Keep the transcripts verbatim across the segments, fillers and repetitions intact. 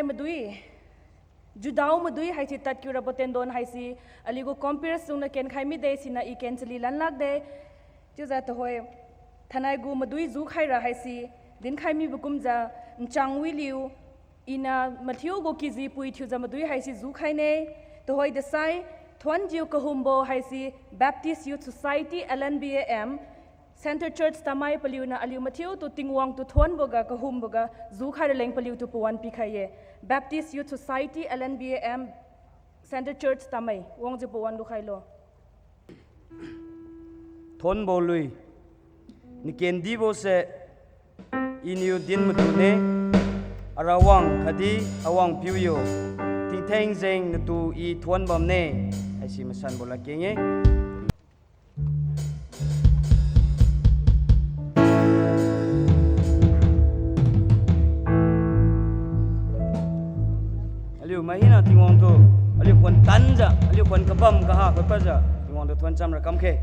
madui, Judao madui haise tadkiu rabo tendon haise aliugu comperes dungniu kenkhai mide, siniu i ken chali lan lakde. Chiujiu tuhoi thainai gu madui jukhaira haise dinkhai mibo kumjiu, nchangwiliu iniu mathiu gu kiji pui thiujiu madui haise jukhaine. Tuhoi dasai thuonjiu kahumbo haise Baptist Youth Society, L N B A M, Centre Church Tamei paliuniu aliu mathiutu Tingwang tu thuonboga kahumboga jukhai raleng paliutu pawan pikhai-e. Baptist Youth Society, L N B A M, Centre Church Tamei, wangjiu pawan lukhailo. Thuonbo lui, nakendibose iniu din matune, Arawang khatdi Awangpiu yo, tingtheng jeng natu i thuon bamne, haise masanbo ladkeng-e. Aliu mai hina Tingwang tu, aliu khuan tanjiu, aliu khuan kabam kaha khuipadjiu Tingwang tu thuon chamra kamkhe.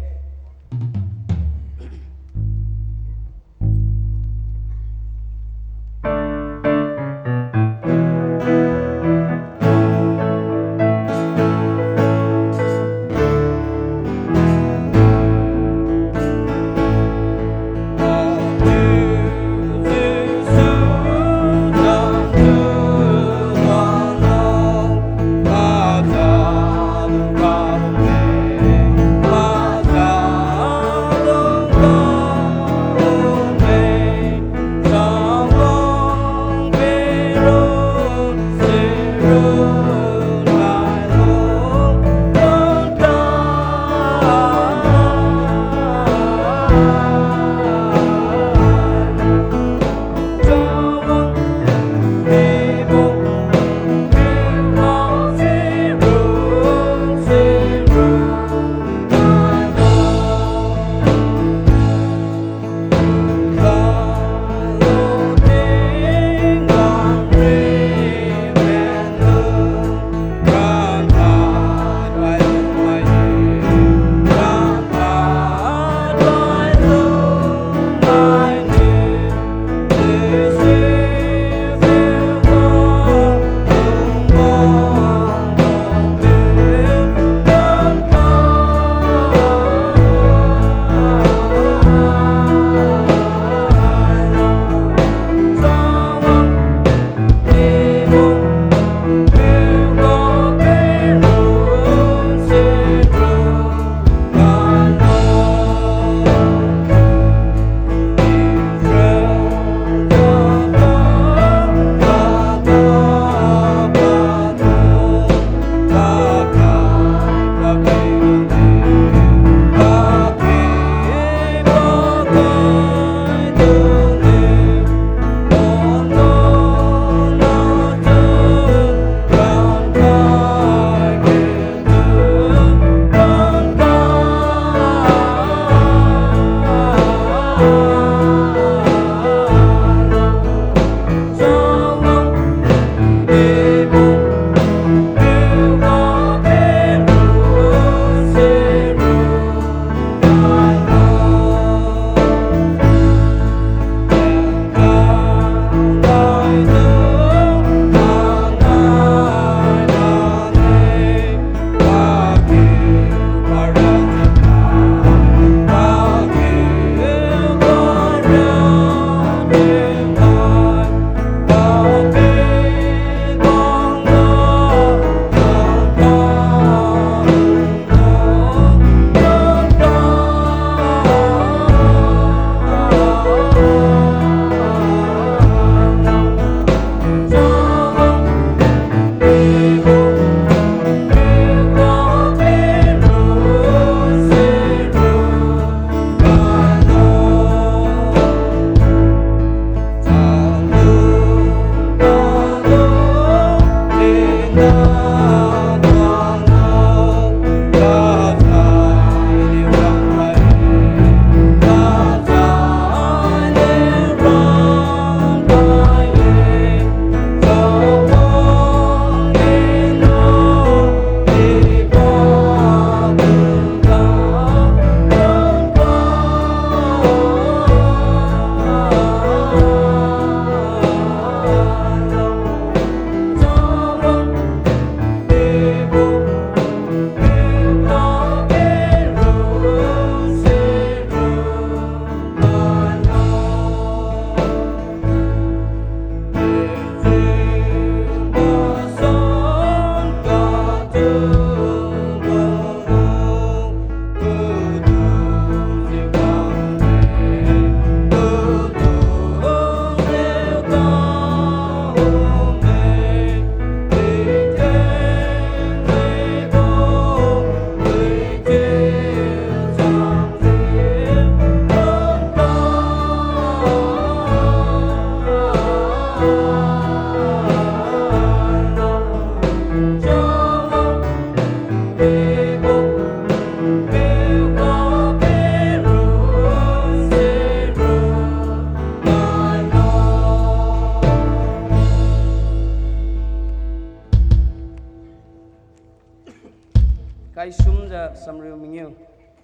Kaisumjiu samriu mangiu.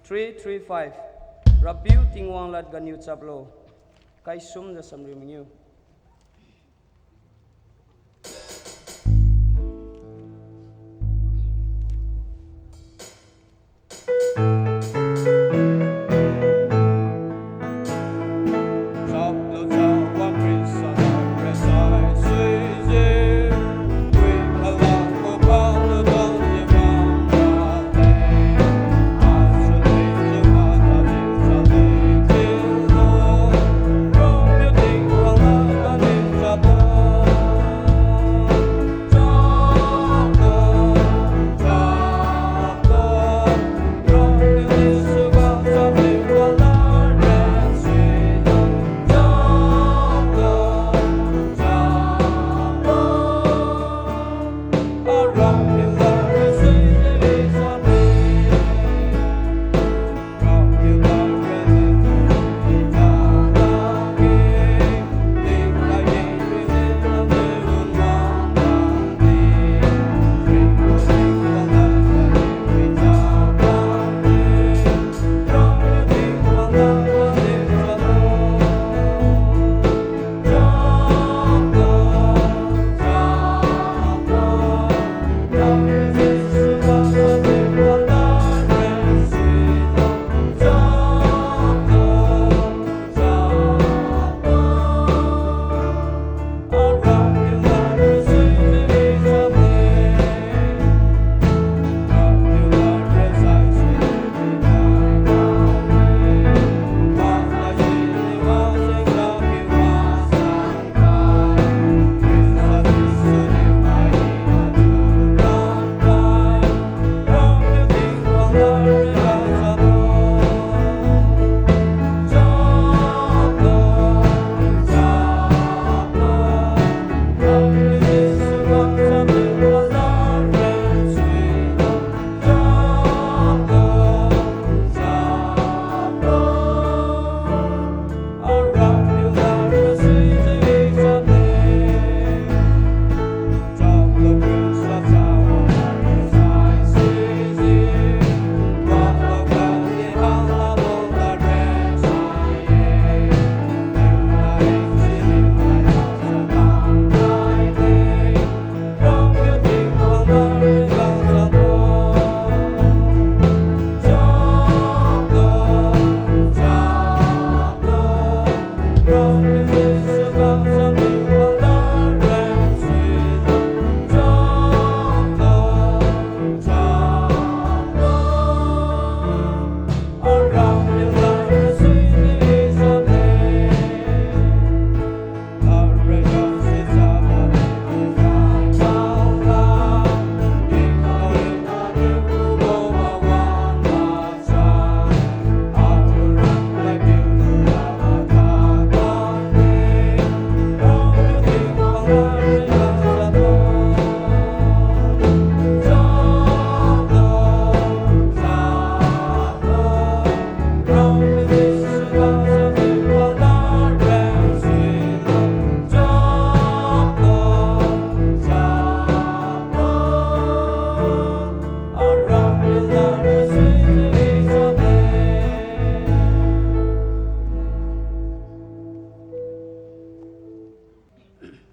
Three three five. RAPIU Tingwang lad ganiu chaplo. Kaisumjiu samriu mangiu.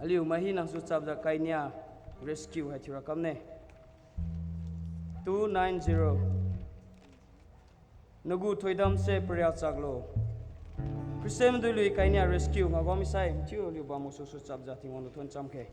Aliu mai hina su chapjiu kainia rescue hai thiura kamne. Two nine zero. Nagu thoidamse paria chaklo. Christian maidui lui kainia rescue ngao bam misai, thiu aliu bambo su su chapjiu Tingwang tu thon cham khe.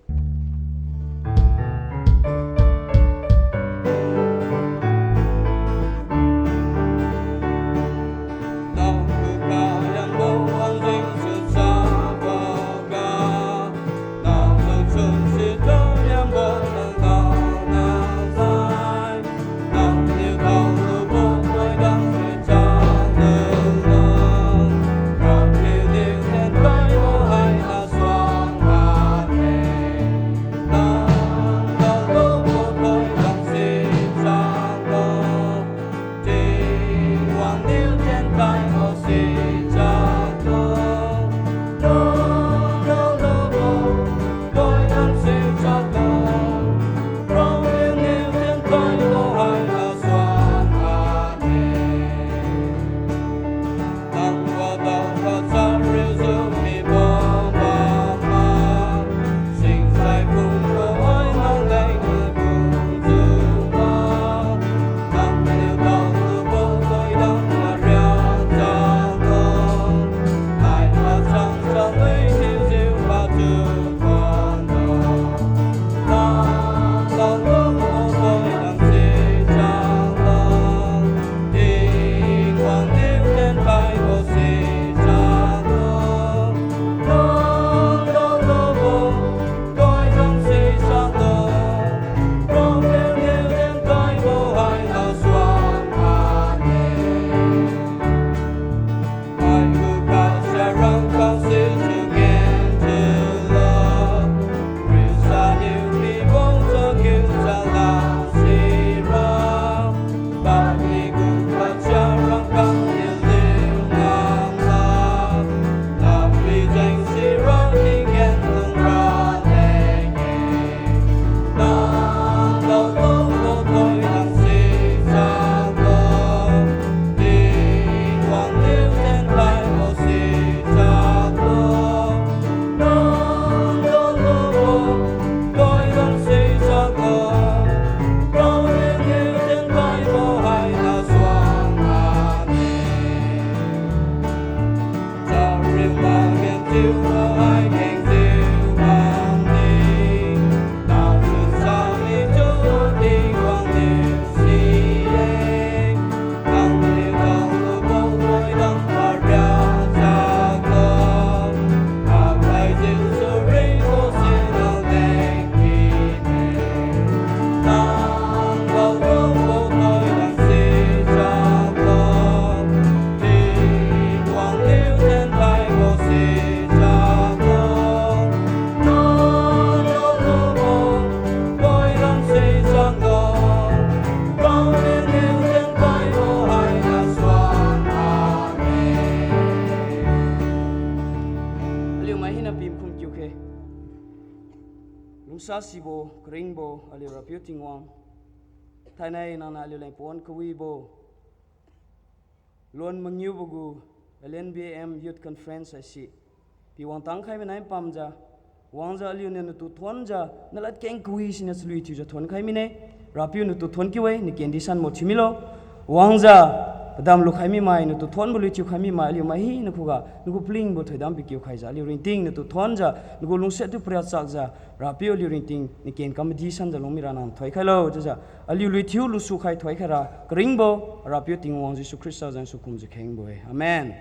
Sasibo, karingbo, aliu Rapiu Tingwang. Thainai nangniu aliuleng pawan kawibo lon mangiubo gu L N B M Youth Conference haise piwang tangkhai manai pamjiu, wangjiu aliuniu natu thonjiu, naladkeng kawi siniu chalui thiujiu thonkhai mine. Rapiu natu thonkiu-e, nakendi sanbo thiumilo. Wangjiu padam lukhai mimai, natu thonbo lui thiukhai mimai, aliu mai hina khuga nagu palingbo thoidam pikiu khaijiu, aliu ringting natu thonjiu, nagu lungsiat tu pariak chakjiu, Rapiu aliu ringting naken kam madi sanjiu lungmira nang thoikhailo chiujiu, aliu lui thiu lusu khai thoikhaira karingbo, Rapiu Tingwang Jesu Khrista zan su kumjiu khengbo-e. Amen.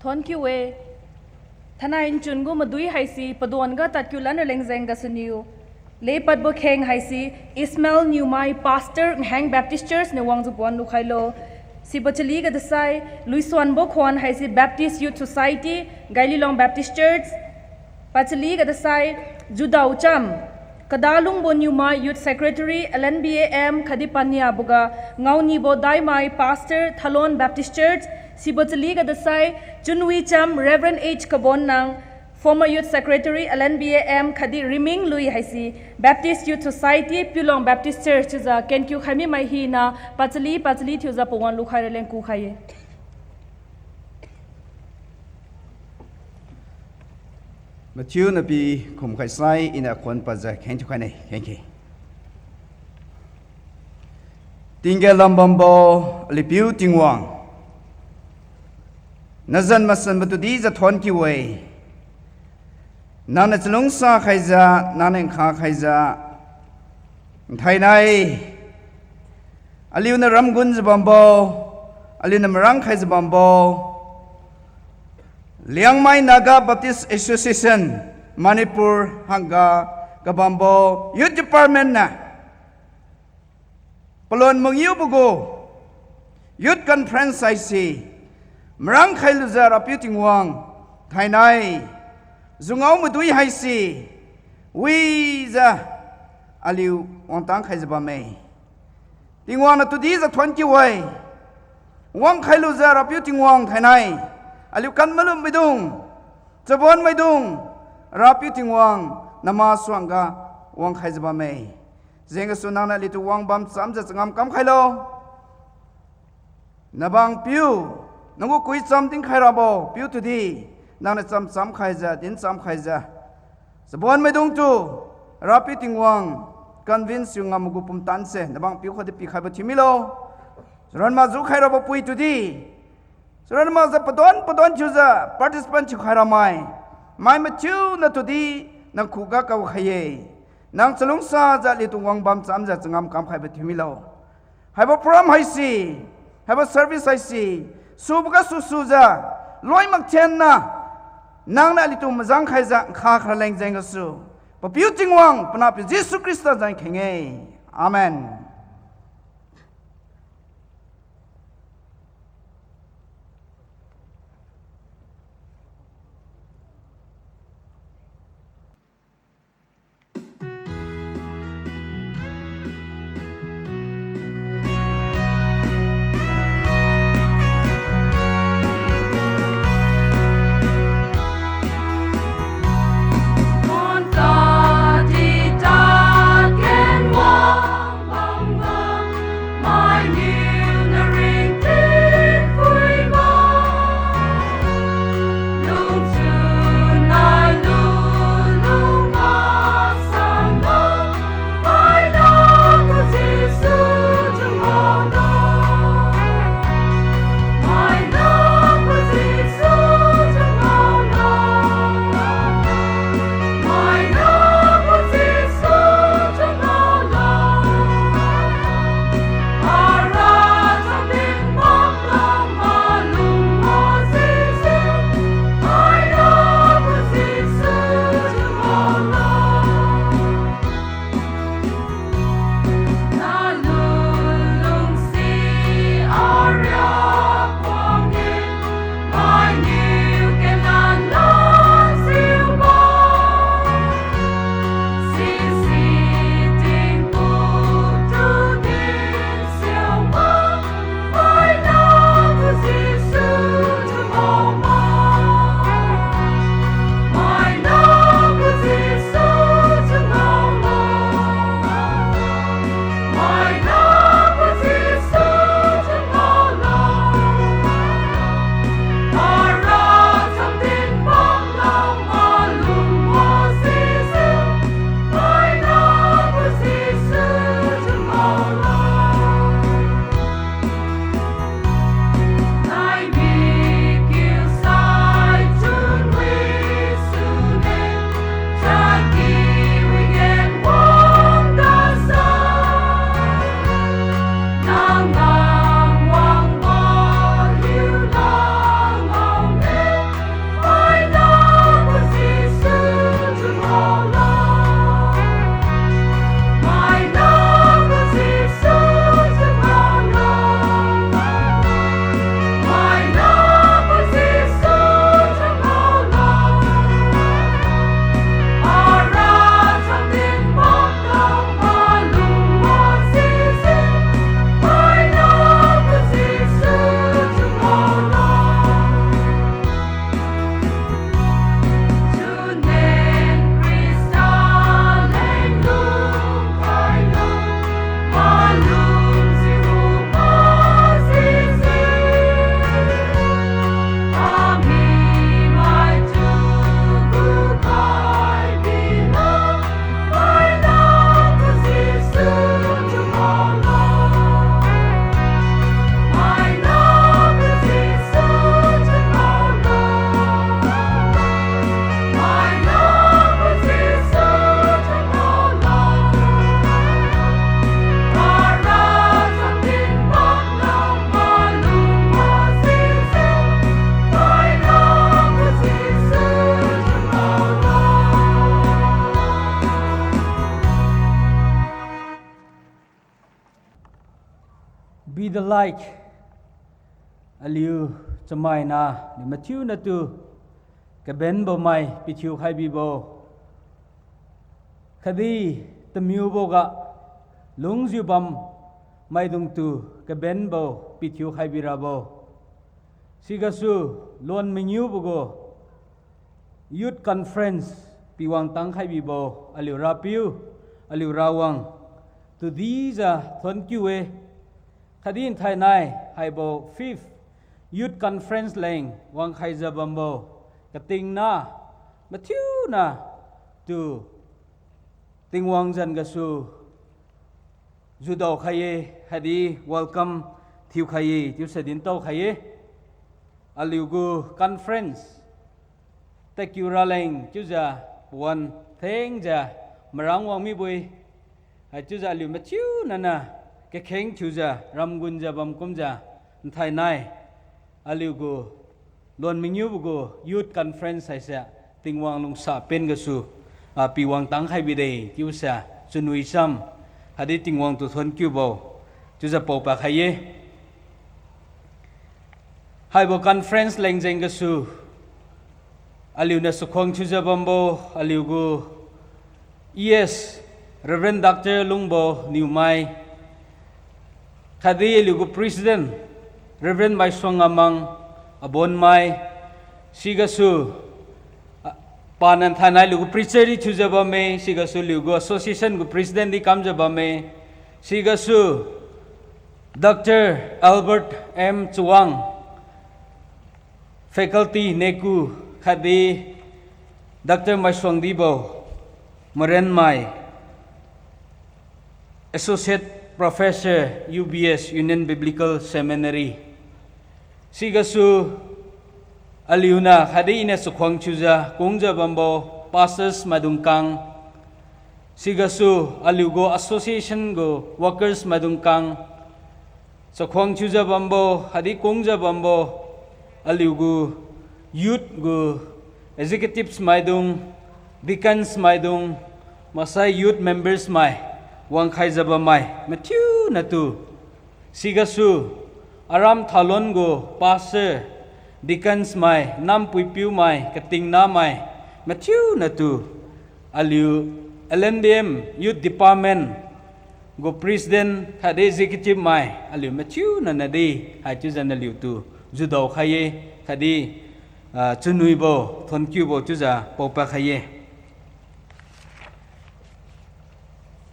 Thonkiu-e. Thainai nchun gu madui haise paduan ga tadkiu lanra leng jeng gasuniu lepadbo kheng haise Ismael Niumai, Pastor, Nheng Baptist Church niu wangjiu pawan lukhailo. Sibo chali ga dasai Luisuanbo Khuan haise Baptist Youth Society, Gaililong Baptist Church. Pachali ga dasai Judao Cham, Kadalungbo Niumai, Youth Secretary, L N B A M khatdi paniaboga Ngaonibo Daimai, Pastor, Thalon Baptist Church. Sibo chali ga dasai Chunwi Cham, Reverend H Kabonnang, former Youth Secretary, L N B A M khatdi Riming Lui haise Baptist Youth Society, Piulong Baptist Church chiujiu kenkiu khai mimai hina pachali pachali thiujiu pawan lukhai raleng kukhai-e. Mathiu napi khumkhai sai iniu khuan pajiu kheng thiukhaine, khengkhe. Tingga lambambo aliu Piu Tingwang, nazan masanbo tudi jiu thonkiu-e. Nangniu chalungsa khaijiu, nangniu nkha khaijiu, nthainai aliuniu ramgunjiu bambo, aliuniu marang khaijiu bambo, Liangmai Naga Baptist Association, Manipur hangga kabambo Youth Department niu palon mangiubo gu Youth Conference haise marang khailujiu Rapiu Tingwang, thainai jungao madui haise wijiu aliu wangtang khaijiu bamme. Tingwang natu dijiu thonkiu-e. Wang khailujiu Rapiu Tingwang thainai aliu kan malum maidung, chabon maidung, Rapiu Tingwang namasuangga wang khaijiu bamme. Jenggasu nangniu aliutu wangbam chamjiu changam kam khailo. Nabang piu, nanggu kuicham dinkhai rabo piu tudi, nangniu chamcham khaijiu, dincham khaijiu, chabon maidungtu Rapiu Tingwang convince thiu ngam gu pumtanse nabang piu khuga di pikhaibo thiumilo. Charan makjiu khai rabo pui tudi, charan makjiu padon padon thiujiu participant thiukhai ramai, mai mathiu natu di nang khuga kakhai-e. Nang chalungsajiu aliutu wangbam chamjiu changam kam khaibo thiumilo. Haibo program haise, haibo service haise, subo gasu sujiu, loi makthenna, nangniu aliutu majang khaijiu nkha kharaleng jenggasu, Papiu Tingwang, Panahpiu Jesu Khrista zan kheng-e. Amen. Like, aliu chamaina, aliu mathiuna tu kabenbo mai pithiu khai bibo, khatdi tamiuboga lungjiu bam maidungtu kabenbo pithiu khai birabo, sigasu luan mangiubo gu Youth Conference piwang tang khai bibo aliu Rapiu, aliu Rawang, tudijiu thuonkiu-e. Khatdi nthainai haibo fifth Youth Conference leng wangkhaijiu bambo katingna mathiuna tu Tingwang zan gasu judao khai-e, khatdi welcome thiukhai-e chiusa dintao khai-e. Aliu gu conference tadkiu raleng chiujiu pawan thengjiu marang wang mibo-e. Haichiujiu aliu mathiuna niu kakheng thiujiu ramgunjiu bam kumjiu nthainai aliu gu luan mangiubo gu Youth Conference haise Tingwang lungsa pen gasu, ah, piwang tang khai bide chiusa chunwi sam, khatdi Tingwang tu thuonkiubo chiujiu paopad khai-e. Haibo conference leng jeng gasu aliuniu chakhuang thiujiu bambo aliu gu E S, Reverend Doctor Lungbo Niumai, khatdi aliu gu President, Reverend Maisuang Amang Abonmai, sigasu, ah, paniu nthainai aliu gu preacher di thiujiu bamme, sigasu aliu gu association gu President di kamjiu bamme, sigasu Doctor Albert M Chawang, Faculty Neku, khatdi Doctor Maisuangdibo Marenmai, Associate Professor, U B S, Union Biblical Seminary, sigasu aliuniu khatdi iniu chakhuang thiujiu kungjiu bambo pastors maidung kang, sigasu aliu gu association gu workers maidung kang, chakhuang thiujiu bambo khatdi kungjiu bambo aliu gu youth gu executives maidung, deacons maidung, maksai youth members mai, wangkhaijiu bammai mathiuna tu, sigasu aram thalon gu pastor, deacons mai, nampuipiu mai, katingna mai mathiuna tu, aliu L N B M Youth Department gu President khatdi Executive mai aliu mathiuna nadi haichiujiu naliutu judao khai-e, khatdi, ah, chunwibo thuonkiubo chiujiu paopad khai-e.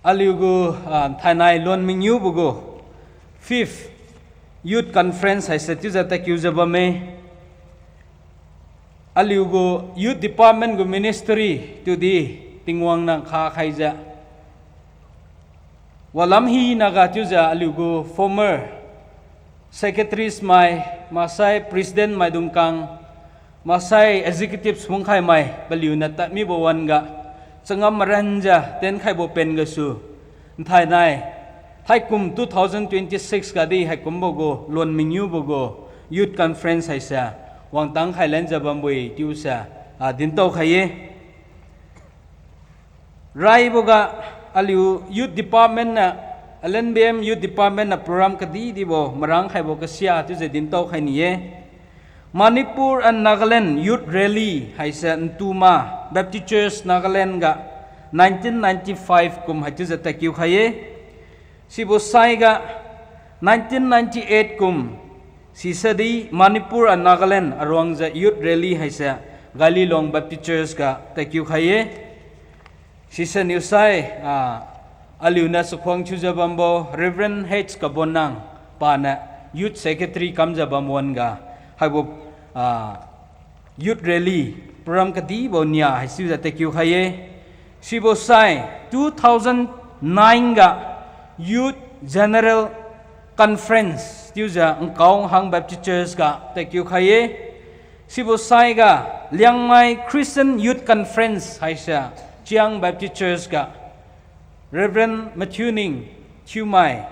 Aliu gu, ah, nthainai luan mangiubo gu Fifth Youth Conference haise chiujiu tadkiujiu bamme. Aliu gu Youth Department gu ministry tudi Tingwang niu khakhaijiu walam hinaga chiujiu aliu gu former secretaries mai, maksai president maidung kang, maksai executives phungkhai mai paliuniu tadmibo wan-ga changam maranjiu tenkhaibo pen gasu, nthainai thaikum two thousand twenty-six gadi haikumbo gu luan mangiubo gu Youth Conference haise wangtang khai lenjiu bambo-e chiuse, ah, dintao khai-e. Raiboga aliu Youth Department niu, L N B M Youth Department niu program kadidibo marang khaibo kasia chiujiu dintao khai ni-e. Manipur and Nagaland Youth Rally haise Ntuma Baptist Church Nagaland ga nineteen ninety-five kum haichiujiu tadkiu khai-e. Sibo saiga nineteen ninety-eight kum sisedi Manipur and Nagaland aruangjiu Youth Rally haise Galilong Baptist Church ga tadkiu khai-e. Sise niusai, ah, aliuniu chakhuang thiujiu bambo Reverend H Kabonnang paniu Youth Secretary kamjiu bam wan-ga haibo, ah, Youth Rally program kadibo nia haisijiu tadkiu khai-e. Sibo sai two thousand nine ga Youth General Conference chiujiu Nkao Hang Baptist Church ga tadkiu khai-e. Sibo saiga Liangmai Christian Youth Conference haise Chiang Baptist Church ga Reverend Mathiuning Thiumai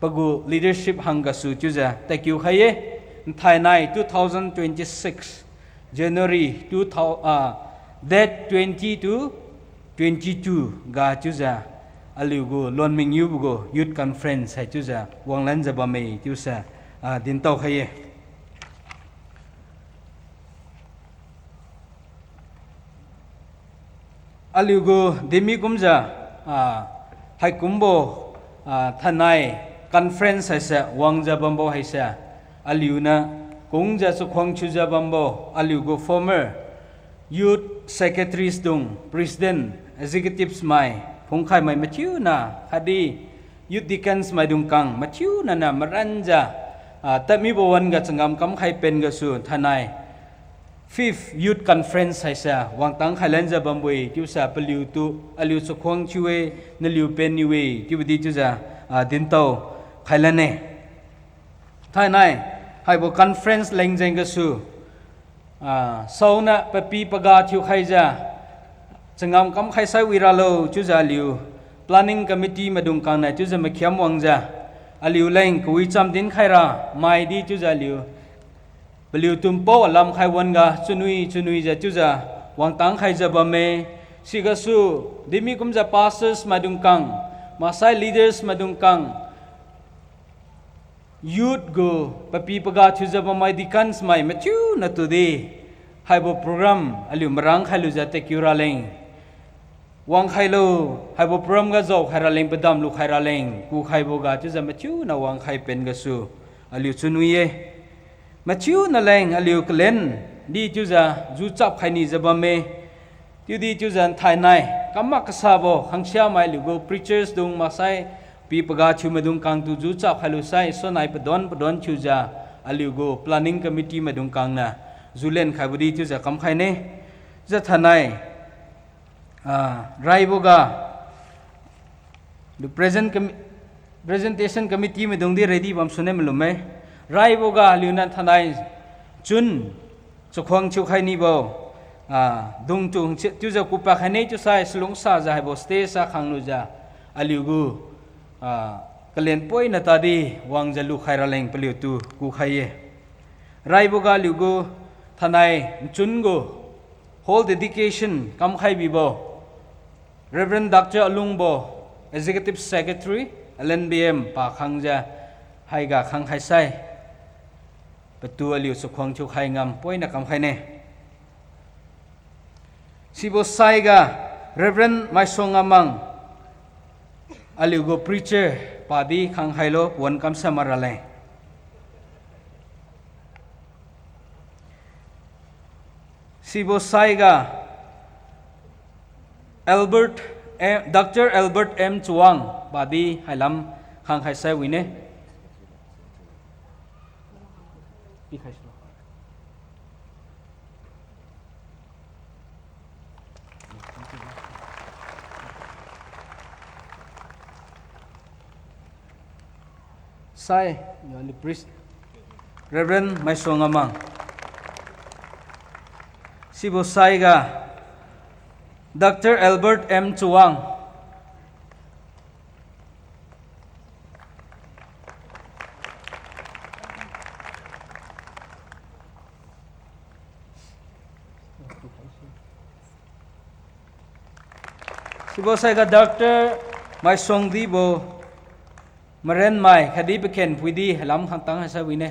pagu leadership hanggasu chiujiu tadkiu khai-e. Nthainai two thousand twenty-six January two thousand, ah, date twenty to twenty-two ga chiujiu aliugu lonming yubo gu youth conference hai chiujiu wanglanjiu bamme chiusa, ah, dintao khai-e. Aliugu dinmi kumjiu, ah, haikumbo, ah, thainai conference haise wangjiu bambo haise, aliuniu kungjiu chakhuang thiujiu bambo aliugu former youth secretaries dung, president, executives mai, phungkhaimai mathiuna, khatdi youth deacons maidung kang mathiuna niu maranjiu, ah, tadmibo wan-ga changam kamkhai pen gasu thainai fifth Youth Conference haise wangtang khailanjiu bambo-e chiusa paliutu aliu chakhuang thiu-e, naliu pen niu-e chiubo di chiujiu, ah, dintao khailan-e. Thainai haibo conference leng jeng gasu, ah, saoniu papi paga thiukhaijiu changam kamkhai sai wi ralo chiujiu aliu planning committee maidung kangniu chiujiu makhiam wangjiu, aliuleng kawicham dinkhaira maidi chiujiu aliu paliutu npao alam khai wan-ga chunwi chunwijiu chiujiu wangtang khaijiu bamme. Sigasu dinmi kumjiu pastors maidung kang, maksai leaders maidung kang, youth gu papi paga thiujiu bammai deacons mai mathiuna tudi haibo program aliu marang khailujiu tadkiu raleng wangkhailo, haibo program ga jaokhai raleng padam lukhai raleng kukhaibo ga chiujiu mathiuna wangkhai pen gasu aliu chunwi-e. Mathiuna leng aliu kalen di chiujiu juchap khainijiu bamme. Chiudi chiujiu thainai kammak kasabo khangsiamai aliugu preachers dung maksai pi paga thiu maidung kangtu juchap khailu sai sonai padon padon thiujiu aliugu planning committee maidung kangniu julen khaibo di chiujiu kamkhaine. Chiujiu thainai, ah, raiboga lu present com-, presentation committee maidung di ready bamsune malumme. Raiboga aliuniu thainai chun chakhuang thiukhai nibo, ah, dungtu hangse chiujiu kupa khaine chiusai salungsajiu haibo stage a khanglujiu aliugu, ah, kalen poina tadi wangjiu lukhai raleng paliutu kukhai-e. Raiboga aliugu thainai nchun gu hall dedication kamkhai bibo Reverend Doctor Alungbo, Executive Secretary, L N B M pa khangjiu haiga khangkhai sai patu aliu chakhuang thiukhai ngam poina kamkhaine. Sibo saiga Reverend Maisuang Amang, aliugu preacher padi khangkhailo pawan kamsa mak raleng. Sibo saiga Albert, eh, Doctor Albert M Chawang padi hailam khangkhai sai wine. Sai, Reverend Maisuang Amang. Sibo saiga Doctor Albert M Chawang. Sibo saiga Doctor Maisuangdibo marenmai khatdi pakhen puidi hailam khangtang haisai wine.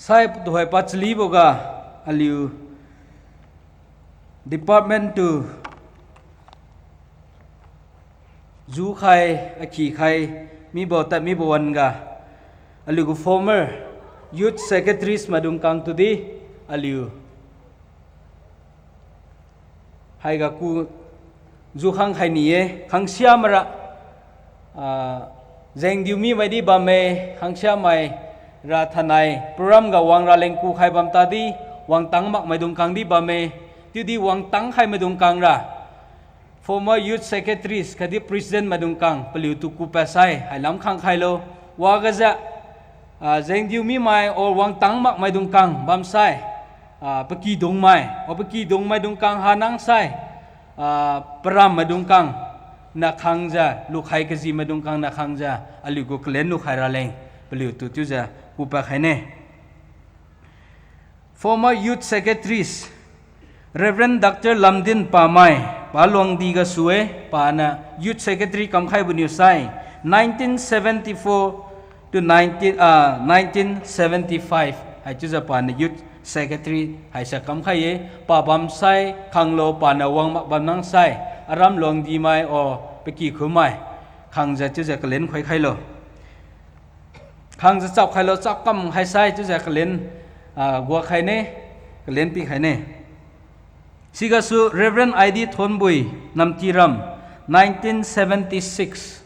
Sai tuhoi pachaliboga aliu department tu jukhai, akhikhai, mibo tadmibo wan-ga, aliugu former youth secretaries maidung kang tudi, aliu haiga ku jukhang khai ni-e, khangsia maira, ah, jengdiu mi maidi bamme, khangsia maira thainai program ga wangra leng kukhai bam tadi, wangtang makmaidung kang di bamme, chiudi wangtang khai maidung kang ra former youth secretaries khatdi president maidung kang paliutu kupad sai hailam khang khailo. Wagajiu, ah, jengdiu mimai or wangtang makmaidung kang bamsai, ah, pakydungmai or pakydungmaidung kang hanang sai, ah, param maidung kang nakhangjiu, lukhai kaji maidung kang nakhangjiu, aliugu kalen lukhai raleng paliutu chiujiu kupad khaine. Former Youth Secretaries, Reverend Doctor Lamdin Pamai, pa Luangdi gasu-e, paniu Youth Secretary kamkhaibo niu sai, nineteen seventy-four to nineteen, ah, nineteen seventy-five haichiujiu paniu Youth Secretary haise kamkhai-e, pa bamsai khanglo paniu wang mak bam nang sai, aram Luangdi mai o paky khumai, khangjiu chiujiu kalen khoi khailo. Khangjiu chap khailo, chap kam khaisai chiujiu kalen, ah, gua khaine, kalen pi khaine. Sigasu Reverend I D Thonbui, Namtiram, nineteen seventy-six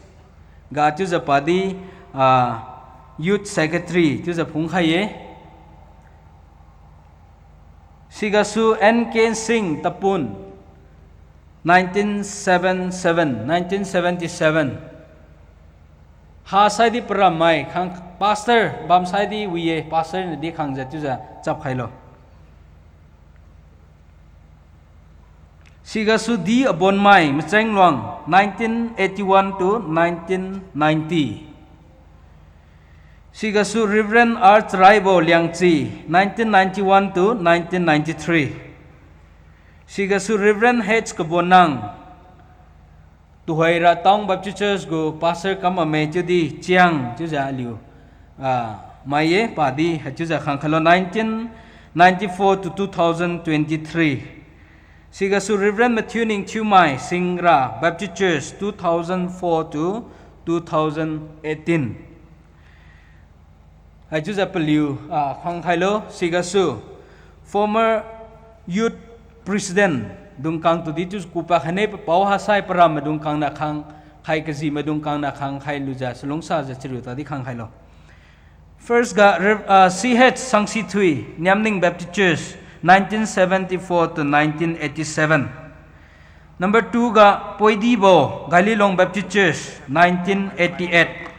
ga chiujiu padi, ah, Youth Secretary chiujiu phungkhai-e. Sigasu N K Singh Tapun, nineteen seven seven, nineteen seventy-seven. Hasaidi parammai khang pastor bamsaidi wi-e, pastor nadi khangjiu chiujiu chap khailo. Sigasu D Abonmai, Machengluang, nineteen eighty-one to nineteen ninety. Sigasu Reverend R Charaibo, Liangchi, nineteen ninety-one to nineteen ninety-three. Sigasu Reverend H Kabonnang, tuhoira Town Baptist Church gu pastor kam bamme chiudi Chiang chiujiu aliu, ah, mai-e, padi haichiujiu khang khailo, nineteen ninety-four to two thousand twenty-three. Sigasu Reverend Matthew Ningthiumai, Singra Baptist Church, two thousand four to two thousand eighteen. Haichiujiu paliu, ah, khang khailo, sigasu former youth president dungkang tudi chiu kupa khaine, papao hasai param maidung kang nakhang khai, kaji maidung kang nakhang khailujiu salungsajiu chariu tadi khang khailo. First ga Rev-, ah, C H Sangsithui, Niamning Baptist Church, nineteen seventy-four to nineteen eighty-seven. Number two ga Poidibo, Gaililong Baptist Church, nineteen eighty-eight.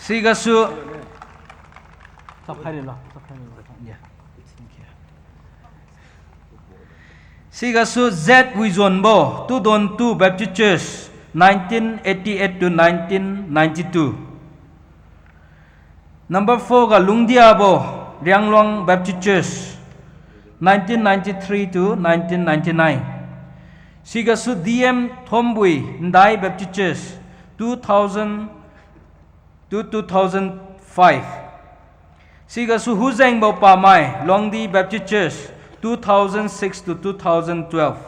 Sigasu, sigasu Z Wijonbo, Tudon two Baptist Church, nineteen eighty-eight to nineteen ninety-two. Number four ga Lungdiabo, Riangluang Baptist Church, nineteen ninety-three to nineteen ninety-nine. Sigasu D M Thombui, Ndai Baptist Church, two thousand to two thousand five. Sigasu Hujengbo Pamai, Luangdi Baptist Church, two thousand six to two thousand twelve.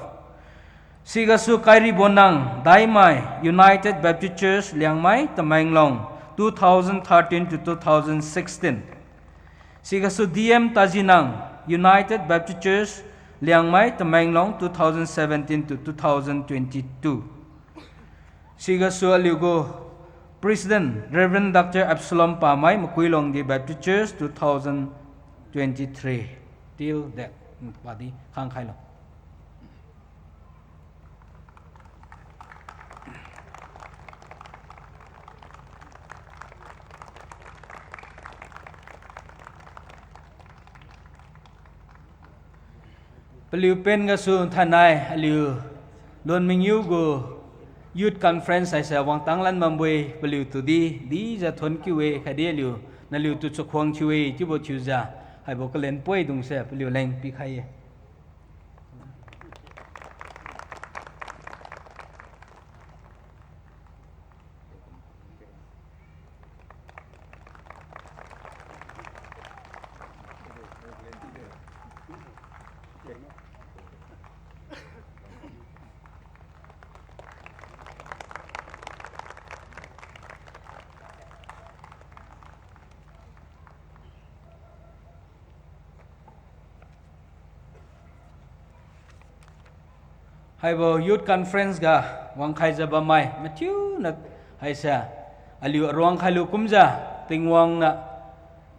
Sigasu Kairibonang Daimai, United Baptist Church, Liangmai, Tamenglong, two thousand thirteen to two thousand sixteen. Sigasu D M Tajinang, United Baptist Church, Liangmai, Tamenglong, two thousand seventeen to two thousand twenty-two. Sigasu aliugu President Reverend Doctor Absalom Pamai, Makuilongdi Baptist Church, two thousand twenty-three till date. Padi khang khailo. Paliu pen gasu thainai aliu Luanmingiu gu Youth Conference haise wangtang lan bambo-e, paliu tudi dijiu thon kiu-e, khatdi aliu naliutu chakhuang thiu-e chiubo thiujiu haibo kalen poidungse paliu leng pikhai-e. Haibo Youth Conference ga wangkhaijiu bammai mathiuna haise aliu aruang khailu kumjiu Tingwang niu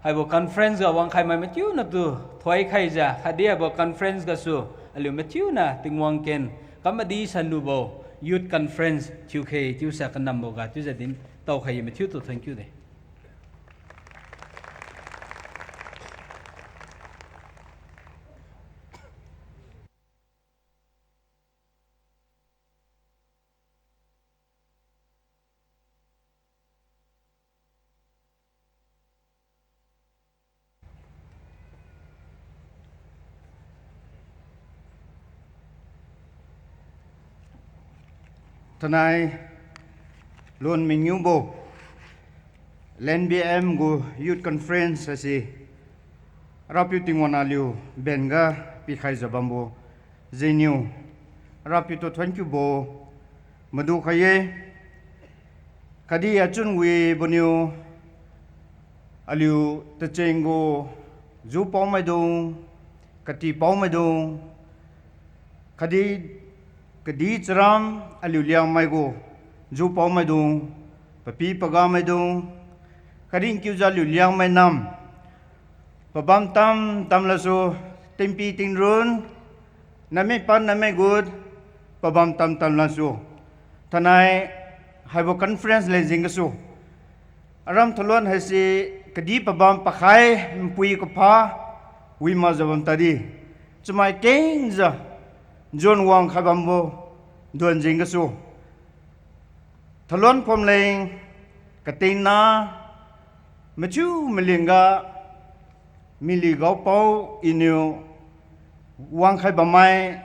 Haibo conference ga wangkhai mai mathiu natu thoikhaijiu khatdi haibo conference gasu aliu mathiu na Tingwang ken kamadi sanlubo youth conference thiukhe chiusa kanambo ga chiujiu din taokhai-e mathiutu thank you de. Thainai lun miniubo, L N B M gu Youth Conference haise Rapiu Tingwang aliu benga pikhaijiu bambo jengniu Rapiutu thuonkiubo madu khai-e. Khatdi achun wiboniu aliu tacheng gu jupao maidung, katipaomaidung, khatdi kadi charam aliu Liangmai gu jupao maidung, papi paga maidung, khatdi nkiujiu aliu Liangmai nam pabam tam tam lasu, tingpi tingrun, namik pan namik gut, pabam tam tam lasu, thainai haibo conference leng jeng gasu, aram thaluan haise kadi pabam pakhai npui kapha wi makjiu bam tadi, chamai kengjiu njuan wangkhai bambo duan jeng gasu, thaluan phomleng katingna mathiu malingga mily gaopao Iniu wangkhai bammai,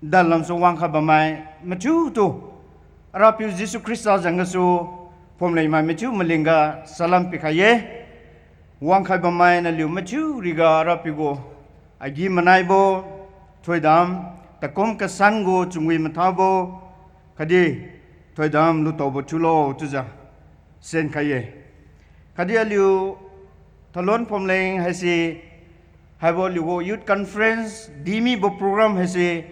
dalamsu wangkhai bammai mathiutu Arapiu Jesu Khrista jeng gasu phomlengmai mathiu malingga salam pikhai-e. Wangkhai bammai naliu mathiu riga Arapiu gu agi-manaibo, thoidam, takum kasan gu chunwi mathabo, khatdi thoidam lutaobo thiulo chiujiu senkhai-e. Khatdi aliu thaluan phomleng haise haibo aliu gu youth conference dimibo program haise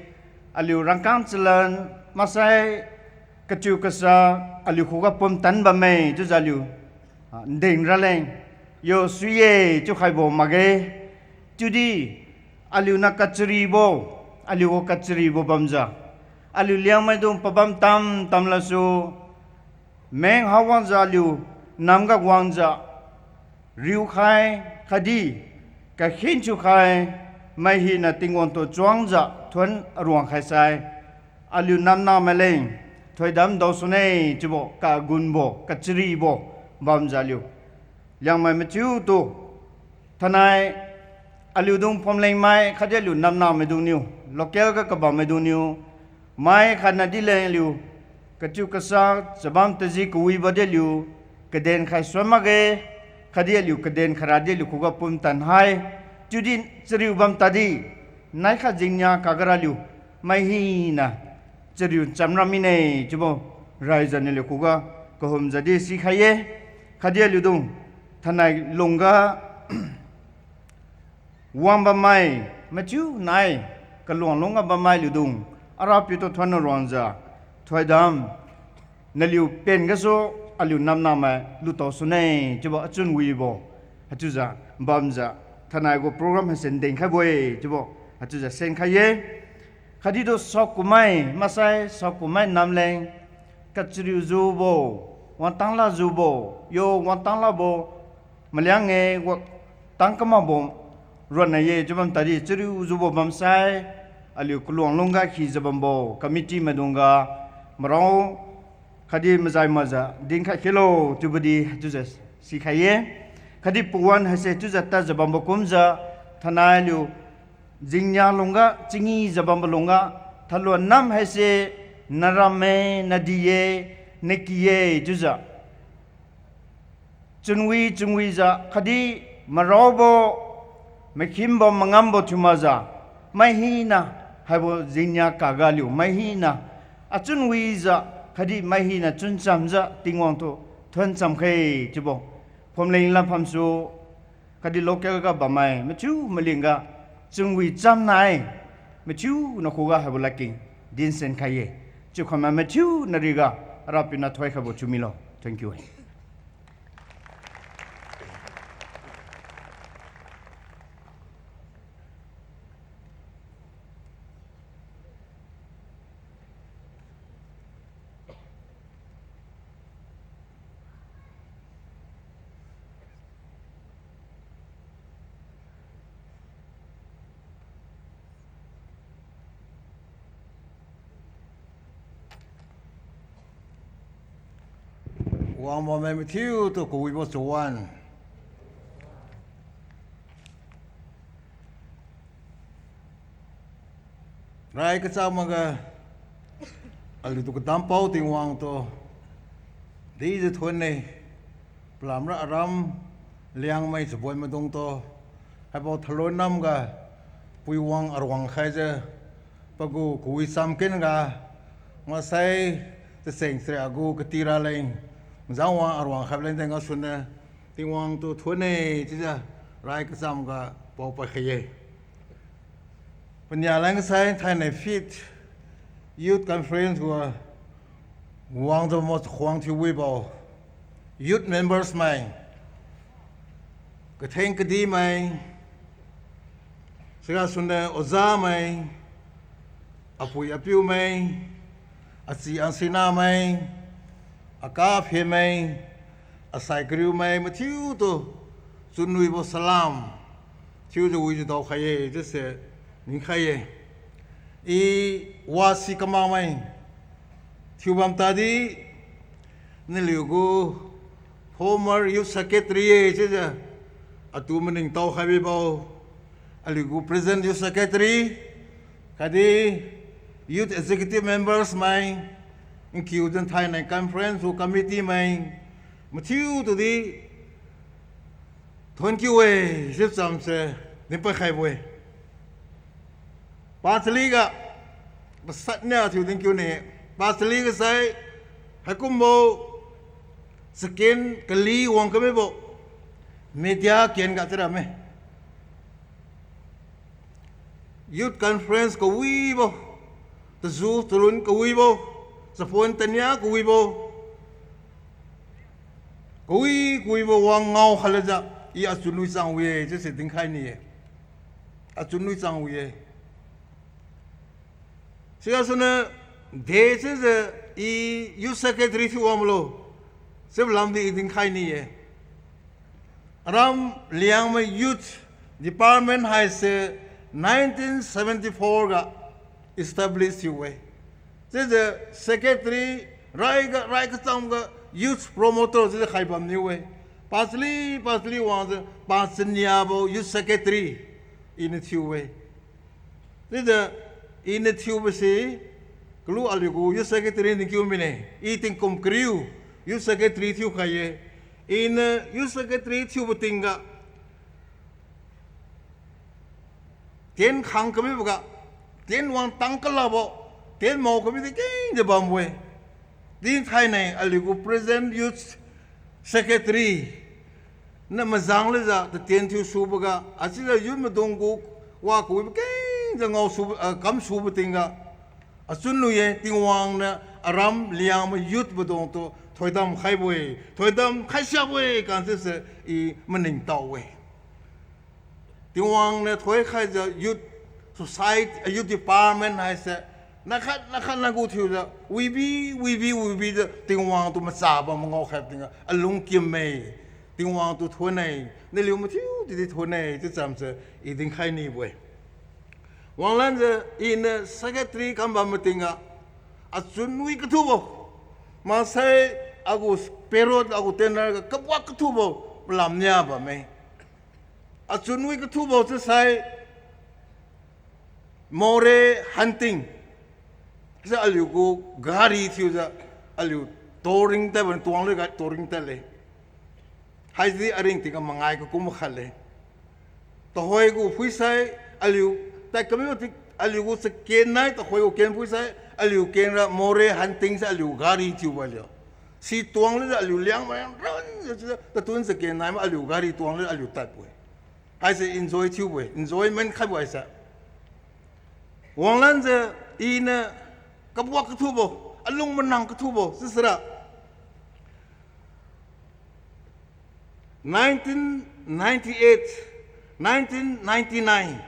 aliu rangkang chalan maksai kachiu kasa aliu khuga pumtan bamme chiujiu aliu, ah, ndeng raleng yo sui-e chiukhaibo makge. Chiudi aliu na kacharibo, aliu gu kacharibo bamjiu, aliu Liangmaidung pabam tam tam lasu, meng hawangjiu aliu namga wangjiu riukhai khatdi kakhin thiukhai, mai hina Tingwangtu chuangjiu thuon aruang khaisai, aliu namnamai leng thoidam daosune chiubo kagunbo kacharibo bamjiu aliu Liangmai mathiutu thainai aliudung phomlengmai khatdi aliu namnamaidungniu, local ga kabammaidungniu, mai khatna dileng aliu kachiu kasa chabam taji kawibo di aliu kaden khai suan makge, khatdi aliu kaden khaira di aliu khuga pumtan hai. Chiudi chariu bam tadi, naikhat jingnia kaga raliu mai hina chariu chamra mine chiubo raijiu naliu khuga kahumjiu di sikhai-e. Khatdi aliudung thainai lungga wang bammai mathiu nai, kaluang lungga bammai aliudung Arapiutu thuon aruangjiu thoidam naliu pen gasu aliu namnamai lutao sune chiubo achun wibo haichiujiu bamjiu thainai gu program haise ndeng khaibo-e chiubo haichiujiu senkhai-e. Khatdi tu saokummai maksai saokummai namleng kachariu jubo, wangtang lakjubo, yo wangtang lakbo maliang-e, wa tang kamakbo ruonna ye chiu bam tadi chariu jubo bamsai, aliu kaluang lungga khijiu bambo committee maidungga marao khatdi mazai makjiu dinkhai khelo chiubo di haichiujiu sikhai-e. Khatdi pawan haise chiujiu tadjiu bambo kumjiu thainai aliu jingnia lungga, chingijiu bambo lungga, thaluan nam haise naramme, nadi-e, naki-e chiujiu chunwi chunwijiu khatdi maraobo, makhimbo, mangambo thiu makjiu, mai hina haibo jingnia kaga aliu mai hina achun wijiu khatdi mai hina chunchamjiu Tingwang tu thuon chamkhe chiubo phumleng lamphamsu khatdi local ga bammai mathiu malingga chunwi chamnai mathiu nakhuga haibo ladkeng dinsen khai-e. Chiu khamai mathiu nariga Arapiu na thoikhaibo thiu milo. Thank you. Wang bamme mathiutu kawibo chawan. Rai kacham maga, aliutu kadampao Tingwang tu dijiu thon-e, palamra aram Liangmai chabon maidungtu, haibo thalon namga, puiwang aruang khaijiu, pagu kawi chamken ga, maksai tacheng chariak agu kati raleng, mazangwang aruang khaibo leng deng gasuniu, Tingwang tu thon-e chiujiu, rai kacham ga paopad khai-e. Pania leng sai thainai fifth Youth Conference gu wangjiu mo chakhuang thiu wibo youth members mai, katheng kadimai, siga suniu ojamai, apui apiumai, achi asinamai, akaphenmai, asai kariumai mathiutu chunwibo salam thiujiu wijiu daokhai-e chiuse dinkhai-e. I wasi kamakmai thiubam tadi, naliugu former youth secretary-e chiujiu atu maningtao khaibibo, aliugu present youth secretary, khatdi youth executive members mai, nkiu din thainai conference gu committee mai, mathiutudi thonkiu-e chiu chamse dinpad khaibo-e. Pachaliga, pasatnia thiu dinkiu ne, pachaliga sai, haikumbo, chaken kali wang kamibo, media ken ga charamme. Youth conference kawibo, taju talun kawibo, chapon tania kawibo, kawi kawibo wang ngao khailejiu, i achunwi chang wi-e chiuse dinkhai ni-e. Achunwi chang wi-e. Siga suniu de chiujiu i youth secretary thiu wanglo, chiubo lamdi i dinkhai ni-e. Aram Liangmai Youth Department haise nineteen seventy four ga establish thiu-e. Chiujiu secretary raiga, rai kacham ga youth promoter chiujiu khaibam niu-e. Pachali, pachali wangjiu pachaniabo youth secretary iniu thiu-e. Chiujiu iniu thiubose, kalu aliugu youth secretary ningkiu mine, i tingkum kariu youth secretary thiukhai-e. Iniu youth secretary thiubo tingga, tien khang kamiboga, tien wangtang kalabo, tien mao kami di kengjiu bambo-e. Di thainai aliugu present youth secretary niu mazang lejiu tatien thiu suboga, achiujiu youth maidung gu wa kawibo kengjiu ngao su, ah, kamsubo tingga, achun lui-e, Tingwang niu aram Liangmai youth maidungtu thoidam khaibo-e, thoidam khaisiabo-e, kan chiuse i maningtao-e. Tingwang niu thoikhaijiu youth society, youth department haise, nakhat nakhat nagu thiujiu, wibi, wibi, wibijiu Tingwang tu macha bam mangaokhai tingga alung kimme, Tingwang tu thon-e, naliu mathiu tidi thon-e chiu chamse i dinkhai nibo-e. Wanglanjiu iniu secretary kam bam matingga, achunwi kathubo, maksai agu payroll agu tenure ga kabuak kathubo palam nia bamme. Achunwi kathubo chiusai more hunting, si aliugu gari thiujiu, aliu touring tadbo, tuang lui ga touring tadle. Haidi aring tingga mangai kakum khatle. Tuhoi gu phuisai, aliu, tai kami ti, aliugu chaken nai, tuhoi gu ken phuisai, aliu kenra more hunting se aliu gari thiubo aliu. Si tuang lujiu aliu Liangmai ran, tatun chaken nai ma aliu gari tuang lujiu aliu tadbo-e. Haise enjoy thiubo-e, enjoyment khaibo haise. Wanglanjiu iniu kabuak kathubo, alung manang kathubo chiusira, nineteen ninety-eight, nineteen ninety-nine,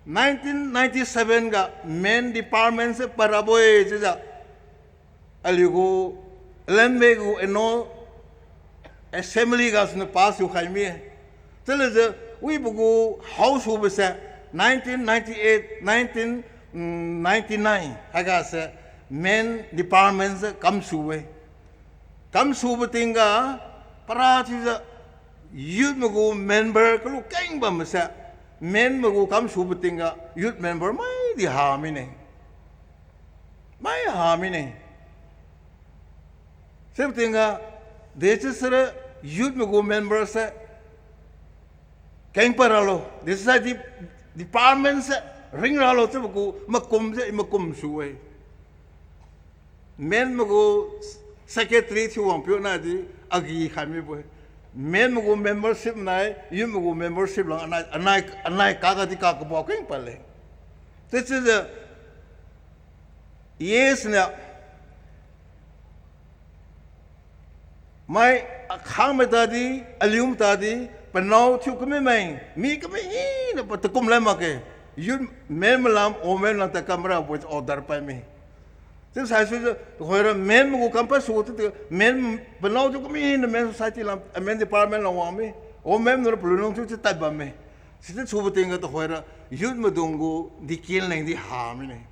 nineteen ninety-seven ga main department se parabo-e chiujiu, aliugu Lembe gu annual assembly gasuniu pass thiukhai mi-e. Chiulujiu wibo gu haosubo se nineteen ninety-eight, nineteen ninety-nine haiga se main department se kamsu-e. Kamsubo tingga, para thiujiu, youth mai gu member kalu keng bamse, men mai gu kamsubo tingga, youth member mai di ha mine. Mai ha mine. Chiubo tingga, dechiu sira youth mai gu member se, keng pa ralo, dechiusai di department se, ring ralo chiubo gu makum se, i makum su-e. Men mai gu secretary thiu wangpiu nai di agi khai mibo-e. Men mai gu membership nai, youth mai gu membership lang anai, anai, anai kaga di ka kabo keng pale. Chiujiu, yes niu, mai akhangmai tadi, aliu tadi, panao thiu kamimai, mi kami hina pa takum lai makge. Youth men malam, women lam ta kamra voice order pai mi. Chiusai sujiu, tuhoira men mai gu kam pa su tu, men panao thiu kami hina men society lam, men department lam wang mi. Women nura palun lung thiu chi tad bamme. Sichiu subo tingga tuhoira, youth maidung gu deacon leng di ha mine.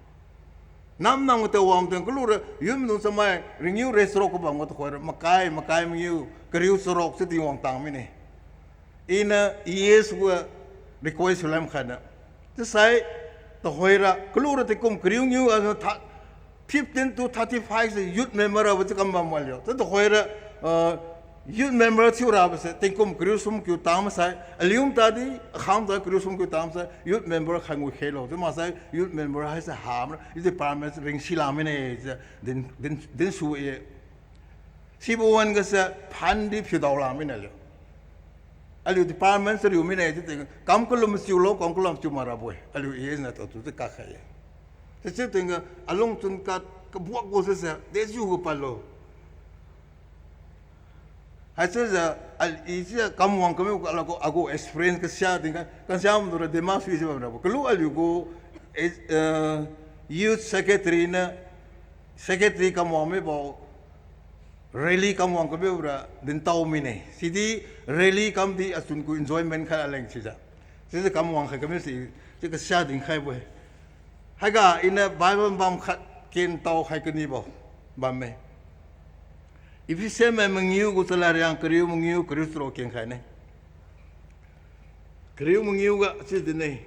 Nam nam ga ta wang teng kalura, youth maidung chamai, ringiu re charuk kabam ga tuhoira, makai, makai mangiu, kariu charuk chiu di wangtang mine. Iniu E S gu request lam khainiu. Chiusai, tuhoira, kalura tingkum kariu ngiu, a, tha-, fifteen to thirty-five se youth member rabo chiu kam bam maliu. Chiu tuhoira, ah, youth member thiu rabo se, tingkum kariu sum kiu tang masai, aliu tadi, akham ta kariu sum kiu tang masai, youth member khai ngui khelo. Chiu maksai, youth member haise hamra, youth department ringsi la mine, chiu, din, din, dinsu-e. Sibo wan-ga se phan di phiudao la mine aliu. Aliu department chariu mine chiu ting, kam kalum chiulo, kam kalum chiu mak rabo-e. Aliu E S niu tatu chiu kakhai-e. Sichiu tingga alungchun ka, kabuak gu se se, dejiu gu padlo. Haichiujiu, al-, i chiujiu kamwang kami gu, ala gu, agu experience kasia tingga, kasia madura dema sui si bam rabo. Kalu aliu gu, eh, eh, youth secretary niu, secretary kamwang mibo, rally kamwang kamibo ra dintao mine. Sidi rally kam di achun gu enjoyment khat aleng sijiu. Sijiu kamwang khai kami si, chiu kasia dinkhaibo-e. Haiga iniu Bible bam khat kentao khai kanibo bamme. Ephesian mai mangiu gu chalad riang kariu mangiu kariu charuk kengkhaine. Kariu mangiu ga chiu dinne.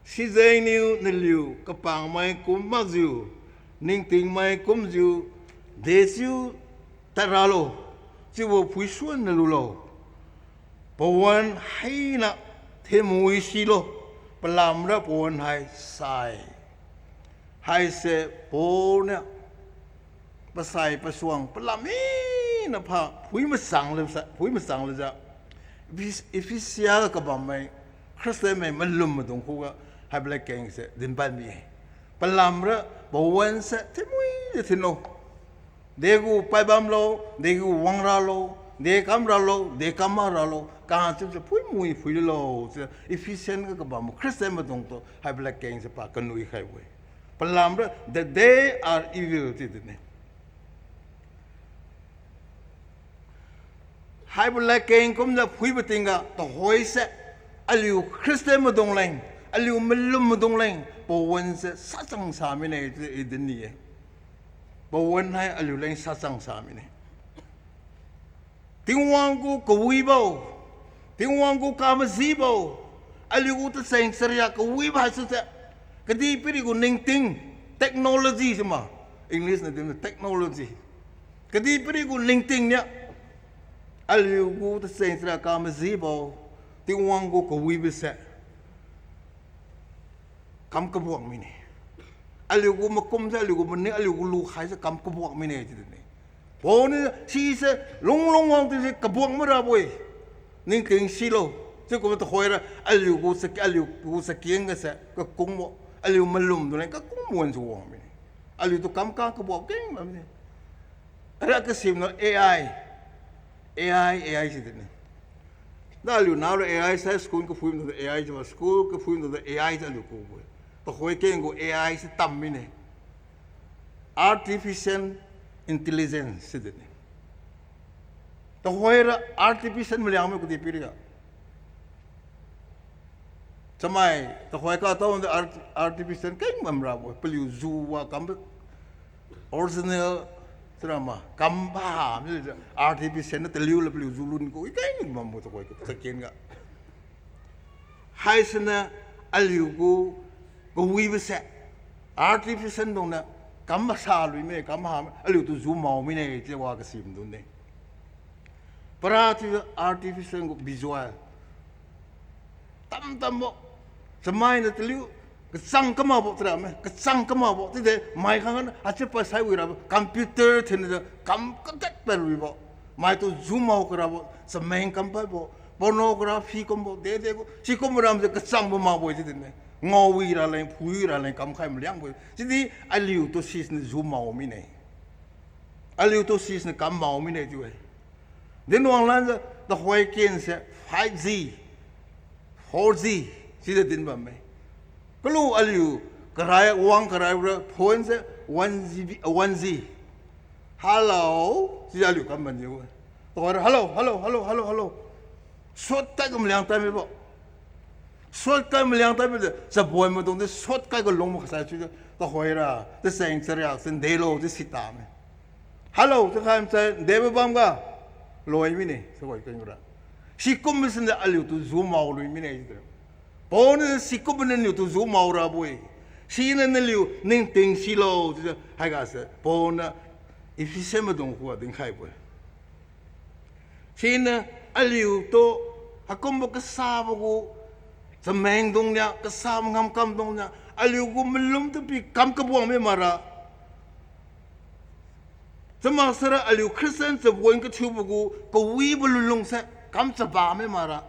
Sijengniu naliu kapangmai kum makjiu, ningtingmai kumjiu, dechiu tad ralo, chiubo phuisuan nalulo. Pawan hainiu thinmui silo, palamra pawan hai sai. Haise Paul niu pasai pasuang palam hina pha phui machang lu sa, phui machang lujiu, Ephes-, Ephesia ga kabammai Christian mai malum maidung khuga haibo ladkeng se dinpad mi-e. Palamra pawan se thinmui di thinlo. Degu paibamlo, degu wang ralo, dekam ralo, dekam mak ralo, kachiubo se phuimui phuilulo, chiu Ephesian ga kabam Christian maidungtu haibo ladkeng se pa kanui khaibo-e. Palamra, the day are evil, chiu dinne. Haibo ladkeng kumjiu phuibo tingga, tuhoise, aliu Christian maidung leng, aliu malum maidung leng, pawan se sachang sa mine, chiu i din ni-e. Pawan hai aliu leng sachang sa mine. Tingwang gu kawibo, Tingwang gu kamajibo, aliu gu tacheng charia kawibo haise se, kadihpiri gu ningting, technology sima, English na din technology. Kadihpiri gu ningting niu, aliu gu tacheng charia kamajibo, Tingwang gu kawibo se kam kabuak mine. Aliu gu makum se, aliu gu maning, aliu gu lukhai se kam kabuak mine chiu dinne. Paul niu sise lunglung wang tingse kabuak marabo-e. Ningting silo. Chiu kumbo tuhoira aliu gu chak-, aliu gu chakeng ga se kakungbo, aliu malum tu leng kakungbo wan si wang mine. Aliutu kam ka kabuak keng bam mine. Ara kasimna A I. A I, A I si dinne. Na aliu nalo A I sai school kaphui maidungtu A I jiu school kaphui maidungtu A I jiu aliu kubo-e. Tuhoi keng gu A I si tam mine. Artificial intelligence si dinne. Tuhoira artificial maliang mi kadihpiriga. Chamai, tuhoi katao de art-, artificial keng bam rabo, paliu juwa kambo original Chara ma, kam ba ha, mi le, artificial na taliu la paliu ju lun ku, i kai ni bambo tuhoi ku, chaken ga. Haisiniu aliu gu kawibo se, artificial dungniu kam masa lui me, kam ha me, aliutu ju mao mine chiu wa kasi maidung ne. Para chiu artificial gu visual. Tamtambo, chamainiu taliu, kachang kamakbo tara me, kachang kamakbo, chiude mai khang haichiu pasai wi rabo, computer thinjiu kam kagat pa luibo. Maitu ju mao karabo, chameng kam paibo, pornography kumbo, dede gu, sikum ramjiu kachangbo makbo-e chiu din-e. Ngao wi raleng, phui raleng, kamkhai maliangbo-e. Chiudi aliutu sisiniu ju mao mine. Aliutu sisiniu kam mao mine chiu-e. Din wanglanjiu tuhoi kense five G, four G, sijiu din bamme. Kalu aliu karai, wang karai ra phone se one G B, one G. Hello, sijiu aliu kam manjiu-e. Tuhoira hello, hello, hello, hello, hello. Shortcut ga maliang tai mibo. Shortcut maliang tai mibo de, chaboi maidung de shortcut ga lung maksai chiujiu, tuhoira, tacheng chariak, chin delo, chiu sitame. Hello, chiu khai masai, debo bamga, loi mine, tuhoi kenra. Sikum siniu aliutu ju mao lui mine chiu de. Paul niu sikum niu naliutu ju mao rabo-e. Siniu naliu ningting silo chiujiu, haigase Paul niu Ephesian maidung khuga dinkhaibo-e. Siniu aliutu haikumbo kasabo gu chamengdung nia, kasabo ngamkamdung nia, aliu gu malum tu pi kam kabuang mi makra. Chamaksara aliu Christian chabon kathiubo gu kawibo lunlung se kam chaba mi makra.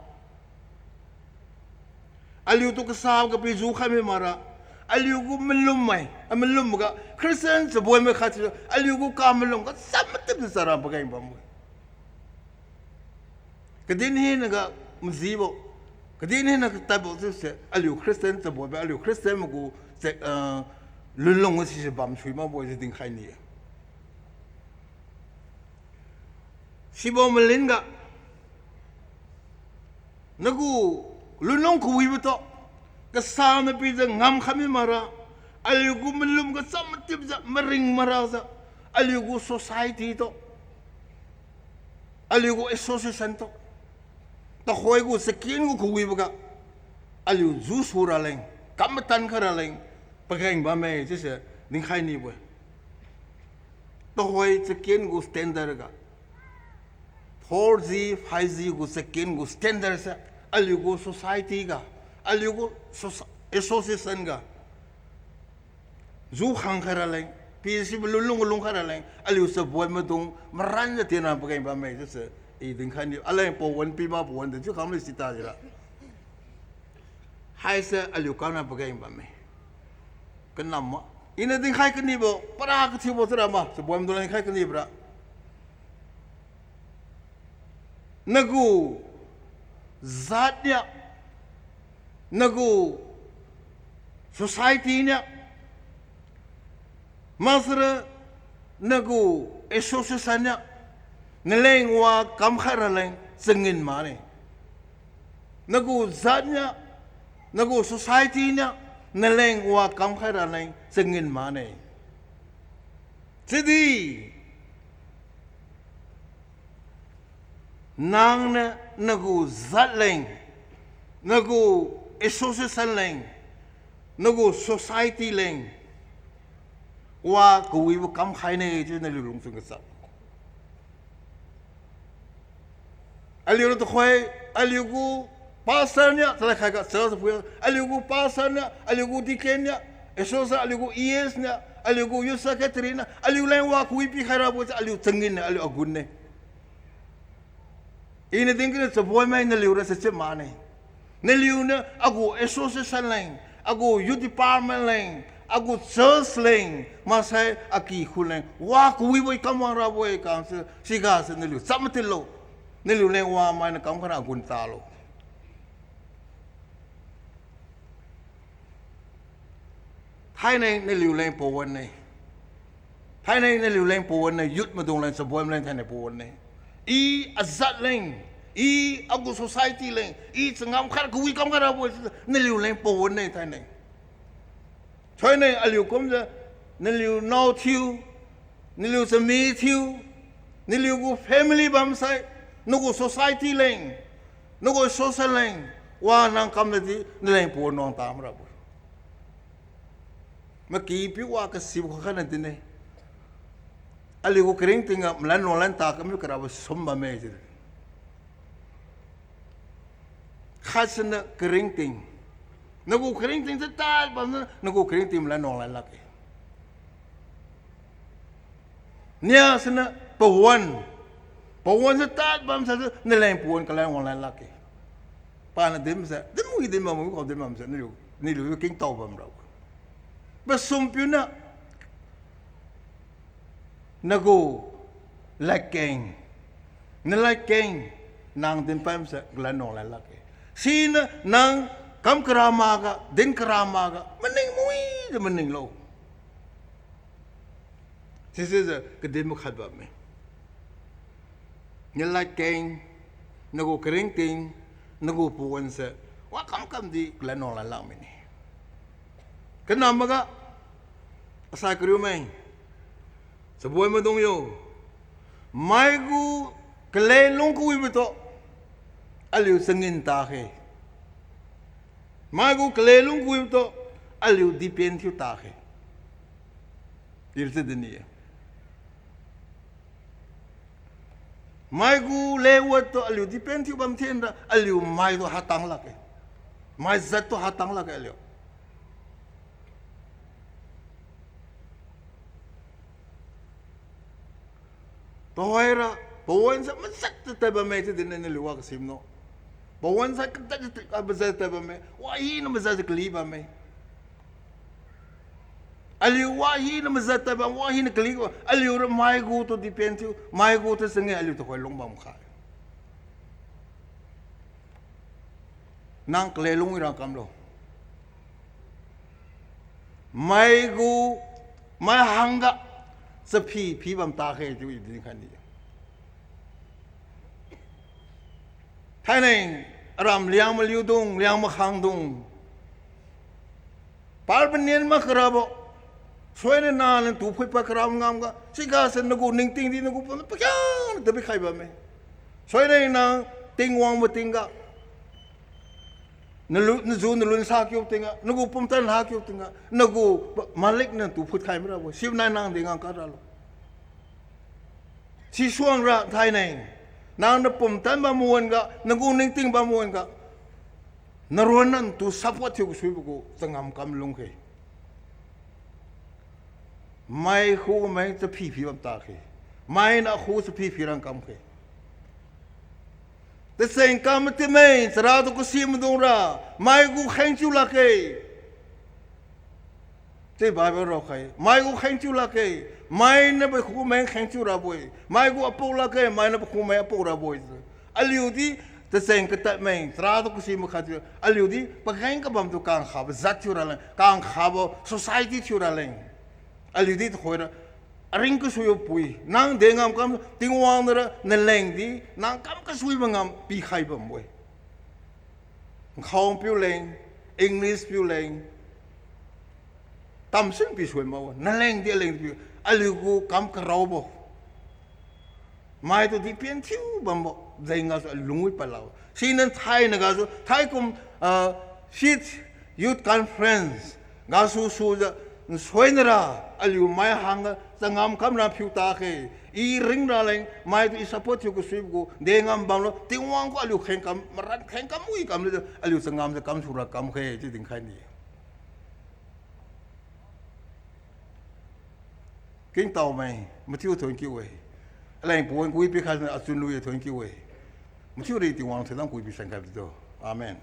Aliutu kasabo ga pi jukhai mi makra. Aliu gu malum mai, a malum ga Christian chabon mai khat chiu, aliu gu kamalum ga cham matipjiu chara pageng bambo-e. Kadin hinaga majibo, kadin hina katadbo chiuse, aliu Christian chabonbo, aliu Christian mai gu, ah, lunlung sise bamsui makbo-e chiu dinkhai ni-e. Sibo malin ga, nagu lunlung kawibo tu, kasabo pijiu ngamkhai mi makra, aliu gu malum ga cham matipjiu, maring makra jiu, aliu gu society tu, aliu gu association tu, tuhoi gu chaken gu kawibo ga, aliu jusu raleng, kam matan khai raleng, pageng bamme chiuse dinkhai nibo-e. Tuhoi chaken gu standard ga, four G, five G gu chaken gu standard se, aliu gu society ga, aliu gu soci-, association ga, ju khang khai raleng, pisibo lunlung lung khai raleng, aliu chabon maidung maranjiu tienra pageng bamme chiuse, i dinkhai ni, aleng pawan pi ma pawan de chiu khang le sita jira. Haise aliu kamra pageng bamme. Kanam ma. Iniu dinkhai kanibo, para kathiubo chara ma, chabon maidung dinkhai kanibora. Nagu jat nia, nagu society nia, maksara nagu association nia, naleng wa kamkhai raleng changin mane. Nagu jat nia, nagu society nia, naleng wa kamkhai raleng changin mane. Chiudi, nangniu nagu jat leng, nagu association leng, nagu society leng, wa kawibo kamkhaine chiu naliu lungchun kachap. Aliura tuhoi, aliugu pastor nia, chalai khaiga church phui, aliugu pastor nia, aliugu deacon nia, associate, aliugu E S nia, aliugu youth secretary nia, aliu leng wa kawi pikhai rabo si aliu changin-e, aliu agun-e. Iniu dinkiu chabonmai naliura sichiu mane. Naliuniu agu association leng, agu youth department leng, agu church leng, maksai aki khu leng, wa kawibo-e kamwang rabo-e kang si, siga si naliu chap matinlo. Naliu leng wamainiu kamkhai ra agun talo. Thainai naliu leng pawan-e. Thainai naliu leng pawan-e, youth maidung leng, chabonmai leng thainai pawan-e. I ajat leng, i agu society leng, i changam khat kawi kam khat rabo-e, naliu leng pawan-e thainai. Thainai aliu kumjiu, naliu naothiu, Naliu chami thiu, naliu gu family bamsai, nagu society leng, nagu social leng, wa nang kamnadi naleng pawan nuang tamrabo. Makipiu wa kasibo khakhana din-e. Aliu gu karingting ga malan nuanglan ta kami karabo sum bamme chiu. Khat siniu karingting. Nagu karingting se tad bamniu, nagu karingting malan nuanglan lakge. Nia siniu pawan. Pawan se tad bamsai, naleng pawan kalan wanglan lakge. Paniu dinbose, dinwi dinbam, khao dinbamse, naliu, naliu kingtao bamra. Pasumpiuniu, nagu ladkeng, naladkeng, nang dinpamse kalan nuanglan lakge. Siniu nang kam kara makga, din kara makga, maning muijiu maninglo. Sisijiu kadin makhat bamme. Naladkeng, nagu karingting, nagu pawanse, wa kamkamdi kalan nuanglan lakmine. Kanam maga, asai kariu mai, chaboi maidung yo, maigu kale lung kawibotu, aliu changin takhe. Maigu kale lung kawibotu, aliu depend thiu takhe. Ira si dinni-e. Maigu lewattu aliu depend thiu bam thenra, aliu maitu hatang lakge. Maijattu hatang lakge aliu. Tuhoira, pawanse majat tad bamme chiu dinne naliu wa kasimnu. Pawanse katad, ah, majat tad bamme, wa hiniu majatjiu kali bamme. Aliu wa hiniu majat tad bam, wa hiniu kali bam, aliura maigu tu depend thiu, maigu tu changin aliu tuhoi lung bam khai. Nang kale lung ira kamlo. Maigu, mai hangga, chaphi phi bam takhe chiu i dinkhai ni. Thainai, aram Liangmai liudung, Liangmai khangdung, par panian mak karabo, suaina naniu tu phuipad karabo ngamga, sigase nagu ningtingdi nagu pum pakhiangna tapikhai bamme. Suaina nang Tingwang matingga, nalu, naju nalun sa kiu tingga, nagu pumtan ha kiu tingga, nagu malik niu tu phutkhai mirabo, sibo nai nang di ngang kadralo. Sisuangra thainai, nang napumtan bam wan-ga, nagu ningting bam wan-ga, naruan natu support thiu kasuibo gu changam kam lungkhe. Mai khu mai chaphi phi bam takhe. Mainiu akhu chaphi phi rang kamkhe. Tacheng kam matimei, charatu kasi maidungra, maigu khengchiu lakge. Chi Bible raokhai, maigu khengchiu lakge, mainiu pakhu mai khengchiu rabo-e, maigu apuk lakge, mainiu pakhu mai apuk rabo-e. Aliudi tacheng katadmei, charatu kasi makhat thiu, aliudi pakheng kabamtu kangkhabo jat thiu raleng, kangkhabo society thiu raleng. Aliudi tuhoira, aring kasui pui, nang dengam kam, Tingwang nara nalengdi, nang kam kasui mangam pikhai bambo-e. Nkhao piu leng, English piu leng, tamsin pi sui mak-e, nalengdi alengdi piu, aliugu kam karaobo. Maitu depend thiu bambo jeng gasu alungwi palao. Siniu thainai gasu, thaikum, ah, Fifth Youth Conference gasu sujiu, nsuinara, aliu mai hangga changam kamra phiu takhe, i ring raleng, maitu i support thiu kasuibo gu, dengam bamlo, Tingwang gu aliu kheng kam, maran kheng kam wi kamlujiu, aliu changamjiu kamsura kamkhe, chiu dinkhai ni. Kingtaomai, mathiu thon kiu-e. Aleng pawan kawi pikhai achun lui thon kiu-e. Mathiu ri Tingwang thoidam kawi pisan khai bitu. Amen.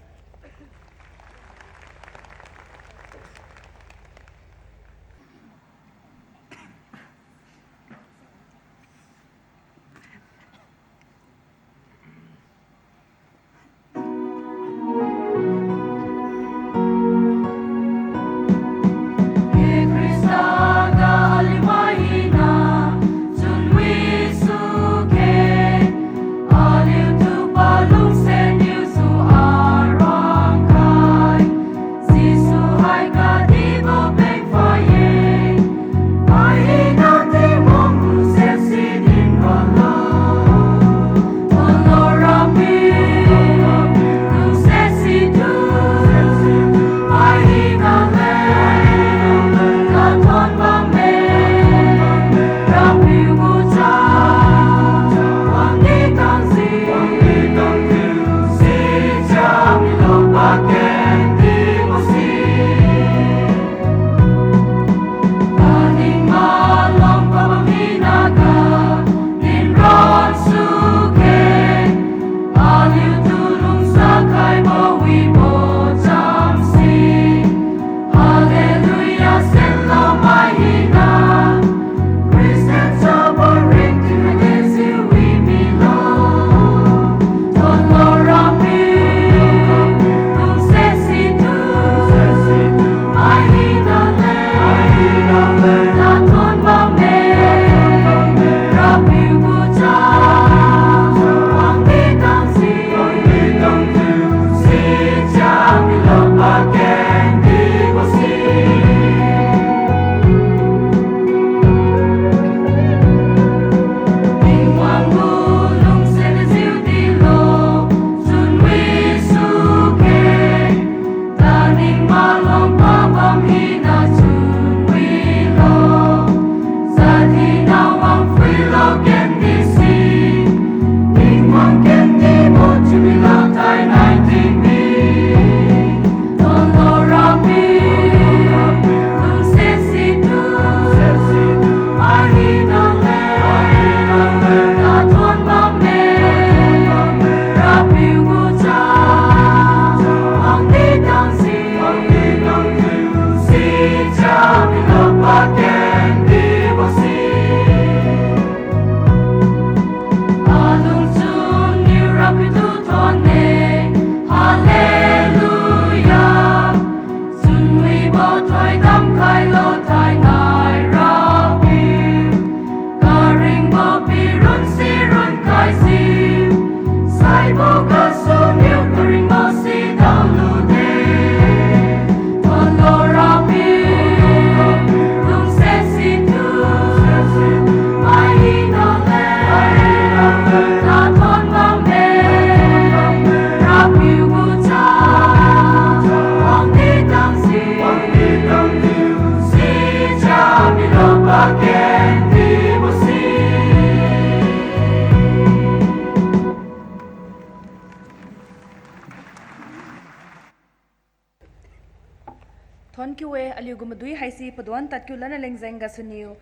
Thuon kiu-e, aliu gu madui haise paduan tadkiu lanna leng jeng gasuniu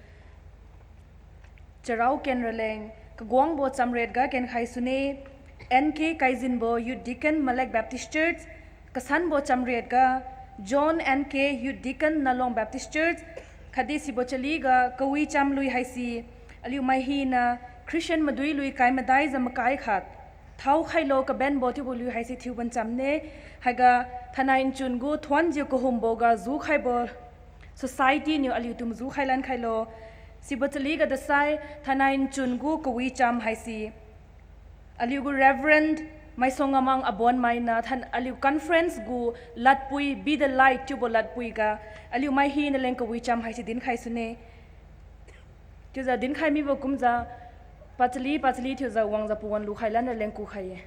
charao ken raleng, kaguangbo chamriat ga kenkhai sune, N K Kaizinbo, Youth Deacon, Malek Baptist Church, kasanbo chamriat ga, John N K, Youth Deacon, Nalong Baptist Church, khatdi sibo chaliga kawicham lui haise, aliu mai hina, Christian madui lui kai madaijiu makai khat thaokhailo kabenbo thiubo lui haise thiuban chamne, haiga thainai nchun gu thuonjiu kahumbo ga jukhaibo society niu aliutu majukhai lan khailo. Sibo chaliga dasai thainai nchun gu kawicham haise aliu gu Reverend Maisong Ngamang Abonmaina than aliu conference gu ladpui Be the Light chiubo ladpui ga aliu mai hina leng kawicham haise dinkhai sune. Chiujiu dinkhai mibo kumjiu pachali pachali thiujiu wangjiu pawan lukhai lanna leng kukhai-e.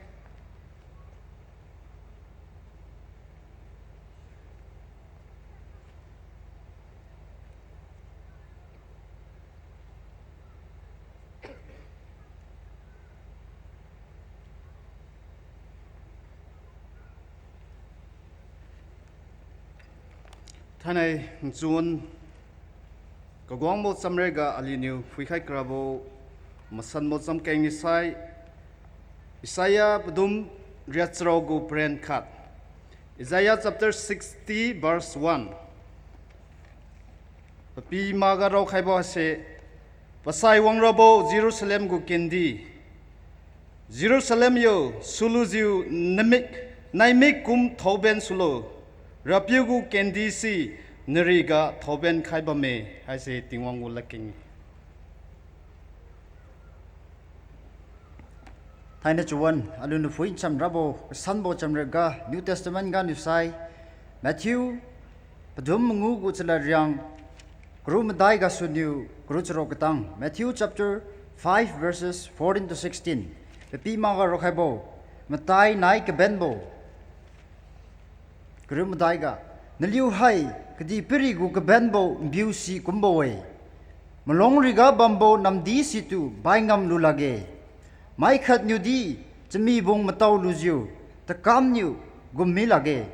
Thainai nchun kaguangbo chamriat ga aliuniu phuikhai karabo masanbo chamkeng nisai, Isaiah padum riat charao gu paren khat. Isaiah chapter sixty verse one. Papi maga raokhaibo se, pasai wangrabo Jerusalem gu kendi. Jerusalem yo, sulujiu namik, naimik kum thaoben sulo, Rapiu gu kendi si nariga thaoben khai bamme, haise Tingwang gu ladkeng-e. Thainai chuwan, aliuniu phui ncham rabo kasanbo chamriat ga New Testament ganiu sai, Matthew padum mangu gu chalad riang, kariu madai gasuniu kariu charuk katang. Matthew chapter five verses fourteen to sixteen. Papi maga raokhaibo, matai nai kabenbo. Kariu madai ga, naliu hai kadihpiri gu kabenbo nbiu si kumbo-e. Malong riga bambo namdi situ bai ngam lu lakge. Maikhat niudi chamibung matao lujiu, takam niu gummi lakge.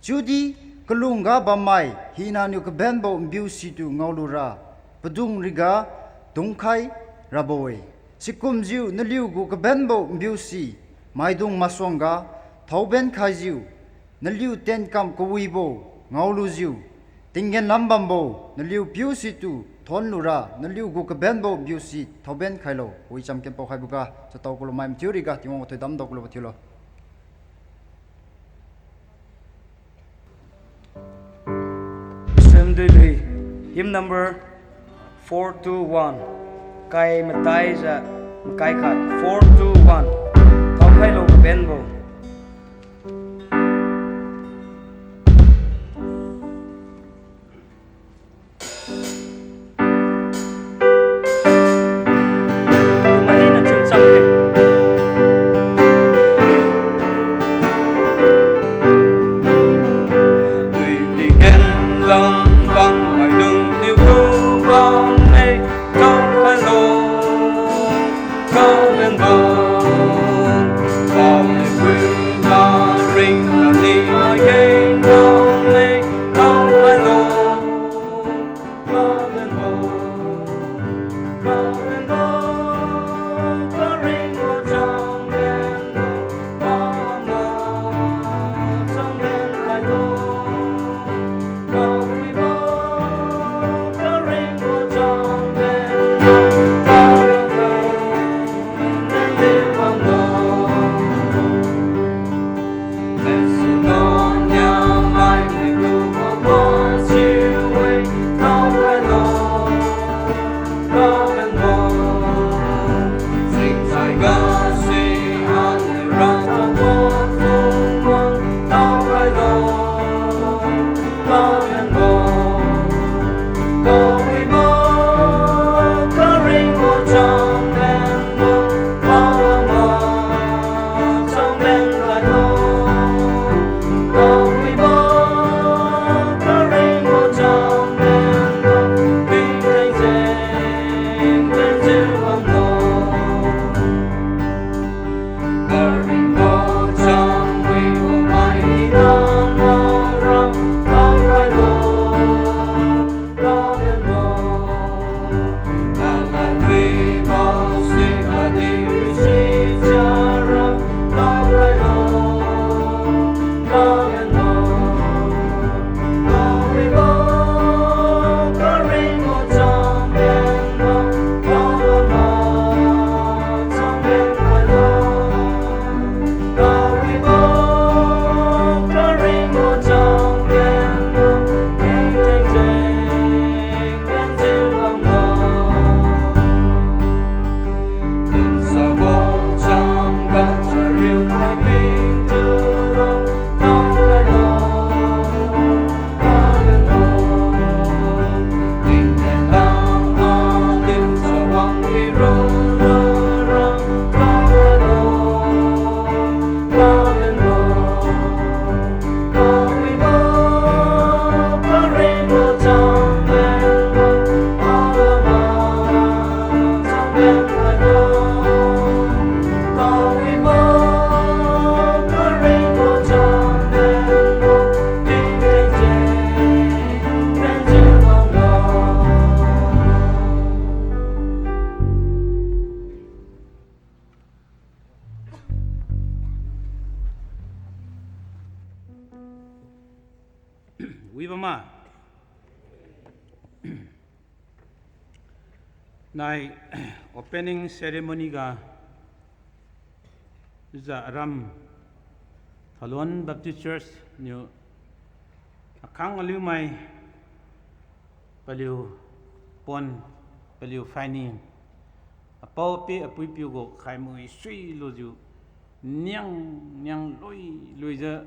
Chiudi kalungga bammai hinaniu kabenbo nbiu situ ngaolura, padung riga dungkhai rabo-e. Sikumjiu naliu gu kabenbo nbiu si maidung masuangga thaoben khaijiu, naliu tienkam kawibo ngaolujiu, tinggen lam bambo naliu piu situ thonlura, naliu gu kabenbo nbiu si thaoben khailo. Wicham kenpao khaiboga, chatao kulo mai mathiu riga Tingwang gu thoidam dao kulo thiulo. Assembly lui, hymn number four two one. Kai mataijiu makai khat, four two one. Thaokhailo kabenbo. Wi bam ma. Nai opening ceremony ga, chiujiu aram Thaluan Baptist Church niu akhang aliumai paliu pon, paliu phaini, apao-ape apui-apiu gu khai mui suilujiu niang niang lui luijiu,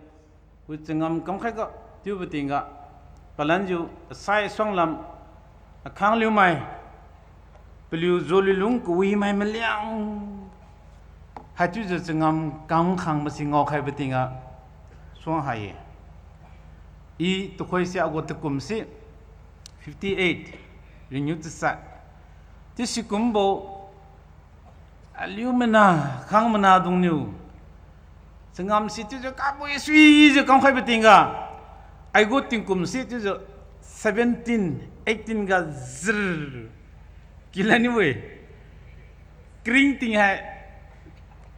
wi changam kamkhaiga chiubo tingga, palanjiu asai suanglam akhang aliumai paliu joliu lung kawimai maliang haichiujiu changam kamkhangbo si ngaokhaibo tingga suang hai-e. I tukhoi se agu takum se fifty eight renew tasat. Chiu sikumbo aliu mana, khang mana dungniu changam si chiujiu kabu-e suijiu kamkhaibo tingga, aigu tingkum se chiujiu seventeen, eighteen ga zir kilan niu-e. Kring ting hai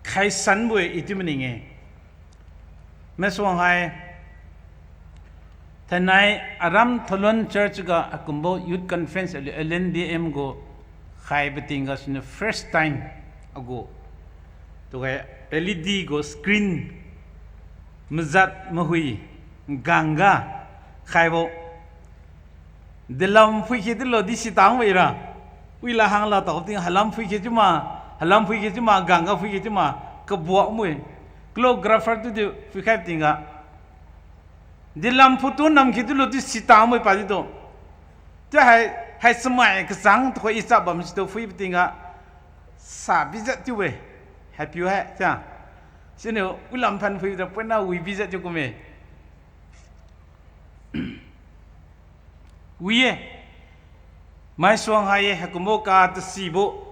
khaisanbo-e chiu maning-e. Masuang hai, thainai aram Thaluan Church ga akumbo youth conference aliu L N B M gu khaibo tingga siniu first time agu, tuga L E D gu screen majat mahui gangga khaibo. Delam phuikhe tilo di sitang maira. Wila hangla tao ting halam phuikhe chiuma, halam phuikhe chiuma, gangga phuikhe chiuma, kabuak mui. Clographer tu di phuikhai tingga, delam phutu namkhe tilo di sitang mai padi tu. Chiu hai, hai chamai kachang tukhoi i chap bam situ phui tingga, sa bijat chiu-e. Haipiu hai chia, siniu wilam phan phuira poina wi bijat chiu kumme. Wi-e. Maisuang hai-e, haikumbo ka tasibo.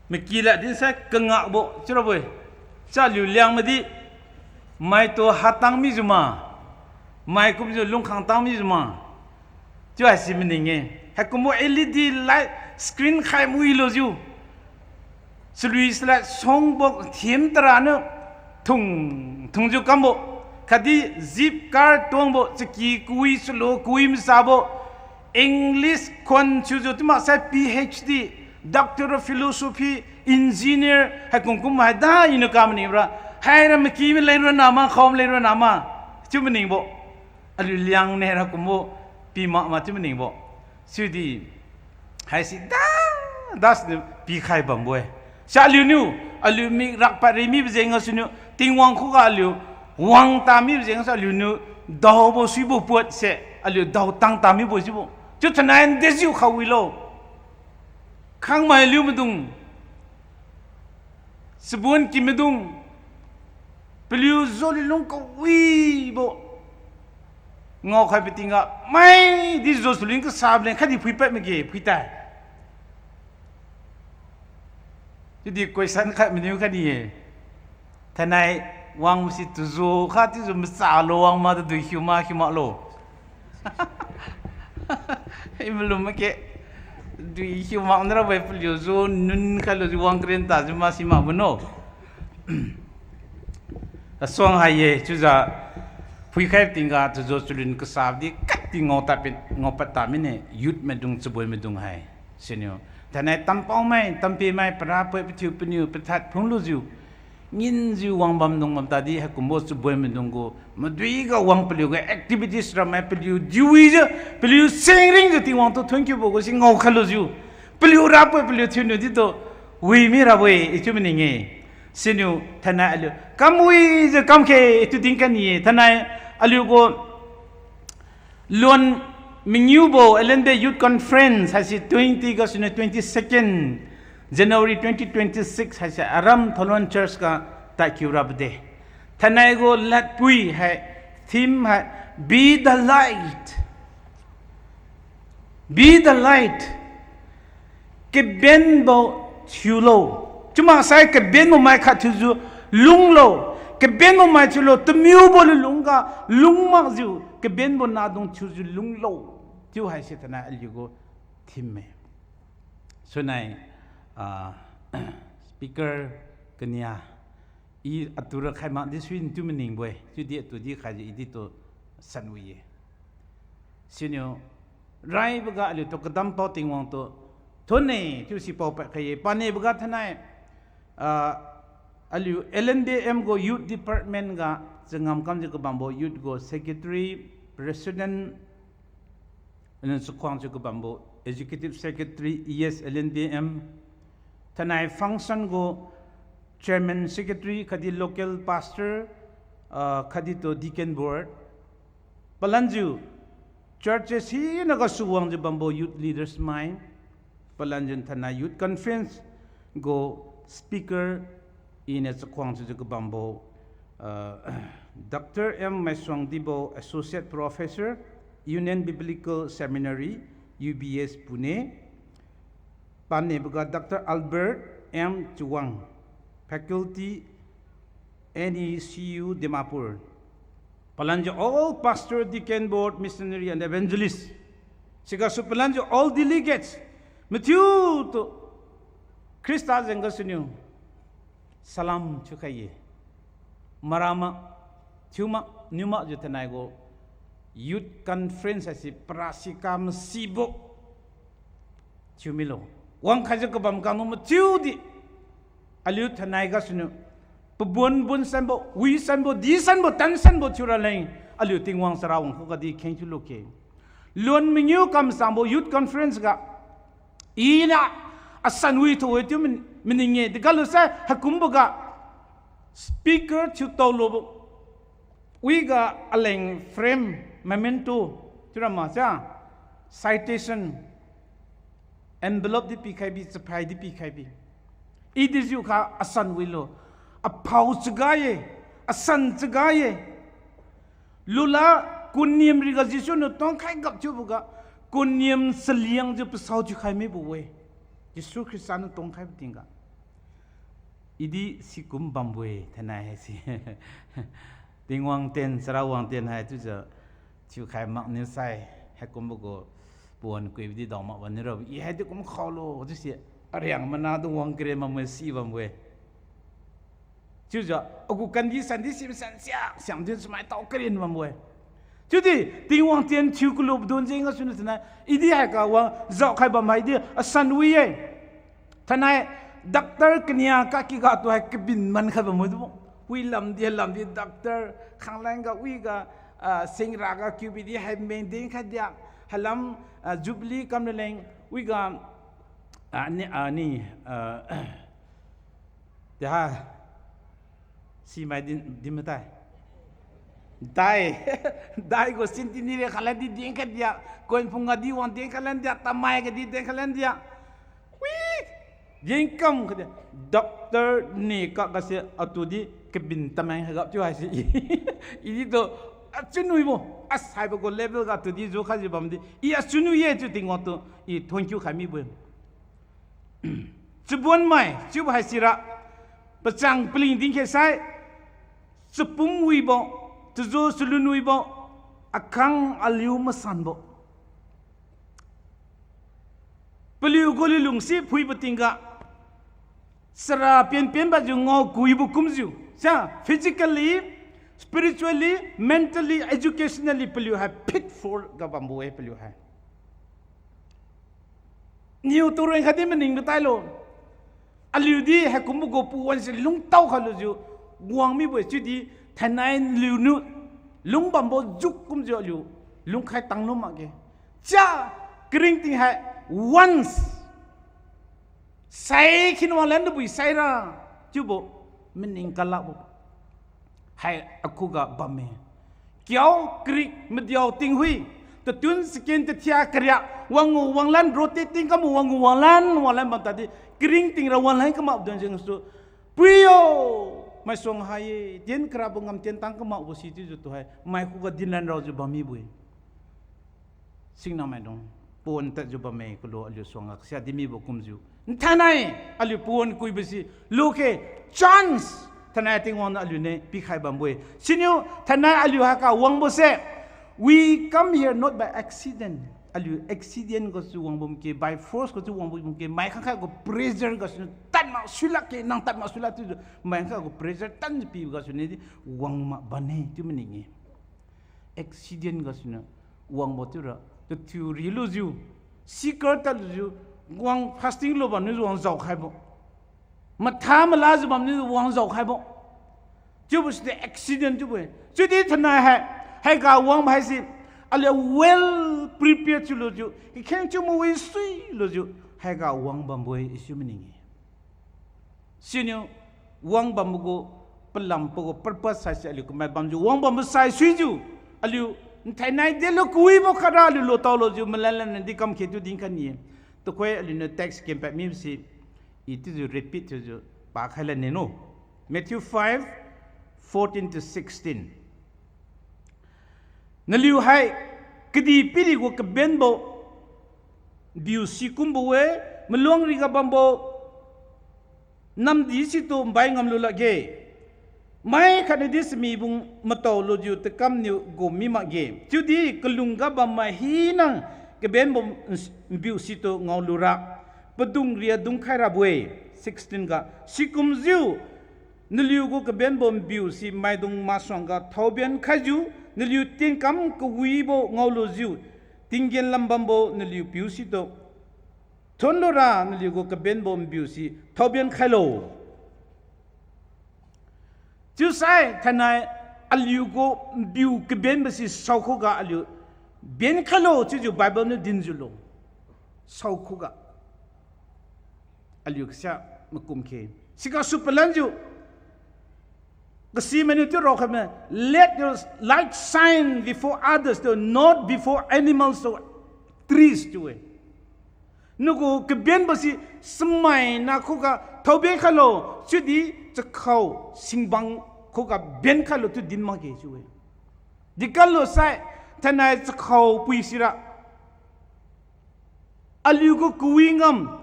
Maki lad dinsai kangakbo chiurabo-e. Chaliu Liangmai di, maitu hatang mijiu ma, mai kumjiu lungkhang tang mijiu ma, chiu haisi maning-e. Haikumbo L E D light screen khai muilujiu, chalui salad songbo thim taraniu thung, thungjiu kambo, khatdi jeep car tuangbo, chaki kawi chalu kawi masabo, English khon thiujiu chiumaksai P H D, Doctor of Philosophy, engineer haikum kum hai da iniu ka maningbo ra, haira maki maleng ronna ma, khao maleng ronna ma, chiu maningbo. Aliu Liangmai ra kumbo pi mak ma chiu maningbo. Chiudi haisi da, dasiniu pikhai bambo-e. Sa aliuniu, aliu mik rakpad rimibo jeng gasuniu, Tingwang khuga aliu wang tamibo jeng gasu aliuniu daobo suibo puat se, aliu dao tang tamibo chiubo. Chiu thainai dejiu kha wilo. Khangmai aliu maidung, chabon ki maidung, paliu joliu lung kawibo ngaokhaibo tingga, mai di jo chalun kasabo leng khatdi phuipad makge, phuitai. Chiudi question khat maniu khatdi-e. Thainai wangbo si tuju kha chiujiu machalo wang ma tadui khiu ma khiu maklo. I malum makge. Dui khiu mak nrabo-e paliu jo nun khailo jiu wang karen tajiu ma si makbo no. Asuang hai-e chiujiu phuikhai tingga tuju chalun kasabo di khatdi ngao tadpad, ngao pad ta mine youth maidung chaboi maidung hai. Siniu. Thainai tampao mai, tampeh mai, parapoi pathiu paniu, pathad phunglujiu. Nginjiu wangbam dung bam tadi haikumbo chaboi maidung gu, maduiga wang paliu ga activities ramai paliu diwijiu, paliu singringjiu Tingwang tu thunkiubo gu si ngao khalujiu. Paliu rapoi paliu thiuniu ditu, wi mirabo-e, i chiu maning-e. Siniu, thainai aliu, kamwijiu kamkhe, i chiu dinkhai ni-e, thainai aliu gu, Luan mangiubo L N B Youth Conference haise twenty gasuniu twenty-second January twenty twenty-six haise Aram Tholon Church ga tadkiu rabo de. Thainai gu ladpui hai theme hai Be the Light. Be the Light. Kabenbo thiulo. Chiumaksai kabenbo mai khat thiujiu lunglo. Kabenbo mai thiulo, tamiubo lulungga lungmakjiu kabenbo nahdung thiujiu lunglo. Chiu haise thainai aliu gu theme-e. Sunai, ah, speaker kania, i atu ra khai mak di suin chiu maningbo-e. Chiudi atu di khaijiu i ditu san wi-e. Siniu raiboga aliutu kadampao Tingwang tu thonne chiu sipao pad khai-e. Paniboga thainai, ah, aliu L N B M gu youth department ga changam kamjiu kabambo youth gu secretary, president, aliu chakhuangjiu kabambo executive secretary, E S L N B M, thainai function gu chairman, secretary khatdi local pastor, ah, khatdi tu deacon board, palanjiu churches hina gasu wangjiu bambo youth leaders mai, palanjiu thainai youth conference gu speaker, iniu chakhuang thiujiu kabambo, ah, Doctor M Maisuangdibo, Associate Professor, Union Biblical Seminary, U B S Pune, paniboga Doctor Albert M Chawang, Faculty, N E C U Dimapur. Palanjiu all pastor, deacon board, missionary and evangelist, sigasu palanjiu all delegates, mathiutu Khrista jeng gasuniu salam thiukhai-e. Marama, thiuma, niumakjiu thainai gu youth conference haise parasi kam sibo thiumilo. Wangkhaijiu kabam kangnu mathiudi aliu thainai gasuniu pabon bon sanbo, wi sanbo, di sanbo, tan sanbo thiuraleng, aliu Tingwang Charawang khugadi kheng thiu lukhe. Luan mangiu kamsangbo youth conference ga iniu asan wi thu-e chiu man- maning-e, degalusai haikumboga speaker thiutaolubo wiga aleng frame, memento, chiura maksa, citation, envelope di pikhai bi, chaphai di pikhai bi. I dejiukha asan wilo, aphao chaga-e, asan chaga-e. Lula kuniam riga Jesu niu tongkhai gapthiuboga, kuniam chaliangjiu pasao thiukhai mibo-e. Jesu Khrista niu tongkhaibo tingga. I di sikum bambo-e thainai haise. Tingwang tien, Charawang tien hai chiujiu thiukhai makniu sai, haikumbo gu pawan kuibo di daomak wanniura, i haidi kum khaolo chiuse, ariang mana dung wang karen bambo-e, si bambo-e. Chiujiu agu kandi sandi si masan siak siam din sumai tao karen bambo-e. Chiudi Tingwang tien thiu kalubo don jeng gasuniu thainai, i di haiga wang jaokhai bam haidi asan wi-e. Thainai doctor kania kakiga tu hai kabin mankhai bambo-e dubo. Wi lamdi lamdi doctor, khanglan ga wiga, ah, singra ga kiu bidi hai meng dinkhai dia, hailam, ah, jubilee kamraleng wiga, ah, ni, ah, ni, ah, tiha, simai din, din matai. Dai, dai gu centenary khalan di dinkhai dia, koinphung ga di wang dinkhai lan dia, tamai ga di dinkhai lan dia. Wi, dinkam khaidi, doctor ni kagase atudi kabin tameng haiga chiu haise i, i di tu achunwibo, asaibo gu level ga atudi jukhaijiu bamdi, i achunwi-e chiu Tingwang tu i thonkiu khai mibo-e. Chabonmai chiubo haisira, pachang paling dinkhai sai, chapum wibo, chazu chalun wibo, akhang aliu masanbo, paliu gu lulungse phuibo tingga, chara pian pianbajiu ngaokuibo kumjiu, sa physically, spiritually, mentally, educationally paliu hai fit for ga bambo-e paliu hai. Niu tureng khatdi maning matailo. Aliudi haikumbo gu pawan se lungtao khalujiu wang mibo-e chiudi thainai liuniu lungbambo juk kumjiu aliu lungkhai tanglu makge. Chia karingting hai once sai khin wanglan dubui saira chiubo maning kalakbo hai akhuga bamme. Kiao karik madiao tinghui, tatun second tathia kariak, wanggu wanglan rotating kambo wanggu wanglan wanglan bam tadi, karingting ra wanglan kamakbo don jengsu, pui yo, maisuang hai-e, din karabo ngam tien tang kamakbo si chiujiu tuhai mai khuga dinlan raojiu bammibo-e. Singnamaidung, pawan tadjiu bamme kalu aliu suangga kasia dimibo kumjiu, nthainai aliu pawan kuibo si lukhe, chance thainai Tingwang niu aliuniu pikhai bambo-e. Siniu thainai aliu haiga wangbo se, we come here not by accident. Aliu accident gasu wangbo makge, by force gasu wangbo makge, mai khangkhai gu pressure gasuniu tadmak suilakge, nang tadmak suilak chiujiu mai khangkhai gu pressure tanjiu pibo gasuniu di wang mak bamne chiu maning-e. Accident gasuniu wangbo chiura, tathiu rilujiu, sikhar tadlujiu, wang fasting lu bamniu wang jaokhaibo. Matha malajiu bamniu wang jaokhaibo. Chiubo sidi accident chiubo-e. Chiudi thainai hai, haiga wangbo haise, aliu well prepared thiulujiu, kikheng chiu mawi suilujiu, haiga wang bambo-e, isi maning-e. Siniu wang bambo gu palam pagu purpose haise aliu kamai bamjiu wang bambo saisuijiu, aliu nthainai delu kawibo khaira aliu lutao lujiu malanlan nadi kamkhe chiu dinkhai ni-e. Tuhoi aliuniu text kempad mibose, i chiujiu repeat thiujiu pakhai lane no. Matthew five, fourteen to sixteen. Naliu hai kadihpiri gu kabenbo biu sikumbo-e, maluang riga bambo namdi situ bai ngamlu lakge. Mai khatnadi chami bung matao lujiu takamniu gum mi makge. Chiudi kalungga bammai hina kabenbo nbiu situ ngaolura, padung ria dungkhai rabo-e. Sixteen ga, sikumjiu naliu gu kabenbo nbiu si maidung masuangga thaoben khaijiu, naliu tienkam kawibo ngaolujiu, tinggen lam bambo naliu piu situ thonlura, naliu gu kabenbo nbiu si thaoben khailo. Chiusai thainai aliu gu nbiu kabenbo si saokhuga aliu ben khailo chiujiu Bible niu dinjiulo. Saokhuga aliu kasia makum khe. Sigasu palanjiu, kasi mainiu chiu raokhai me, let your light shine before others, though not before animals or trees chiu-e. Nagu kabenbo si chamaina khuga thaoben khailo, chiudi chakhao singbang khuga ben khailo chiu din makge chiu-e. Dikanlo sai, thainai chakhao pui sira aliu gu kawi ngam,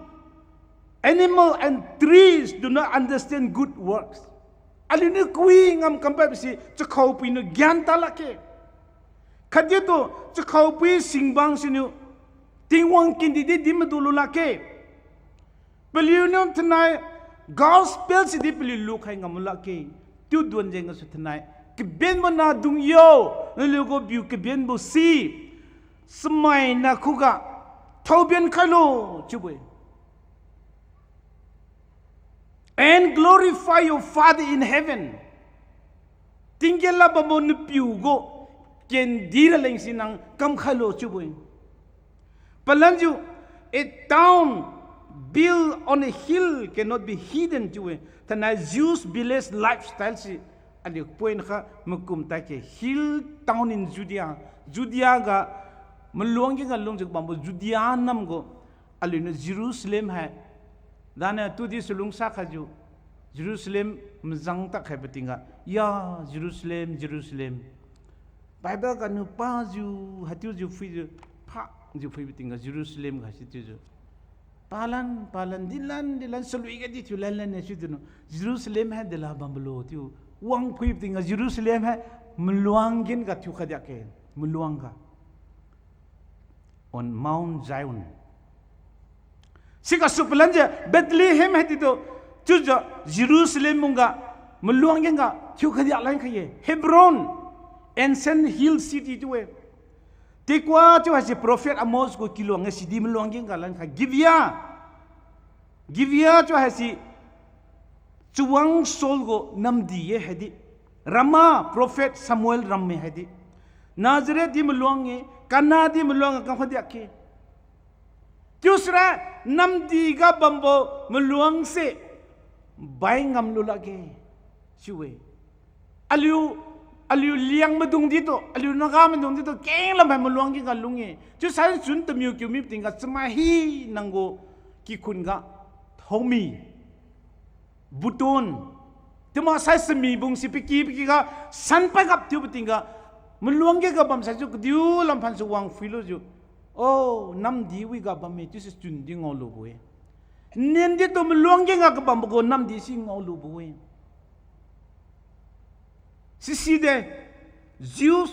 animal and trees do not understand good works. Aliuniu kawi ngam kampad si chakhao puiniu gyan ta lakge. Khatdi tu chakhao pui singbang siniu Tingwang kindi di di madu lu lakge. Paliuniu thainai gospel sidi paliu lukhai ngam lakge. Chiu duan jeng gasu thainai, kabenbo nah dung yo, naliu gu biu kabenbo si chamaina khuga thaoben khailo chiubo-e. And glorify your Father in heaven. Tinggen la bambo napiu gu kendi raleng si nang kamkhailo chiubo-e. Palanjiu, a town built on a hill cannot be hidden chiu-e. Thainai Jews village lifestyle si aliu point kha makum taikhe, hill town in Judea. Judea ga maluang keng ga lungjiu bambo Judea nam gu aliuniu Jerusalem hai, daniu tudi salungsa khajiu Jerusalem mazang tadkhaibo tingga, ya, Jerusalem, Jerusalem, Bible ganiu pajiu, haichiujiu phuijiu, phajiu phuibo tingga Jerusalem ga sichiujiu palan palan, dinlan dinlan, salui ga di thiu lanlan ne sichiuniu Jerusalem hai dela bambo lo chiu wangphuibo tingga Jerusalem hai maluang gen ga thiukhai diakge, maluang ga. On Mount Zion. Sigasu palanjiu Bethlehem haidi tu, chiujiu Jerusalem mungga maluang gen ga thiukhai diak lankhai ye. Hebron, ancient hill city chiu-e. Tekoa chiu haise prophet Amos gu kiluang-e, sidi maluang gen ga lankhai. Gibeah, Gibeah chiu haise chawang Saul gu namdi ye haidi. Ramah, prophet Samuel ramme haidi. Nazareth di maluang-e, Cana di maluang-e, kamkhai diakge. Chiusira namdi ga bambo maluang se bai ngam lu lakge chiu-e. Aliu, aliu Liang maidung ditu, aliu Naga maidung ditu kenglam hai maluang gen ga lung-e. Chiusai chun tamiu kiu mibo tingga chamai hina gu kikhun ga thaomi, buton, tiuma sai chami bung si paki paki ga san pai gap thiubo tingga maluang gen ga bam sajiu kadiu lamphan si wang phuilujiu, o, namdi wi ga bamme chiusi chun di ngaolubo-e. Nen ditu maluang gen ga kabambo gu namdi si ngaolubo-e. Siside, Jews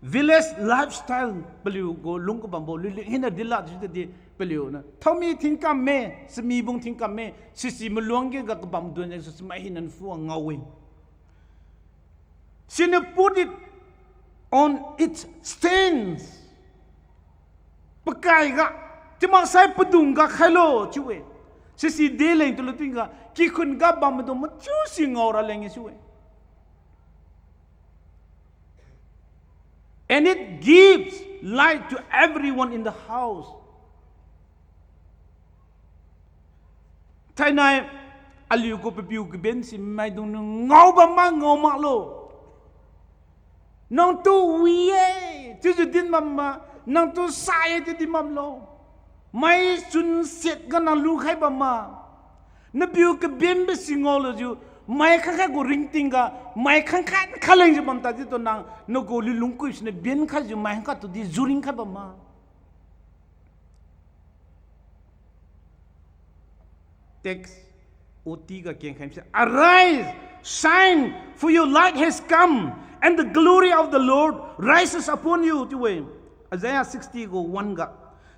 village lifestyle paliu gu lung kabambo luilung hina dila chiudi paliuniu thaomi thingkamme, chami bung thingkamme, sisi maluang gen ga kabam duan jengsu chamai hina phu ngao-e. Siniu put it on its stands. Pakai ga, chiumaksai padung ga khailo chiu-e. Sisi deleng tulu tingga kikhun ga bammaidung mathiu si ngao raleng-e chiu-e. And it gives light to everyone in the house. Thainai aliu gu papiu kaben si maidung niu ngao bam ma ngao maklo. Nangtu wi-e, chiujiu din bam ma, nangtu sa-e chiu din bamlo. Mai chun siat ga nang lukhai bam ma. Napiu kabenbo si ngaolujiu, mai khangkhat gu ringting ga, mai khangkhat khalengjiu bam tadi tu nang, nagu lulung kui siniu benkhaijiu mai khangkhat tu di juringkhai bam ma. Text O T ga kengkhai se, Arise, shine, for your light has come, and the glory of the Lord rises upon you, chiu-e. Isaiah sixty gu one ga.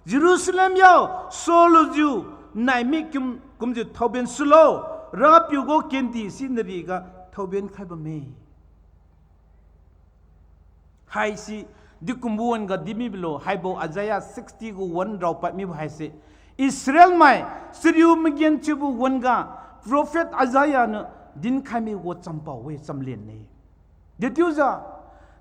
Jerusalem yo, solujiu, naimik kum, kumjiu thaoben sulo, Rapiu gu kendi si nariga thaoben khai bamme. Haisi, dikumbo wan-ga di mibo lo, haibo Isaiah sixty gu one raopad mibo haise, Israel mai, chariu magenthiubo wan-ga, prophet Isaiah niu dinkhai mibo champao-e, chamlen-e. Dechiujiu,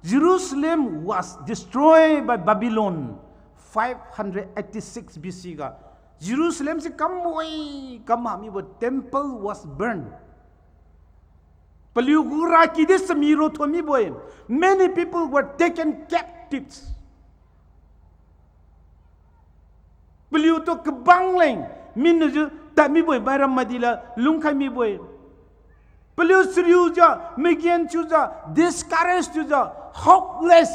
Jerusalem was destroyed by Babylon, five hundred eighty-six B C ga. Jerusalem se kambo-e, kamha mibo temple was burned. Paliu gu raki di chami rotho mibo-e. Many people were taken captives. Paliutu kabang leng, minjiu tad mibo-e, mairam madi la lungkhai mibo-e. Paliu chariujiu, magenthiujiu, discourage thiujiu, hopeless.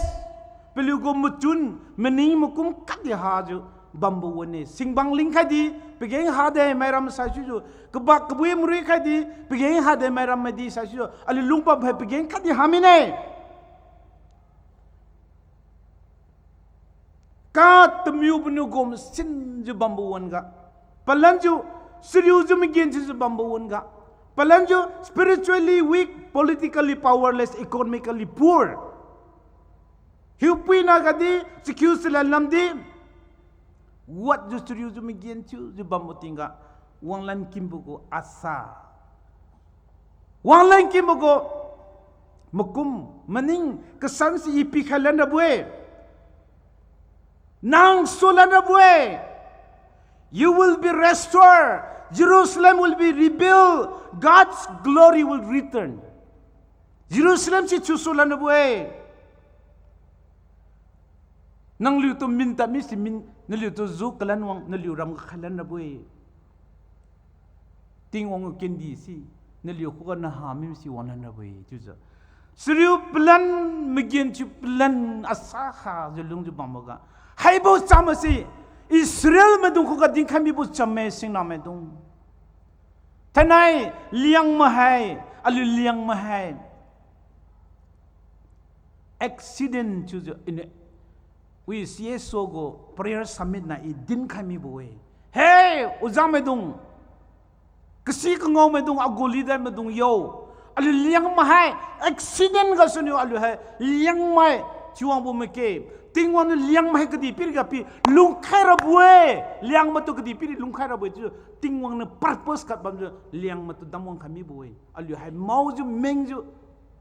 Paliu gu machun, maning makum khatdi hajiu bambo wan-e. Singbang lingkhaidi, pageng hade mairam saisuijiu, kabak kabui marui khaidi, pageng hade mairam madi saisuijiu, aliu lungbam hai pageng khatdi ha mine. Katamiu paniu gu masinjiu bambo wan-ga, palanjiu, chariujiu magenthiujiu bambo wan-ga, palanjiu spiritually weak, politically powerless, economically poor. Hiupuina gadi, chakiu chalan lamdi, watjiu chariujiu magenthiujiu bambo tingga, wanglan kimbo gu asa, wanglan kimbo gu makum, maning, kasan si I pikhai lan rabo-e. Nang sulan rabo-e. You will be restored. Jerusalem will be rebuilt. God's glory will return. Jerusalem si thiusulan rabo-e. Nangliutu mintad mi si min, naliutu ju kalan wang, naliu ram ga khai lan rabo-e. Tingwang gu kendi si, naliu khuga naha mi si wanglan rabo-e chiujiu, chariu palan, magenthiu palan, asa khajiu lungjiu bamboga, haibo cham masi, Israel maidung khuga dinkhai mibo chamme singnamaidung. Thainai Liangmai hai, aliu Liangmai hai accident chiujiu iniu, wi C S O gu prayer summit na I dinkhai mibo-e. He, ojamaidung, kasi kangaomaidung, agu leader maidung yo. Aliu Liangmai hai accident gasuniu aliu hai Liangmai chiuwangbo make. Tingwang niu Liangmai kadihpiriga pi lungkhai rabo-e. Liangmai tu kadihpiri lungkhai rabo-e chiujiu Tingwang niu purpose khat bamjiu Liangmai tu damwang khai mibo-e. Aliu hai maojiu mengjiu,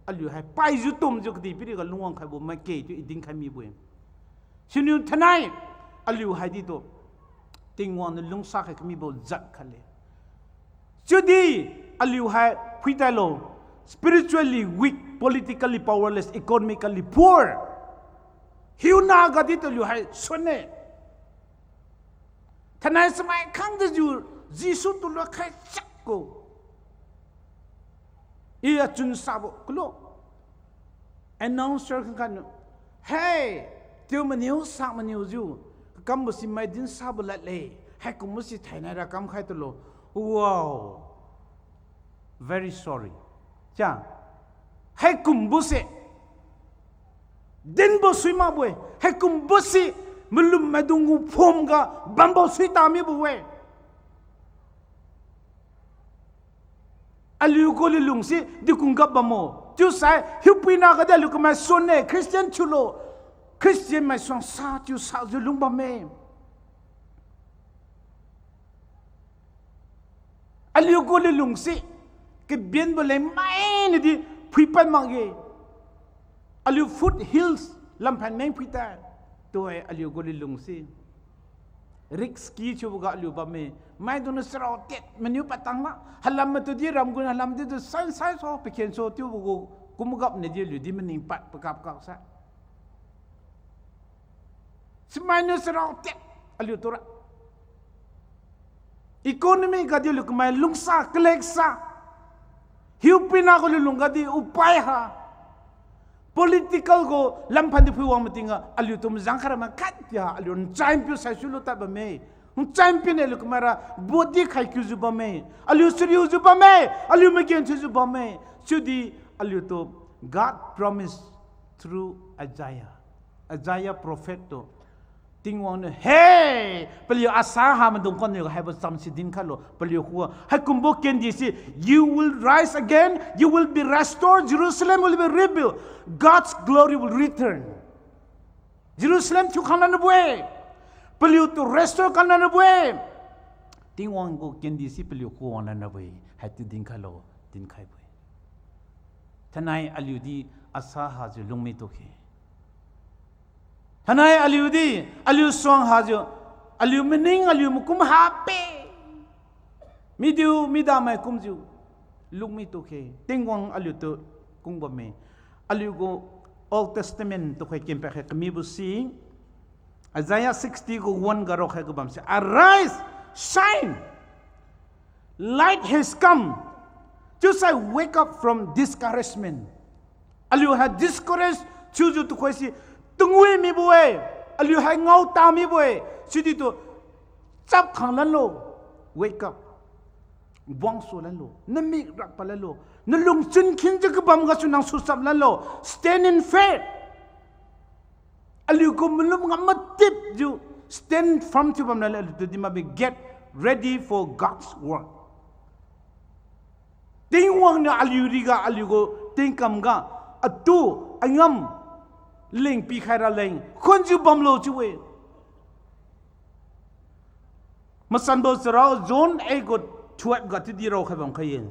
aliu hai paijiu tomjiu kadihpiriga lungwang khaibo make chiu I dinkhai mibo-e. Siniu thainai, aliu haidi tu Tingwang niu lungsa khai kamibo jat khatle. Chiudi, aliu hai phuitailo, spiritually weak, politically powerless, economically poor. Hiuna gadi tu aliu hai sunne. Thainai chamai khangjiu Jesu tu lukhai chakbo, I achun sabo kulo. Announcer khangkhat niu, hei, tiu maniu sak maniujiu, kakambo si mai din sabo ladle, haikumbo si thainai ra kamkhai tulo. Wow. Very sorry. Chia, haikumbo se dinbo sui makbo-e, haikumbo si malum maidung gu phumga bambo sui ta mibo-e. Aliu gu lulung si dikum gap bammo. Chiusai hiupuina gadi aliu kamai suonne, Christian thiulo, Christian mai suangsa thiu sajiu lungbamme. Aliu gu lulungse kabenbo leng mainadi phuipad makge. Aliu foot hills lamphan meng phuitai. Tuhoi aliu gu lulungse risky thiuboga aliu bamme. Maidungniu charao tet maniu patang ma, halam matudi ramgun halamdi tu sansai so pakhen so chiubo gu kumgapnadi aliudi maning pad pagap gapsa. Simainiu charao tet aliu tura. Economy gadi aliu kamai lungsa kaleksa. Hiupuina gu lulung gadi upai ha. Political gu lamphan di phuiwang matingga aliutu mazang khaira ma khat tiha aliu nchai npiu saisuilu tad bamme. Nchai npiu niu aliu kamaira body khaikiujiu bamme. Aliu chariujiu bamme. Aliu magenthiujiu bamme. Chiudi aliutu God promise through Isaiah. Isaiah prophet tu Tingwang niu, he, paliu asa ha maidung kaniu haibo chamsi dinkhailo, paliu khuga haikumbo kendi si, you will rise again, you will be restored, Jerusalem will be rebuilt, God's glory will return. Jerusalem thiukhang lanbo-e, paliutu restore khang lanbo-e. Tingwang gu kendi si paliu khuwang lanbo-e, haitu dinkhailo, dinkhaibo-e. Thainai aliudi asa hajiu lungmi tukhe. Thainai aliudi, aliu suang hajiu, aliu maning, aliu makum hape. Midiu, midamai kumjiu, lungmi tukhe. Tingwang aliutu kungbamme. Aliu gu Old Testament tukhoi kenpad khai kamibo si, Isaiah sixty gu one ga raokhai gu bamse, Arise, shine, light has come. Chiusai wake up from discouragement. Aliu hai discourage thiujiu tukhoise, tungwi mibo-e, aliu hai ngao tamibo-e, chiudi tu chap khang lanlo, wake up. Buangsu lanlo, namik rakpad lanlo, nalungchun khinjiu kabam gasu nang suchap lanlo, stand in faith. Aliu gu malum ngam matipjiu stand firm thiu bamna le aliutu di mabi, get ready for God's work. Tingwang niu aliu riga aliu gu tingkam ga atu angam leng pikhai raleng khunjiu bamlo chiu-e. Masanbo charao John eight gu twelve ga tudi raokhai bamkhai-e.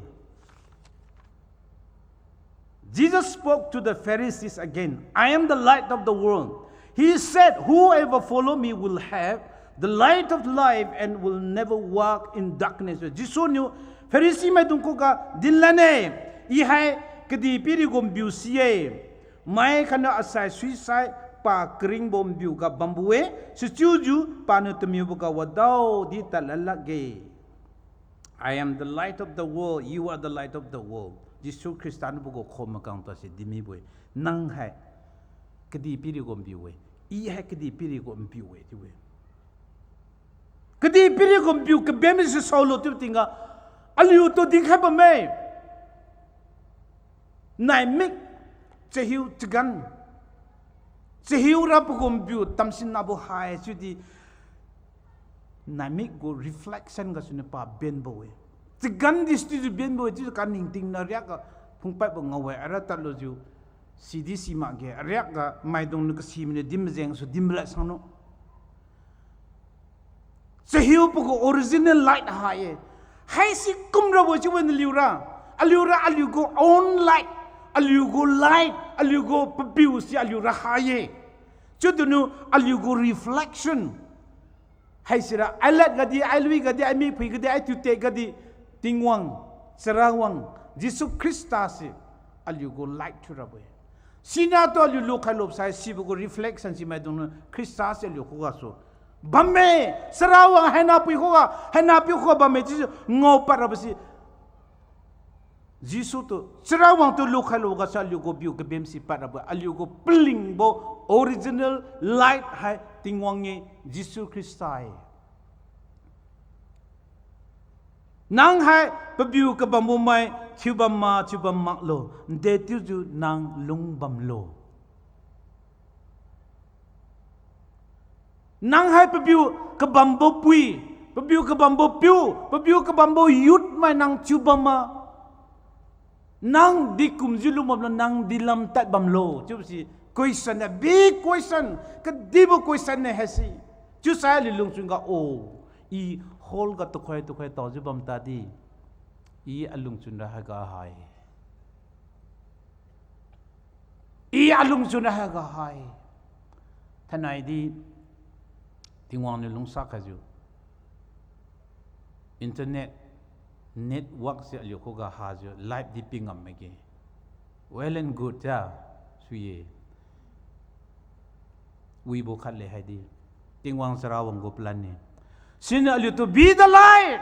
Jesus spoke to the Pharisees again, I am the light of the world. He said, whoever follow me will have the light of life and will never walk in darkness. Jesu niu Pharisee maidung khuga dinlanne, I hai kadihpiri gu npiu si-e. Mai khatniu asai suisai pa karingbo npiu ga bambo-e, sichiujiu paniu tamiuboga wadaodi tadlan lakge. I am the light of the world, you are the light of the world. Jesu Khrista niu pagu khom makang tase dinmibo-e. Nang hai kadihpiri gu npiu-e. I hai kadihpiri gu npiu-e chiu-e. Kadihpiri gu npiu kabenmi si saolo chiubo tingga, aliutu dinkhai bamme. Naimik, chahiu chagan. Chahiu ra pagu npiu tamsinnabo hai chiudi naimik gu reflection gasuniu pa benbo-e. Chagan di studio benbo-e chiujiu kaningtingna ariakga phungpadbo ngao-e, ara tadlujiu sidi si makge, ariakga maidungniu kasi maniu din majeng su din malad sangnu. Chahiu pagu original light ha-e. Haisi kumrabo chiubo naliura. Aliura aliu gu own light. Aliu gu light. Aliu gu papiu si aliura ha-e. Chiuduniu aliu gu reflection. Haisira ailad gadi, ailui gadi, aimikphui gadi, aitiutek gadi, Tingwang, Charawang, Jesu Khrista se aliu gu light thiurabo-e. Sinatu aliu lukhai lubsai sibo gu reflection si maidungniu Khrista se aliu khugasu bamme, Charawang hainapui khuga, hainapiu khuga bamme chiujiu ngaopad rabo si Jesu tu, Charawang tu lukhai lugasu aliu gu piu kabem si pad rabo, aliu gu palingbo original light hai Tingwang-e, Jesu Khrista-e. Nang hai papiu kabambo mai thiubam ma thiubam maklo, nde chiujiu nang lungbamlo. Nang hai papiu kabambo pui, papiu kabambo piu, papiu kabambo youth mai nang thiubam ma, Nang di kumjiu lungbamlo, nang di lamtad bamlo chiubo si question, a big question, kadibo question ne haise. Chiusai aliu lungchun ga, o, i hall ga tukhoi tukhoi taojiu bam tadi, i alungchun ra haiga hai. I alungchun ra haiga hai. Thainai di Tingwang niu lungsa khaijiu internet, network se aliu khuga hajiu live di pingam mage. Well and good ja, sui-e. Wibo khat le haidi, Tingwang chara wang gu plan ne. Siniu aliutu be the light.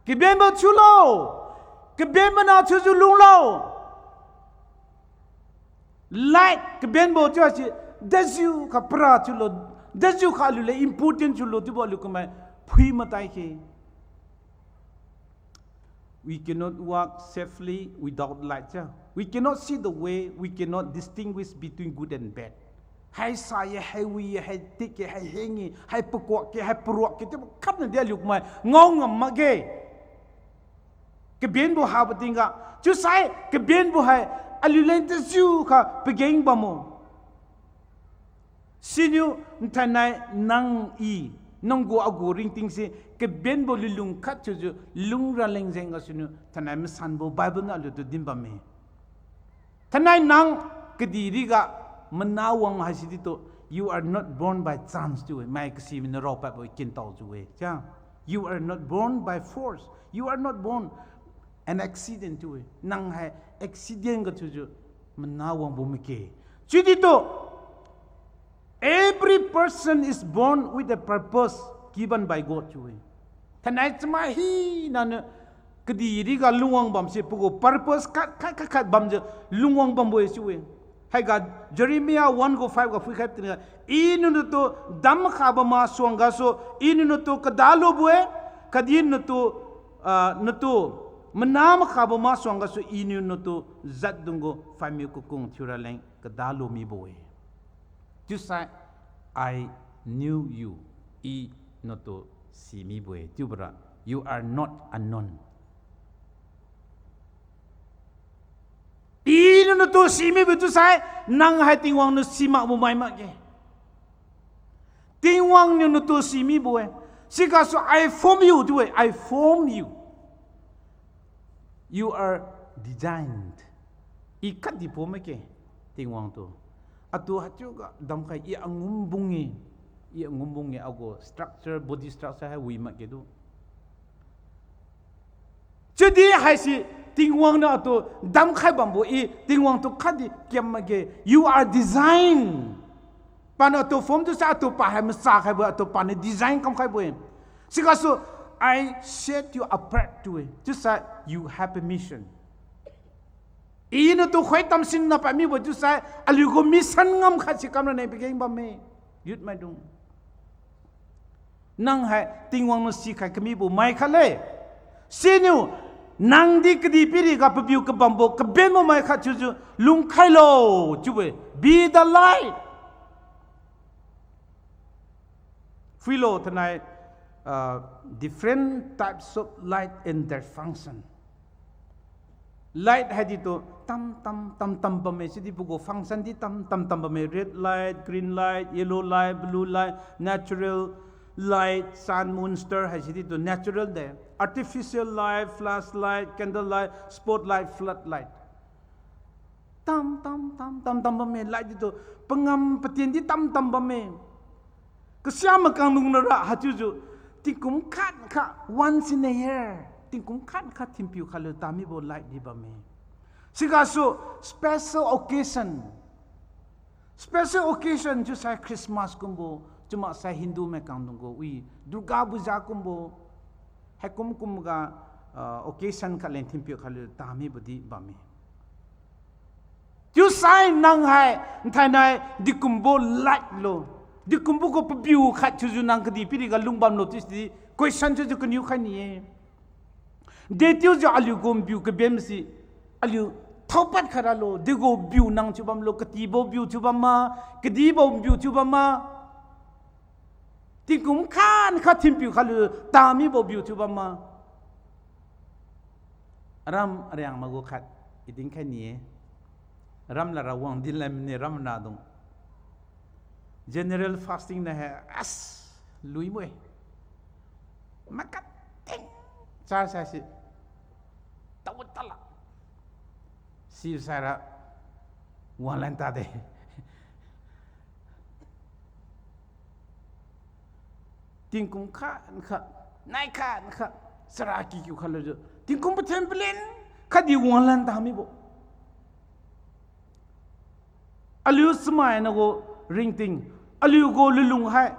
Kabenbo thiulo. Kabenbo na thiujiu lunglo. Light kabenbo chiu haise, dajiu kha para thiulo, dajiu kha aliu le important thiulo chiubo aliu kumai phui matai khe. We cannot walk safely without light, ja. We cannot see the way, we cannot distinguish between good and bad. Haisa ye, haiwi ye, haitik ye, haiheng ye, haipakuak ye, haiparuak ye, chiubo khatna di aliu kumai ngao ngam makge. Kabenbo habo tingga, chiusai kabenbo hai aliu leng tajiu kha pageng bammo. Siniu thainai nang i, nang gu agu ringting se, kabenbo lulung khat chiujiu lungra leng jeng gasuniu thainai masanbo Bible niu aliutu din bamme. Thainai nang kadihriga mana wang haisi ditu, you are not born by chance chiu-e, mai kasi miniu raopadbo kintao chiu-e, ja. You are not born by force. You are not born an accident chiu-e. Nang hai accident ga thiujiu mana wangbo make. Chiuditu, every person is born with a purpose given by God chiu-e. Thainai chamai hinaniu kadihriga lungwang bamse pagu purpose khat khat khat khat bamjiu lungwang bambo-e chiu-e. Haiga Jeremiah one gu five ga phuikhai tingga, iniu natu damkhabo masuang gasu, iniu natu kadalubo-e, khatdi natu, ah, natu mana makhabo masuang gasu, iniu natu jatdung gu phaimiu kakung thiura leng kadalu mibo-e. Chiusai, I knew you. I natu simibo-e. Chiubora, you are not unknown. Iniu natu simibo chiusai, nang hai Tingwang niu simakbo mai makge. Tingwang niu natu simibo-e. Sigasu I form you chiu-e, I form you. You are designed. I khatdi pom make, Tingwang tu. Atu haichiuga damkhai i angumbung-e, i angumbung-e agu structure, body structure hai wi makge du. Chiudi haise Tingwang niu atu damkhai bambo i, Tingwang tu khatdi kiam makge, you are designed. Paniu atu form chiusai atu pa hai macha khaibo, atu paniu design kamkhaibo-e. Sigasu, I set you apart chiu-e. Chiusai, you have a mission. I natu khoi tamsinna pamibo chiusai, aliu gu mission ngam khat si kamra ne pageng bamme. Youth maidung, nang hai Tingwang niu sikhai kamibo mai khat le. Siniu, nang di kadihpiriga pabiu kabambo kabenbo mai khat chiujiu lungkhailo chiu-e. Be the light. Phuilo thainai, uh, different types of light and their function. Light haidi tu tam tam tam tam bamme, sidi pagu function di tam tam tam bamme, red light, green light, yellow light, blue light, natural light, sun, moon, star haisi ditu natural de. Artificial light, flashlight, candle light, spotlight, floodlight. Tam tam tam tam tam bamme, light ditu pangam patien di tam tam bamme. Kasiamaikang lungra haichiujiu tingkum khat kha, once in a year, tingkum khat kha thinpiu khalu tamibo light di bamme. Sigasu special occasion, special occasion chiusai Christmas kumbo, chiumaksai Hindu maikangdung gu wi Durga Puja kumbo, haikum kumga, ah, occasion khat leng thinpiu khalu tamibo di bamme. Chiusai nang hai nthainai dikumbo light lo, dikumbo gu pabiu khat chiujiu nang kadihpiriga lungbamlo chiudi question chiujiu kaniu khai ni-e. Dechiujiu aliu gu biu kabenbo si aliu thaopad khairalo, degu biu nang thiu bamlo, katibo biu thiu bam ma, kadibo biu thiu bam ma, tingkum khat kha thinpiu khalu tamibo biu thiu bam ma. Aram ariang magu khat, i dinkhai ni-e. Ram lara wang dinlan mine ram nadung. General fasting na hai, as, lui mo-e. Makating, char sai si. Tau tala. Si saira, wanglan tade. Tingkum khat khat, nai khat khat, chara kikiu khat lujiu. Tingkum pathen palen, khatdi wanglan tamibo. Aliu samaina gu ringting, aliu gu lulung hai,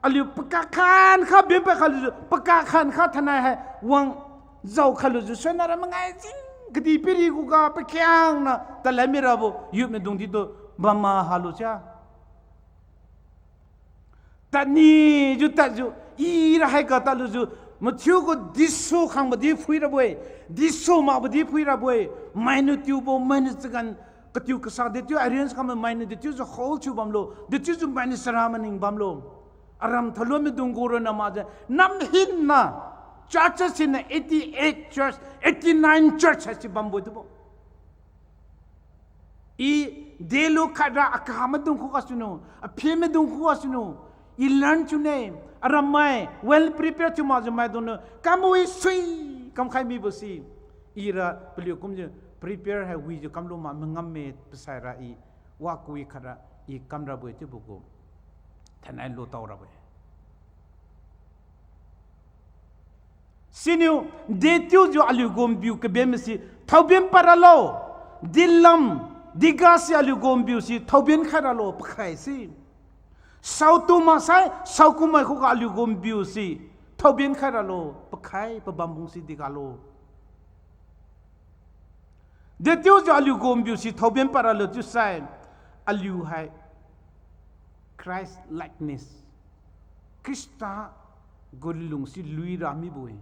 aliu pakak khan kha benpai khalujiu, pakak khan kha thainai hai, wang zao khalujiu, suina ra mangai jing, kadihpiri khuga pakhiangna, talan mirabo, youth maidung ditu, bamma halu sia. Tadnijiu tadjiu, ira haiga tadlujiu, mathiu gu disu khangbo di phuirabo-e, disu makbo di phuirabo-e, mainiu tiubo, mainiu chagan, katiu kasa dechiu arrange khambo mainiu dechiujiu hall thiu bamlo, dechiujiu mainiu chara maning bamlo. Aram thalu maidung gu ronna makjiu, nam hinna, churches hina eighty-eight church, eighty-nine church haisi bambo chiubo. I delu khatra akha maidung khuga suniu, aphi maidung khuga suniu, i learn thiune, arammai well prepare thiu makjiu maidungniu kambo i sui kamkhai mibo si. Ira paliu kumjiu prepare hai wijiu kamlu mak mangamme pasaira i, wakui khatra i kamrabo-e chiubo gu. Thainai lutao rabo-e. Siniu, dechiujiu aliu gu npiu kabenbo si, thaoben padralo, dilam, diga si aliu gu npiu si, thaoben khai ralo, pakhai si. Saotu maksai, saokumai khuga aliu gu npiu si, thaoben khai ralo, pakhai, pabam bung si digalo. Dechiujiu aliu gu npiu si thaoben padralo chiusai, aliu hai Christ likeness. Khrista gu lungsi luira mibo-e.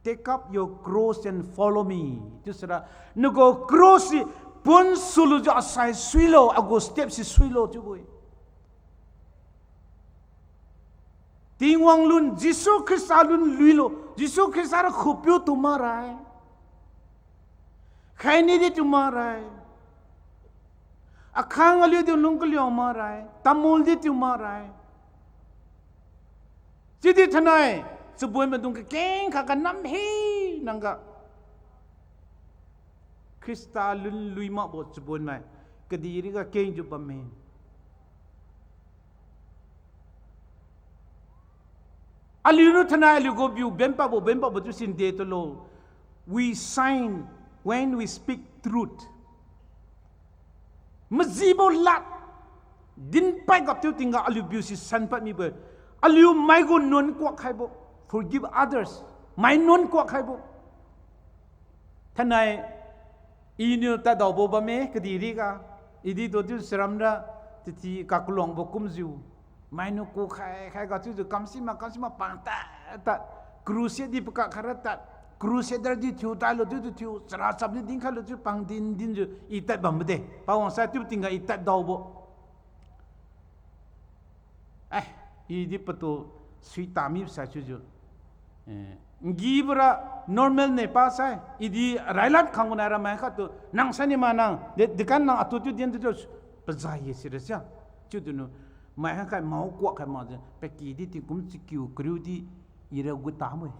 Take up your cross and follow me. Chiusira, nagu cross si pon sulujiu asai suilo, agu step si suilo chiubo-e. Tingwang lun, Jesu Khrista lun luilo, Jesu Khrista ra khupiu tu makrai. Khaini di tu makrai. Akhang aliu di lung kaliu makrai. Tamul di tu makrai. Chiudi thainai, chabon maidung kakeng kha kanam hi nangga. Khrista lun lui makbo chabonmai, kadihriga kengjiu bamme. Aliuniu thainai aliu gu biu benpabo, benpabo chiu sinde tulo. We shine when we speak truth. Majibo lad dinpad gaptiu tingga aliu biu si sanpad mibo-e. Aliu maigu nuan kuak khaibo. Forgive others. Mai nuan kuak khaibo. Thainai iniu taddaobo bamme kadihriga, idi tu chiu saramra, titi kakalongbo kumjiu. Mainiu kukhai khaiga chiujiu kamsima kamsima pangtad tad. Crusade di pakak khaira tad. Crusader di thiu tailo chiujiu thiu. Characham di dinkhailo chiu pangdin dinjiu i tad bambo de. Pawangsai chiu tingga i taddaobo. Eh, idi patu suita mi sai chiujiu. Eh, ngibora normal ne pasai, idi railat khangbo nai ramai khattu, nang sani ma nang, de, dekan nang atu chiu din chiujiu, paza ye sira sia. Chiudiniu, mai khakhai mao kuak khai makjiu, paki di tingkum chakiu kariu di, ira guta mo-e.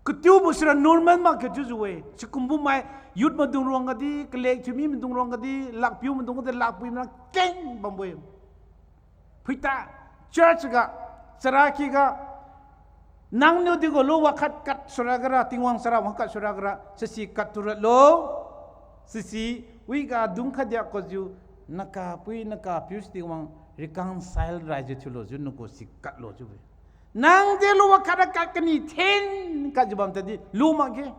Katiubo sira normal makge chiujiu-e. Sikumbo mai youth maidung ruangga di, kalek thiumi maidung ruangga di, lakpiu maidung di, lakpui mana keng bambo-e. Phuita, church ga, charaky ga, nangniu digu lu wakhat kat sura gara, Tingwang chara wakhat sura gara, sisi kat turat lo, sisi, wiga dung khadia kujiu, nakapui, nakapiu si Tingwang reconcile raijiu thiulo jiu nagu si katlo jiu-e. Nang delu wakhat ra kat kani then katjiu bam tadi lu makge.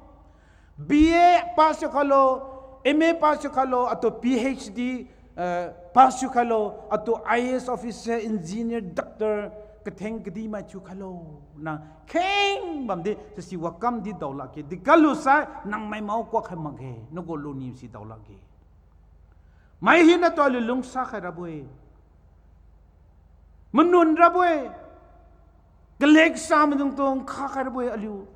B A pass thiukhailo, M A pass thiukhailo, atu P H D, eh, pass thiukhailo, atu I A S officer, engineer, doctor, katheng kadimai thiukhailo. Nang kheng bamdi, sisi wakam di daolakge. Dikalu sai, nang mai mao kuak khai makge, nagu luniu si daolakge. Mai hinatu aliu lungsa khai rabo-e. Manun rabo-e. Kaleksa maidungtu nkha khai rabo-e aliu.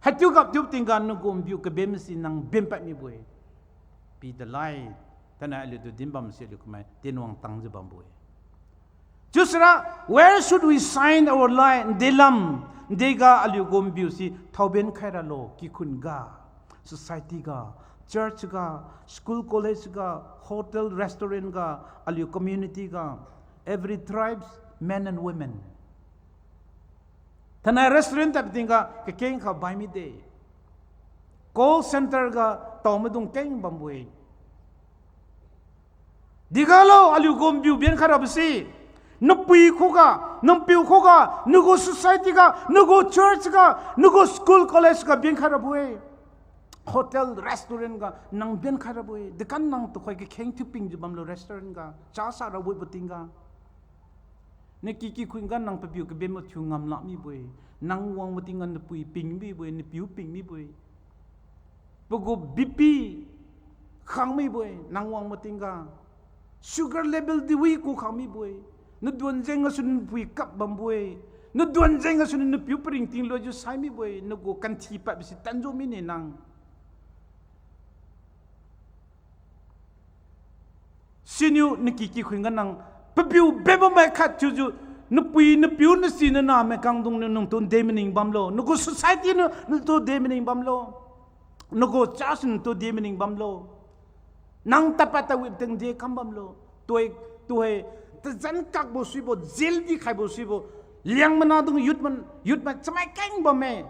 Haichiu gapchiu tingga nagu npiu kabenbo si nang benpad mibo-e. Pidalai, thainai aliutu dinbam si aliu kumai Tingwang tangjiu bambo-e. Chiusira, where should we shine our light? Ndelam, ndega aliugu npiu si thaoben khairalo, kikhun ga, society ga, church ga, school college ga, hotel restaurant ga, aliu community ga, every tribes, men and women. Thainai restaurant tad tingga kakeng kha bai mide. Call center ga tao maidung keng bambo-e. Digalo aliugu npiu benkhai rabo si, napui khuga, nangpiu khuga, nagu society ga, nagu church ga, nagu school college ga benkhai rabo-e. Hotel, restaurant ga nang benkhai rabo-e. Dekan nang tukhoi kakheng thiu pingjiu bamlo restaurant ga, chasa rabo-e patingga. Naky kikhun ga nang pabiu kabenbo thiu ngam lak mibo-e. Nang wangbo tingga napui ping mibo-e, napiu ping mibo-e. Pagu B P khang mibo-e, nang wangbo tingga. Sugar level diwi ku khang mibo-e. Naduan jeng gasuniu napui kap bambo-e. Naduan jeng gasuniu napiu paringting loijiu sai mibo-e. Nagu kanthi padbo si tanjo mine nang. Siniu naky kikhun ga nang pabiu benbo mai khat chiujiu, napui napiu nasi nanamai kangdungniu nangtu de maning bamlo, nagu society niu nangtu de maning bamlo, nagu church nangtu de maning bamlo, nang tadpad tadwi ting de kam bamlo, tuai, tuhoi, tazan kakbo suibo, jail di khaibo suibo, Liangmai nahdung youth man, youth mai chamai keng bamme.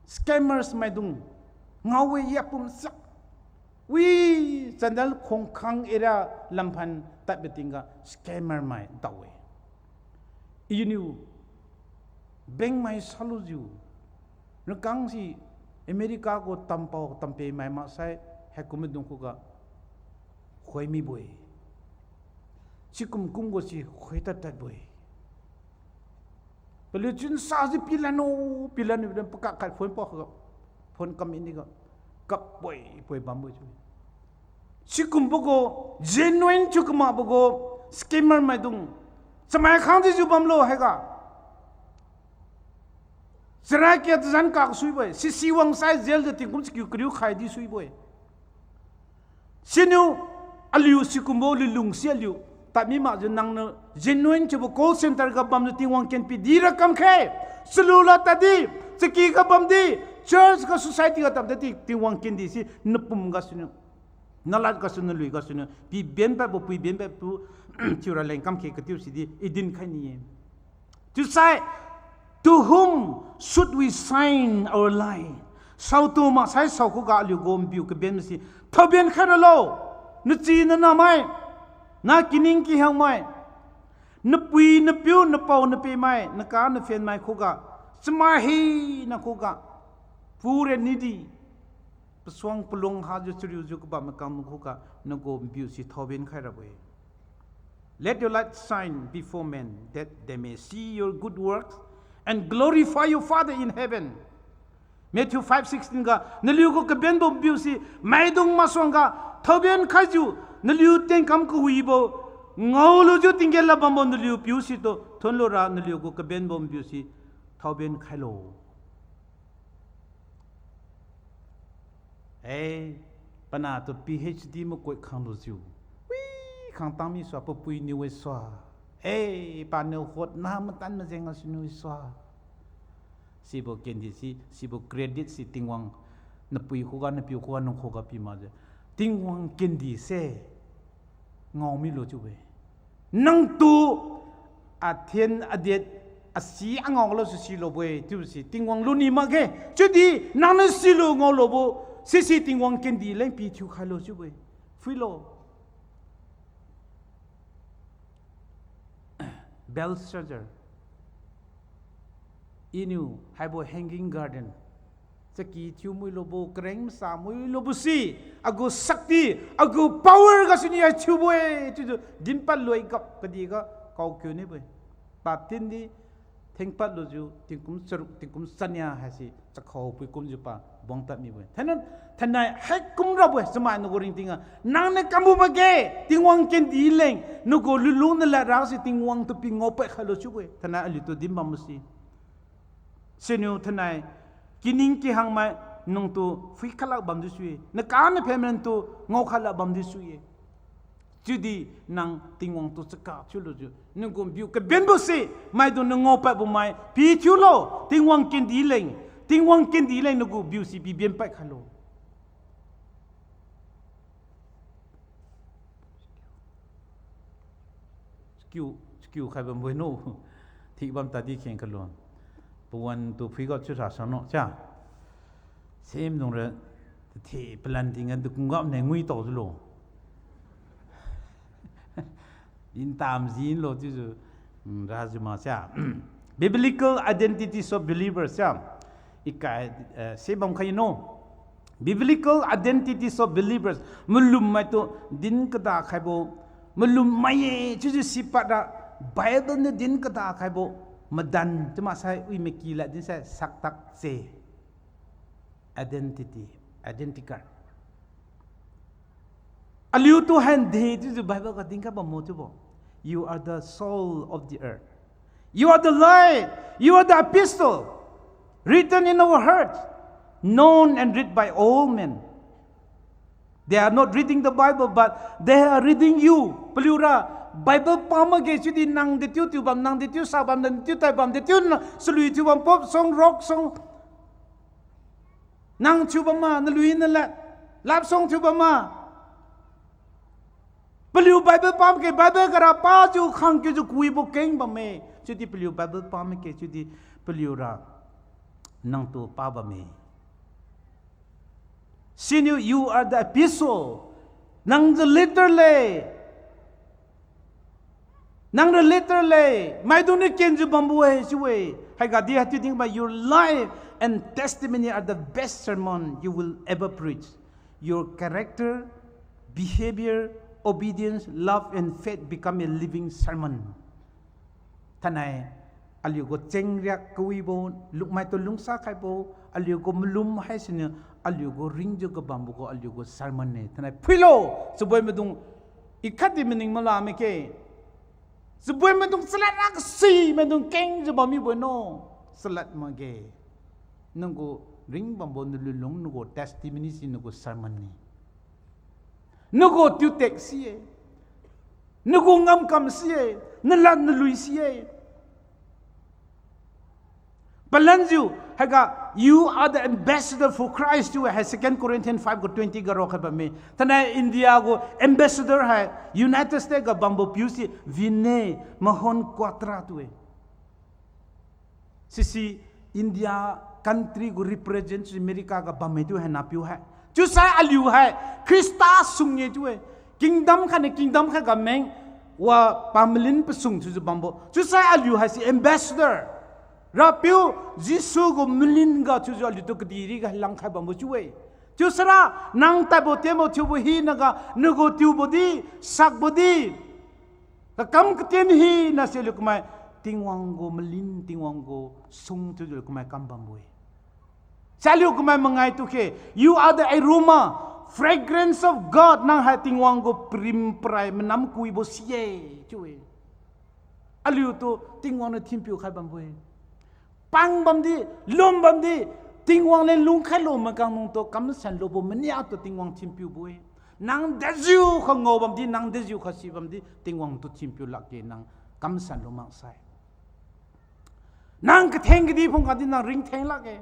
Scammers maidung, ngao-e yapum sak. Wi, Chandel Khongkhang area lamphan tadbo tingga scammer mai dao-e. Iniu bank mai salujiu, rakang si America gu tampao tampe mai maksai, haikum maidung khuga khoi mibo-e. Sikum kumbo si khoi tad tadbo-e. Paliu chunsajiu pilanlo, pilanlo, pakak khat phone pakhuga, phone kam iniga, kapboi-boi bambo-e chiu. Sikumbo gu, genuine chiu kamakbo gu, scammer maidung, chamai khang dijiu bamlo haiga. Charakia tazan kak suibo-e, sisi wangsai jail di tingkum chakiu kariu khai di suibo-e. Siniu aliu sikumbo lulung si aliu tadmi makjiu nangniu genuine chiubo call center ga bamjiu Tingwang ken pidi ra kamkhe, chalula tadi, chaki ga bamdi, church ga society ga tadtadi Tingwang kendi si napum gasuniu, nalad gasuniu, nalui gasuniu pibenpadbo, puibenpadbo chiura leng kamkhe katiu sidi i dinkhai ni-e. Chiusai, to whom should we shine our light? Saotu maksai sao khuga aliugu npiu kabenbo si thaoben khai ralo, nachi nanahmai, na kining kihiangmai, napui napiu napao napimai, naka naphenmai khuga, chamai hina khuga, poor and needy, pasuang palung hajiu chariujiu kabam makang khuga, nagu npiu si thaoben khai rabo-e. Let your light shine before men, that they may see your good works and glorify your Father in heaven. Matthew five sixteen ga, naliugu kabenbo npiu si maidung masuangga thaoben khaijiu, naliu tienkam kawibo ngaolujiu tinggen lad bambo naliu Piu situ thonlura naliugu kabenbo npiu si thaoben khailo. Eh, panahtu P H D makoi khanglujiu, wi, khangtang misua, papui niu wi sua, eh, paniu hotna matan majeng gasuniu wi sua, sibo kendi si, sibo credit si Tingwang, napui khuga, napiu khuga, nang khuga pi makjiu, Tingwang kendi se ngao milo chiu-e. Nangtu athen adet asi angao lase silobo-e chiubo si Tingwang luni makge. Chiudi nangniu silu ngaolobo sisi Tingwang kendi leng pithiu khailo chiubo-e. Phuilo. Belshazzar, iniu haibo hanging garden, chaki thiu muilobo, kareng masa muilobo si, agu shakti, agu power gasuniu hai thiubo-e chiujiu dinpad loigap kadihga kaokiu nibo-e. Patindi thengpad lujiu tingkum charuk, tingkum chania haise chakhao pui kumjiu pa buang tad mibo-e. Thainai, thainai haikum rabo-e, chamai nagu ringting ga, nangniu kambo makge, Tingwang kendi leng nagu lulung nalad rase Tingwang tu pi ngaopad khailo chiubo-e. Thainai aliutu dinbambo si, Siniu thainai, kining kihangmai nangtu phuikhailak bamdi sui-e. Nakang naphen mantu ngaokhai lak bamdi sui-e. Chiudi nang Tingwang tu chaka thiulujiu, nagu biu kabenbo si, maidung niu ngaopadbo mai pi thiulo, Tingwang kendi leng, Tingwang kendi leng nagu biu si pi benpad khailo. Skiu, skiu khai bambo no. Thik bam tadi kheng khalo. Pawan tu phuiga chiu sa sano, sia. Same dung ra, the palan ting a dekung gam ne ngui tao julo. Din tam jin lo chiujiu, mm, rajiu ma sia. Biblical identities of believers sia. Ikai, eh, se bam khai no. Biblical identities of believers. Malum maitu din kada khaibo. Malum mai-e chiujiu sipad ra Bible niu din kada khaibo. Madan chiu maksai wi maki lad din sai saktak se. Identity, identical. Aliutu hande chiujiu Bible ga dinkhai bambo chiubo. You are the salt of the earth. You are the light. You are the epistle written in our hearts, known and read by all men. They are not reading the Bible, but they are reading you. Paliura Bible pa makge chiudi nang dechiu thiu bam, nang dechiu sa bam, nang dechiu tai bam, dechiu na chalui thiu bam, pop song, rock song. Nang thiu bam ma, nalui nalad, love song thiu bam ma. Paliu Bible pa makge, Bible gara pajiu khang kiujiu kuibo keng bamme. Chiudi paliu Bible pa makge, chiudi paliura nangtu pa bamme. Siniu, you are the epistle. Nang the letter le. Nang the letter le. Maidung niu kenjiu bambo-e chiu-e. Haiga di haichiu dingba, your life and testimony are the best sermon you will ever preach. Your character, behavior, obedience, love, and faith become a living sermon. Thainai, aliugu chengriak kawibo, lukmai tu lungsa khaibo, aliugu malum haisiniu, aliugu ringjiu kabambo gu aliugu sermon ne. Thainai phuilo, chaboi maidung, ikhatdi maning mala makge. Chaboi maidung chalad ra kasi maidung kengjiu bammibo no, chalad makge. Nanggu ringbambo nalulung, nagu testimony si nagu sermon ne. Nagu tiutek si-e. Nagu ngamkam si-e. Nalad nalui si-e. Palanjiu, haiga, you are the ambassador for Christ chiu-e, hai Second Corinthians five gu twenty ga raokhai bamme. Thainai India gu ambassador hai, United States ga bambo piu si Vinay Mohon Kwatra chiu-e. Sisi India country gu represent America ga bamme chiu hai napiu hai. Chiusai aliu hai Khrista sung-e chiu-e. Kingdom khainiu kingdom khatga meng wa pamalin pasung chiujiu bambo. Chiusai aliu haise ambassador. Rapiu Jesu gu malin ga chiujiu aliutu kadihpiriga langkhai bambo chiu-e. Chiusaira nang tadbo tenbo thiubo hinaga nagu tiubo di, sakbo di, kakam katien hina se aliu kamai Tingwang gu malin, Tingwang gu sung thiujiu aliu kamai kam bambo-e. Sa aliu kamai mangai tukhe, you are the aroma, fragrance of God, nang hai Tingwang gu parim parai manam kuibo si-e, chiu-e. Aliutu Tingwang niu thinpiu khai bambo-e. Pang bamdi, lum bamdi, Tingwang leng lungkhailo makang nungtu kamsan lubo mania tu Tingwang thinpiubo-e. Nang dejiukha ngao bamdi, nang dejiukha si bamdi, Tingwang tu thinpiu lakge nang kamsan lu maksai. Nang katheng kadi phungkadi nang ringtheng lakge.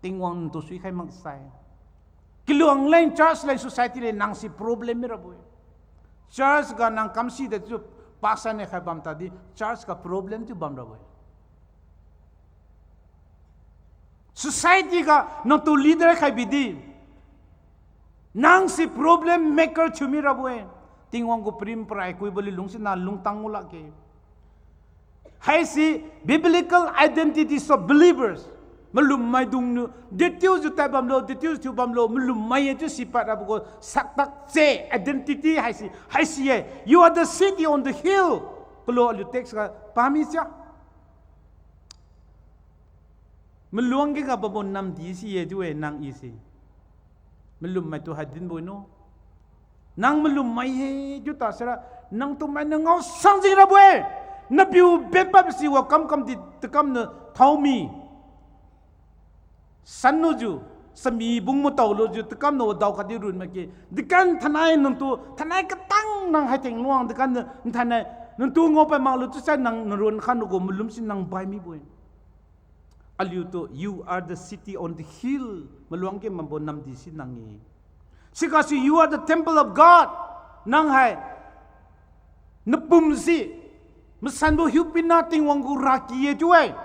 Tingwang tu suikhai maksai. Kiluang leng church leng society leng nang si problem mirabo-e. Church ga nang kamsi dejiu pastor ne khai bam tadi church ga problem chiu bamrabo-e. Society ga nangtu leader khai bidi, nang si problem maker thiu mirabo-e. Tingwang gu parim parai kuibo lilung si nang lungtang ngulakge. Haisi biblical identities of believers. Malum maidungniu dechiujiu tad bamlo, dechiujiu thiu bamlo, malum mai-e chiu sipad rabo gu saktak se identity haisi, haisi-e. You are the city on the hill. Kalo aliu text ga pami sia. Maluang ge ga bambo namdi si-e chiu-e nang i si. Malum maitu hai dinbo-e no. Nang malum mai-e chiu tasara, nangtu mainiu ngao sangjing rabo-e. Napiu benpad si wa kamkam di takamniu thaomi. Sanlujiu, sami bung matao lujiu, takamna wadaokhatdi run makge. Dekan thainai nangtu, thainai katang nang hai theng luang, dekan thainai nangtu ngaopad maklu chiusai nang narun kha nagu malum si nang bai mibo-e. Aliutu, you are the city on the hill. Maluang ge mambo namdi si nang-e. Sigasu, you are the temple of God. Nang hai napum si, masanbo hiupuina Tingwang gu raki-e chiu-e.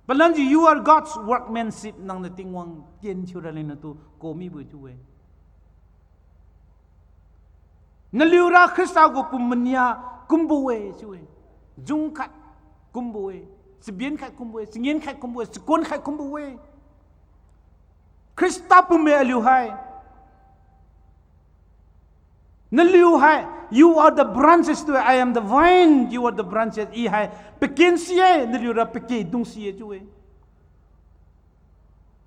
Palanjiu, you are God's workmanship, nangniu Tingwang tien thiura leng natu ko mibo-e chiu-e. Naliura Khrista gu pum mania kumbo-e chiu-e. Jung khat kumbo-e, chaben khat kumbo-e, changin khat kumbo-e, chakun khat kumbo-e. Khrista pumme aliu hai. Naliu hai, you are the branches tu, I am the vine, you are the branches. I hai paken si-e, naliura pakydung si-e chiu-e.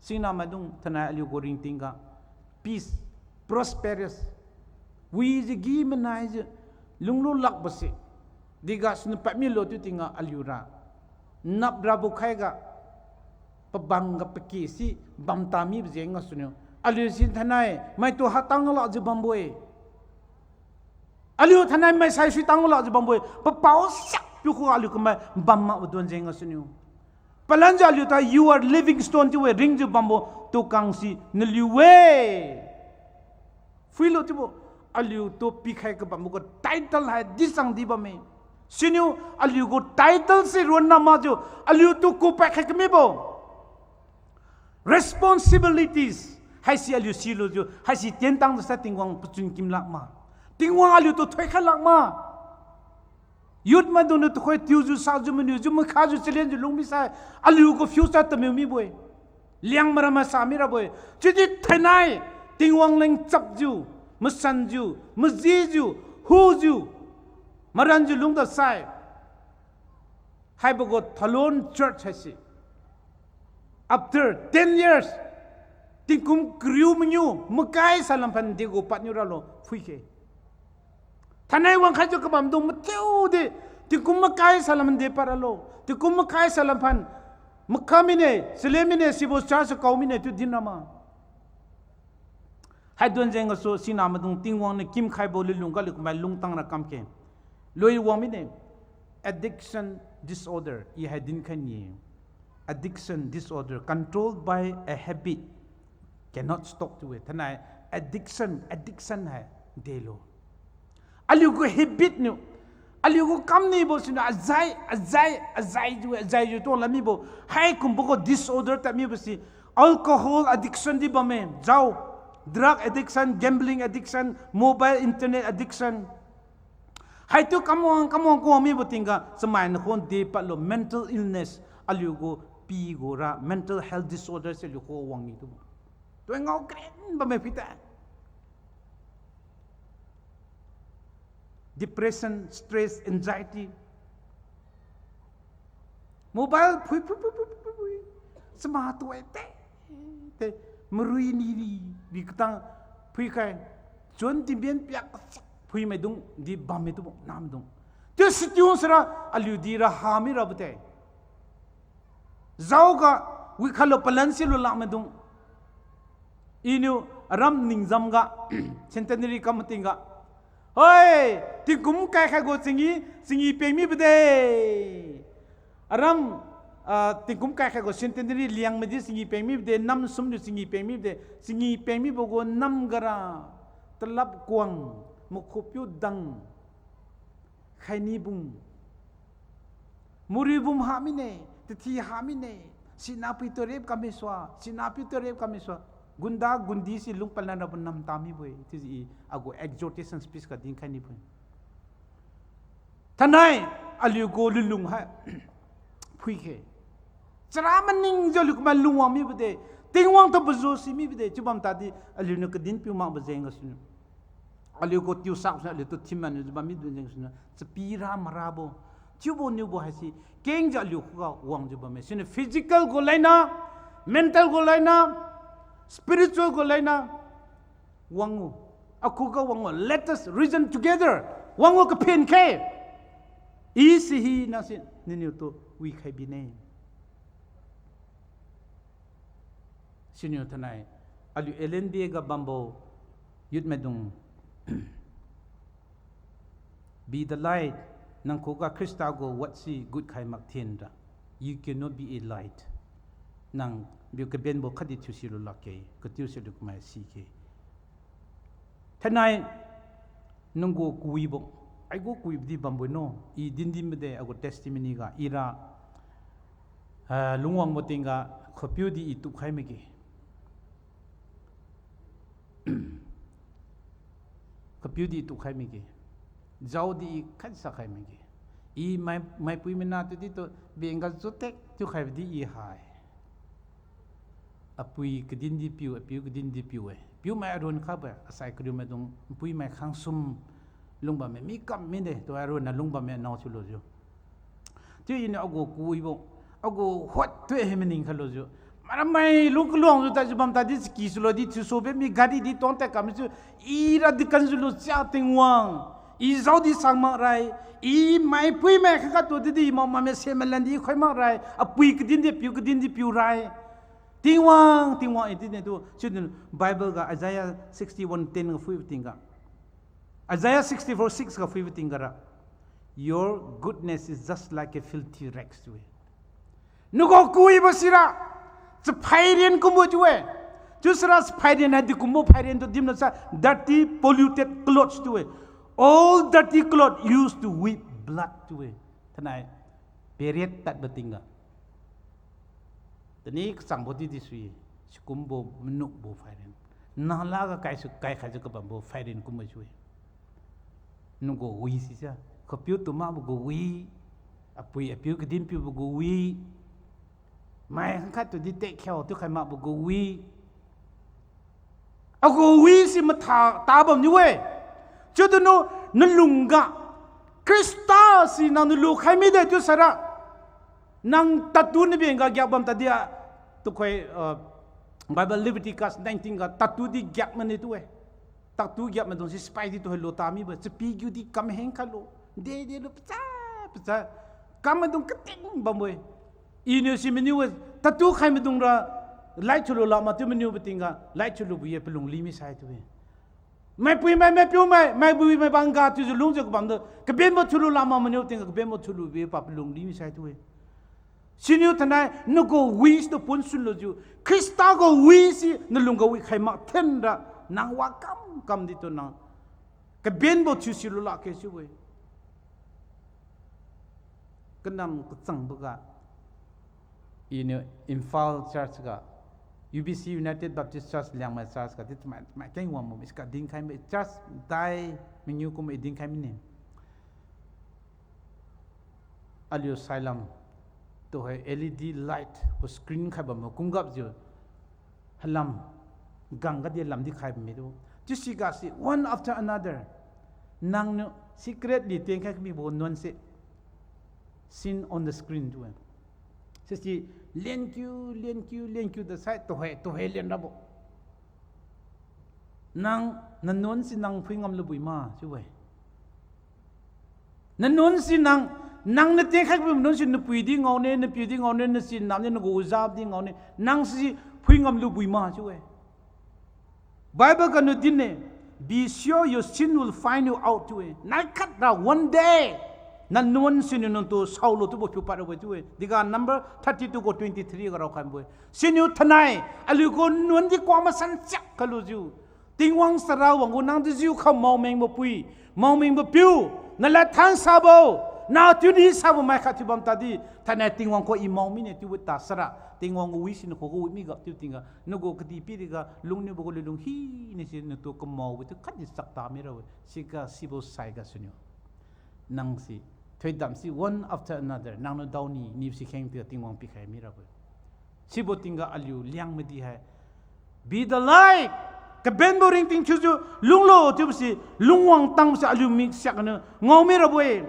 Singna maidung thainai aliu gu ringtingga peace, prosperous, wijiu gi manaijiu lunglu lakbo se, diga suniu pad milo chiu tingga aliura naprabo khaiga pabangga pake si bamta mibo jeng gasuniu, aliu si thainai maitu hatang lakjiu bambo-e. Aliu thainai maisai suitang lakjiu bambo-e. Papao siakpiu khuga aliu kamai bam makbo duan jeng gasuniu, palanjiu aliu ta, you are living stone chiu-e, ringjiu bambo tukang si naliu-e. Phuilo chiubo, aliutu pikhai kabambo gu title hai dichang di bamme. Siniu aliu gu title se ronna makjiu, aliutu kupai khai kamibo responsibilities haise aliu silujiu, haise tientang dasai Tingwang pachun kim lakma, Tingwang aliutu thoikhai lakma. Youth maidungniu tuhoi tiujiu sajiu maniujiu makhajiu challenge lung misai, aliu gu future tamiu mibo-e. Liang maram masa mirabo-e. Chiudi thainai Tingwang leng chapjiu, masanjiu, majijiu, hujiu, maranjiu lungda sai, haibo gu Thalon Church haise after ten years, tingkum kariu mangiu makai salam phan degu padniu ralo phuikhe. Thainai wangkhaijiu kabamdung mathiudi, tingkum makai salam phan de pad ralo, tingkum makai salam phan makha mine, sile mine, sibo church kao mine chiu din rama. Haidon jeng gasu singna maidung Tingwang niu kimkhaibo lulung ga aliu kamai lungtang ra kamkhe. Lui wang mine, addiction disorder i hai dinkhai ni-e. Addiction disorder, controlled by a habit, cannot stop chiu-e. Thainai addiction, addiction hai delo. Aliu gu habit niu, aliu gu kamnibo siniu ajai, ajai, ajaijiu, ajaijiu tu lamibo, haikumbo gu disorder tad mibo si, alcohol addiction di bamme, jao, drug addiction, gambling addiction, mobile internet addiction. Haitu kamwang kamwang kuwang mibo tingga, chamai nakhon de padlo mental illness, aliu gu pi gu ra mental health disorder se aliu khuga wang ni tubo. Tuai ngao kren bamme phuite. Depression, stress, anxiety. Mobile phui, phui, phui, phui, phui, phui. Chama tuai te, te, marui ni ri, ri katang phuikhai. Chun tinben piak kasak phuimaidung di bamme tubo, namdung. Chiu situ sira, aliu di ra ha mirabo te. Jaoga, wikhalo palan silu lakmaidung. Iniu aram ningjam ga, centenary kam matingga. Hoi, tingkum kaikhaigu chingi, chingi peng mibo de. Aram, ah, tingkum kaikhaigu centenary Liangmai di chingi peng mibo de, nam sumniu chingi peng mibo de, chingi peng mibo gu nam gara, talap kuang, makhupiu dang, khaini bum, muri bum ha mine, tathi ha mine, sinapui tu rep kami sua, sinapui tu rep kami sua, gunda gundi si lung palan rabo nam ta mibo-e, chiujiu i agu exhortation speech ga dinkhai nibo-e. Thainai, aliu gu lulung hai phuikhe. Chara maningjiu aliu kamai lungwang mibo de, Tingwang tu pazu si mibo de, chiu bam tadi aliuniu kadin piu makbo jeng gasuniu, aliu gu tiusak suniu, aliutu thinmaniujiu bam mibo jeng gasuniu, chapi ra marabo, chiubo niubo haise, kengjiu aliu khuga wangjiu bamme. Siniu physical gu leina, mental gu leina, spiritual gu leina, wang o. Akhuga wang o. Let us reason together. Wang o kaphen khe. I si hinase niniutu wikhai bine. Siniu thainai, aliu L N B A ga bambo youth maidung, be the light, nang khuga Khrista gu word si gutkhai mak thenra, you cannot be a light. Nang biu kabenbo khatdi thiusi lu lakge, katiu si lu kamai si khe. Thainai, nang gu kawibo, ai gu kawibo di bambo no, i dindin made, agu testimony ga, ira, ah, lungwangbo tingga, khapiu di i tup khai mage. Khapiu di i tup khai mage. Jao di i khatsa khai mage. I mai, maipui maina tu di tu, bengga jutek thiukhaibo di i hai. Apui kadin di piu, apiu kadin di piu-e. Piumai aruan khabo-e, asai kariu maidung, npuimai khangsum lungbamme, mi kam mide, tu aruan na lungbamme nao thiulujiu. Chiu iniu agu kawibo, agu hot tu hei maning khailujiu. Maramai lung kaluangjiu tadjiu bam tadi chaki sulo di thiusubo mi gari di tuang tad kam chiu, ira dikan jiulu chia Tingwang. I jao di sang mak rai, i maipuimai khangkhat tu di di, mao mame se malan di khoi mak rai, apui kadin di piu, kadin di piu rai. Tingwang, Tingwang, i dine tu, chiu din Bible ga Isaiah sixty-one ten ga phuibo tingga. Isaiah sixty-four six ga phuibo tingga ra, your goodness is just like a filthy rags chiu-e. Nagu kawibo sira, chaphairian kumbo chiu-e. Chiu sira chaphairian hai di kumbo phairian tu dimlo sa, dirty, polluted clothes chiu-e. All dirty cloth used to weep blood chiu-e. Thainai, period tadbo tingga. Tani kachangbo di di sui, sikumbo manukbo phairian. Nala ga kaisu kaikhaijiu kabambo phairian kumbo chiu-e. Nagu wi sisa, khapiu tu makbo gu wi, apui apiu kadin piubo gu wi, mai khangkhat tu di tekhao tu khai makbo gu wi. Agu wi si matha tabam niu-e. Chiudu nu, nalungga Khrista si nang niu lukhai mide chiu saira, nang tattoo niu bengga giak bam tadi a, tuhoi, uh, Bible Leviticus nineteen ga tattoo di giak mane tu-e. Tattoo giak maidung si sipai di tuhoi lu ta mibo-e, chapi giu di kam heng khailo. De de lu pacha, pacha. Kam maidung kating bambo-e. Iniu si maniu-e, tattoo khai maidung ra, light thiulu lama chiu maniubo tingga, light thiulubo ye palung li misai tu-e. Maipuimai, maipiumai, maibui, maibangga chiujiu lungjiu kabamdu, kabenbo thiulu lama maniu tingga, kabenbo thiulubo ye pa palung li misai tu-e. Siniu thainai, nagu wi situ pun sunlujiu, Khrista gu wi si nalungga wi khai mak thenra, nang wa kam kam di tu nang, kabenbo thiusi lu lakge chiu-e. Kanam kachangboga, iniu Imphal Church ga, U B C, United Baptist Church Liangmai Church ga di chamai, chamai keng wangbo, isi ga dinkhai mi church dai mangiu kum i dinkhai mine. Aliu sailam, tuhoi L E D light gu screen khai bambo kumgapjiu, halam, gangga di lam di khai bamme tu. Chiu siga si one after another, nangniu secretly tienkhai kamibo nuan se, seen on the screen tu-e. Sisi, lienkiu, lienkiu, lienkiu da sai, tuhoi, tuhoi lien rabo. Nang, nanuan si nang phui ngam lubui ma chiu-e. Nanuan si nang, nang natienkhai kamibo nuan si napui di ngaone, napiu di ngaone, nasin namdi, nagu ujab di ngaone, nang si phui ngam lubui ma chiu-e. Bible ga niu din-e, be sure your sin will find you out chiu-e. Naikhat ra one day, nanuan siniu nangtu saolo chiubo phiu pad rabo-e chiu-e. Dega number thirty-two gu twenty-three ga raokhaibo-e. Siniu thainai, aliu gu nuan di kuang masan chak kalujiu, Tingwang sara wang gu nang dijiu kham maomengbo pui, maomengbo piu, nalad thansabo, natu di sabo mai khat thiu bam tadi, thainai Tingwang khuga i mao mine chiubo ta sara, Tingwang gu wi si nakhuga wi miga chiu tingga, nagu kadihpiriga lungniubo gu lulung hina si natu kamaobo chiu khatdi chakta mirabo-e, siga sibo saiga siniu. Nang si, thoidam si one after another, nangniu daoni, niu si kheng tiga Tingwang pikhai mirabo-e. Sibo tingga aliu Liangmai di hai, be the light, kabenbo ringting thiujiu lunglo chiubo si, lungwang tangbo si aliu mik siak ganiu ngao mirabo-e.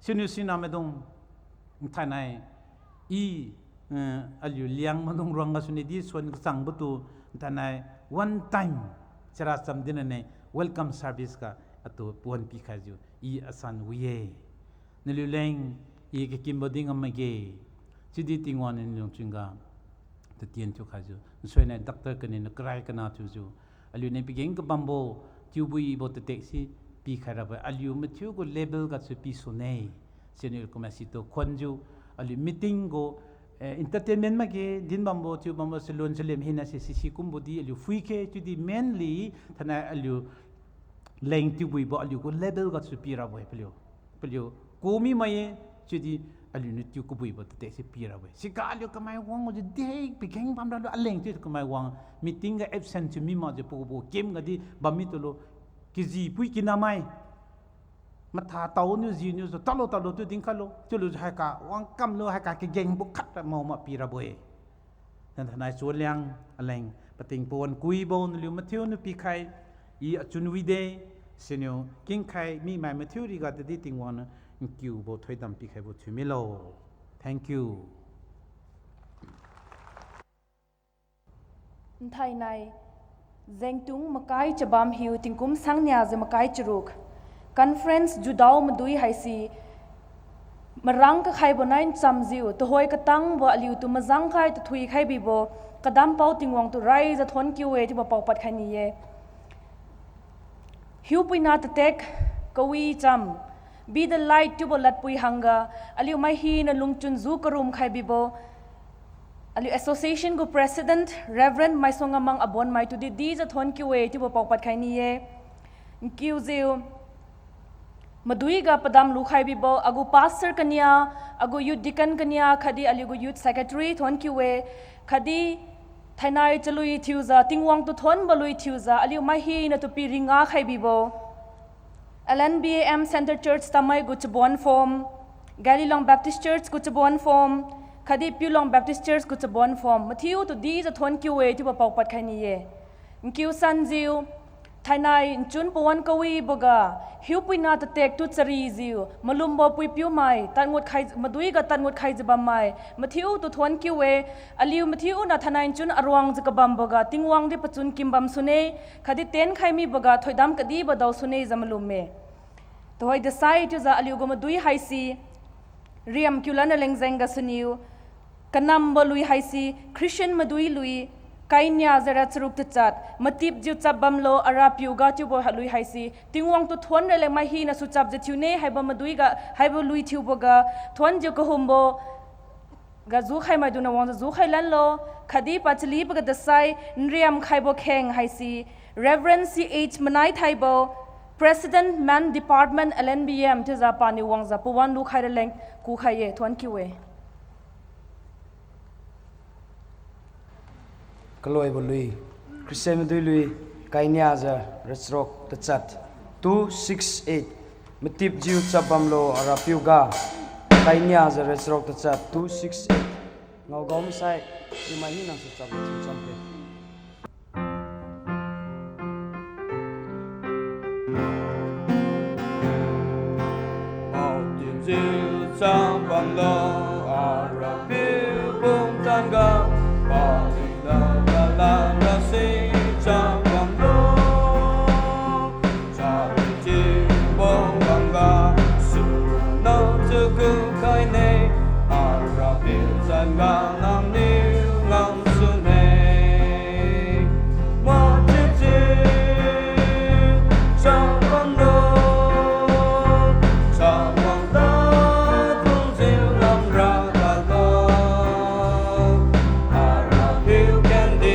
Siniu sinamaidung, thainai, i, eh, aliu Liangmaidung ruangga suni di suan kachangbo tu, thainai, one time, chara cham dinane, welcome service ga, atu puan pikhaijiu, i asan wi-e. Naliu leng, i kakimbo di ngam makge. Chiudi Tingwang niu nalung chunga Tatien thiukhaijiu, nsuinai doctor kaniniu karai kana thiujiu, aliuniu pigeng kabambo, tiubuibo tatek si pikhai rabo-e, aliu mathiu gu level gasu pisune. Siniu kumai situ khonjiu, aliu meeting gu, eh, entertainment makge, dinbambo, tiubambo, salon, salem hina se sisi kumbo di aliu phuikhe, chiudi mainly, thainai aliu leng tiubuibo aliu gu level gasu pirabo-e paliu. Paliu ku mimai-e, chiudi aliuniu tiu kabuibo tatek si pirabo-e. Siga aliu kamai wangjiu de, pigeng bamralo aleng chiu kamai wang, meeting ga absent thiu mimakjiu pagubo kim gadi bammi tulo, kiji pui kinamai. Matha taoniu jiniujiu talo talo chiu dinkhalo, chiulujiu haika wangkamlo haika kagengbo khat ra mao ma pirabo-e. Thainai Chuliang aleng pating pawan kuibo naliu mathiuniu pikhai, i achun wide, siniu kingkhai mimai mathiu riga tadi Tingwang niu nkiubo thoidam pikhaibo thiumilo. Thank you. Nthainai, jengtung makai chabam hiu tingkum sangnia jiu makai charuk. Conference judao madui haise, marang kakhaibo nai nchamjiu, tuhoi katangbo aliutu majangkhai tathuikhai bibo, kadampao Tingwang tu raijiu thonkiu-e chiubo paopad khai ni-e. Hiupuina tatek kawi cham, Be the Light chiubo ladpui hangga, aliu mai hina lungchun ju karumkhai bibo, aliu association gu President Reverend Maisong Ngamang Abonmai tu di dijiu thonkiu-e chiubo paopad khai ni-e. Nkiujiu, maduiga padam lukhai bibo, agu pastor kania, agu youth deacon kania, khatdi aliu gu youth secretary thonkiu-e, khatdi thainai chalui thiujiu, Tingwang tu thonbo lui thiujiu, aliu mai hina tu pi ringa khai bibo, L N B A M Centre Church Tamei gu chabon form, Galilong Baptist Church gu chabon form, khatdi Piulong Baptist Church gu chabon form, mathiutu dijiu thonkiu-e chiubo paopad khai ni-e. Nkiu sanjiu, thainai nchun pawan kawiboga, hiupuina tatek tu charijiu, malumbo puipiumai, tadngut khai, maduiga tadngut khaijiu bammai, mathiutu thonkiu-e, aliu mathiuna thainai nchun aruangjiu kabamboga, Tingwang di pachun kim bam sune, khatdi tenkhai miboga, thoidam kadibo dao sune jiu malumme. Tuhoi dasai chiujiu aliu gu madui haise, Riam Kiulan raleng jeng gasuniu, kanambo lui haise, Christian madui lui, kainia jiu ra charuk tachat, matipjiu chap bamlo Arapiuga chiubo ha lui haise, Tingwang tu thon raleng mai hina suchapjiu thiune haibo maduiga, haibo lui thiuboga, thonjiu kahumbo, ga jukhai maidungna wangjiu jukhai lanlo, khatdi pachaliboga dasai, nriam khaibo kheng haise, Reverend C H Manai Thaibo, President Men Department L N B M, chiujiu paniu wangjiu pawan lukhai raleng kukhai-e, thonkiu-e. Kaloibo lui, Christian madui lui, kainia jiu racharuk tachat, two six eight, matipjiu chap bamlo Arapiuga, kainia jiu racharuk tachat, two six eight, ngaogao masai, i mai hina suchapjiu thiu chamkhe. Matipjiu chap bamlo Arapiu pumtan ga, paliu da galan rasi chap bamlo. Chariu thiubo bamga, suna chaku khaine, Arapiu zan ga nangniu ngamsune. Matipjiu chap bamlo, chawang da tungjiu lamra tadlo, Arapiu kendi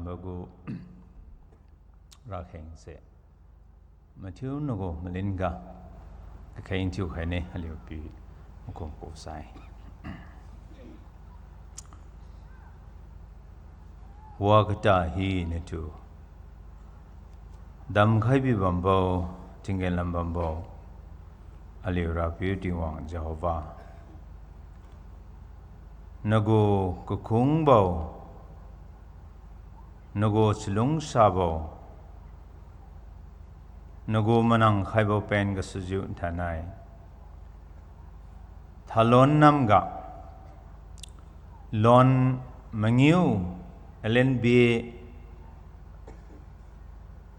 Agu rakheng se mathiu nagu malin ga kakheng thiukhaine aliu pi makum kusai. Wa kata hinatu damkhai bi bambo, tinggen lam bambo, aliu Rapiu Tingwang Jehovah. Nagu kakhungbo, nagu chalungsabo, nagu manang khaibo pen gasujiu thainai thalon namga lon mangiu L N B A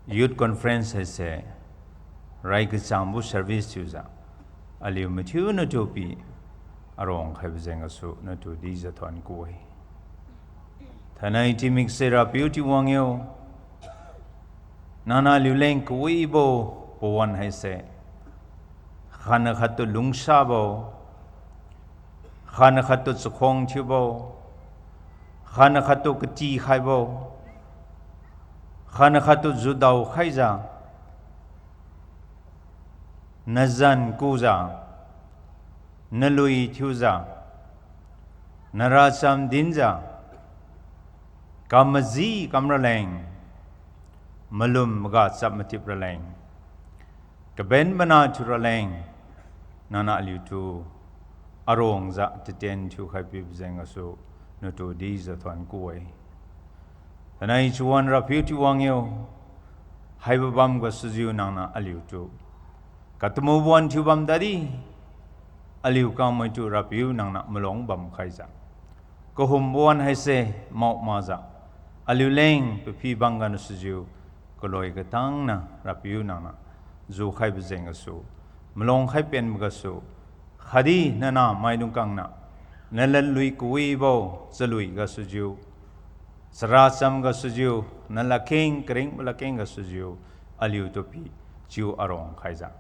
Youth Conference haise rai kachangbo service thiujiu aliu mathiu natu pi arong khaibo jeng gasu natu dijiu thon ku-e. Thainai timikse Rapiu Tingwang yo, nangniu aliu leng kawibo pawan haise khatna khattu lungsabo, khatna khattu chakhuang thiubo, khatna khattu katikhaibo, khatna khattu judao khaijiu, nazan kujiu, nalui thiujiu, naracham dinjiu, kamaji kamraleng, malum maga chap matip raleng, kaben mana thiu raleng, nangniu aliutu arongjiu tatien thiukhai pibo jeng gasu natu dijiu thon ku-e. Thainai chawan Rapiu Tingwang yo, haibo bam gasujiu nangniu aliutu katumubo wan thiubam tadi, aliu kangmaitu Rapiu nangniu malong bam khaijiu, kahumbo wan haise mao makjiu, aliu leng paphi bang gasujiu kaloi katangna Rapiu nangniu jukhaibo jeng gasu, malong khai penbo gasu, khatdi nana maidung kangna naladlui kawibo chalui gasujiu, characham gasujiu, naladkeng karingbo ladkeng gasujiu, aliutu pi chiu arong khaijiu,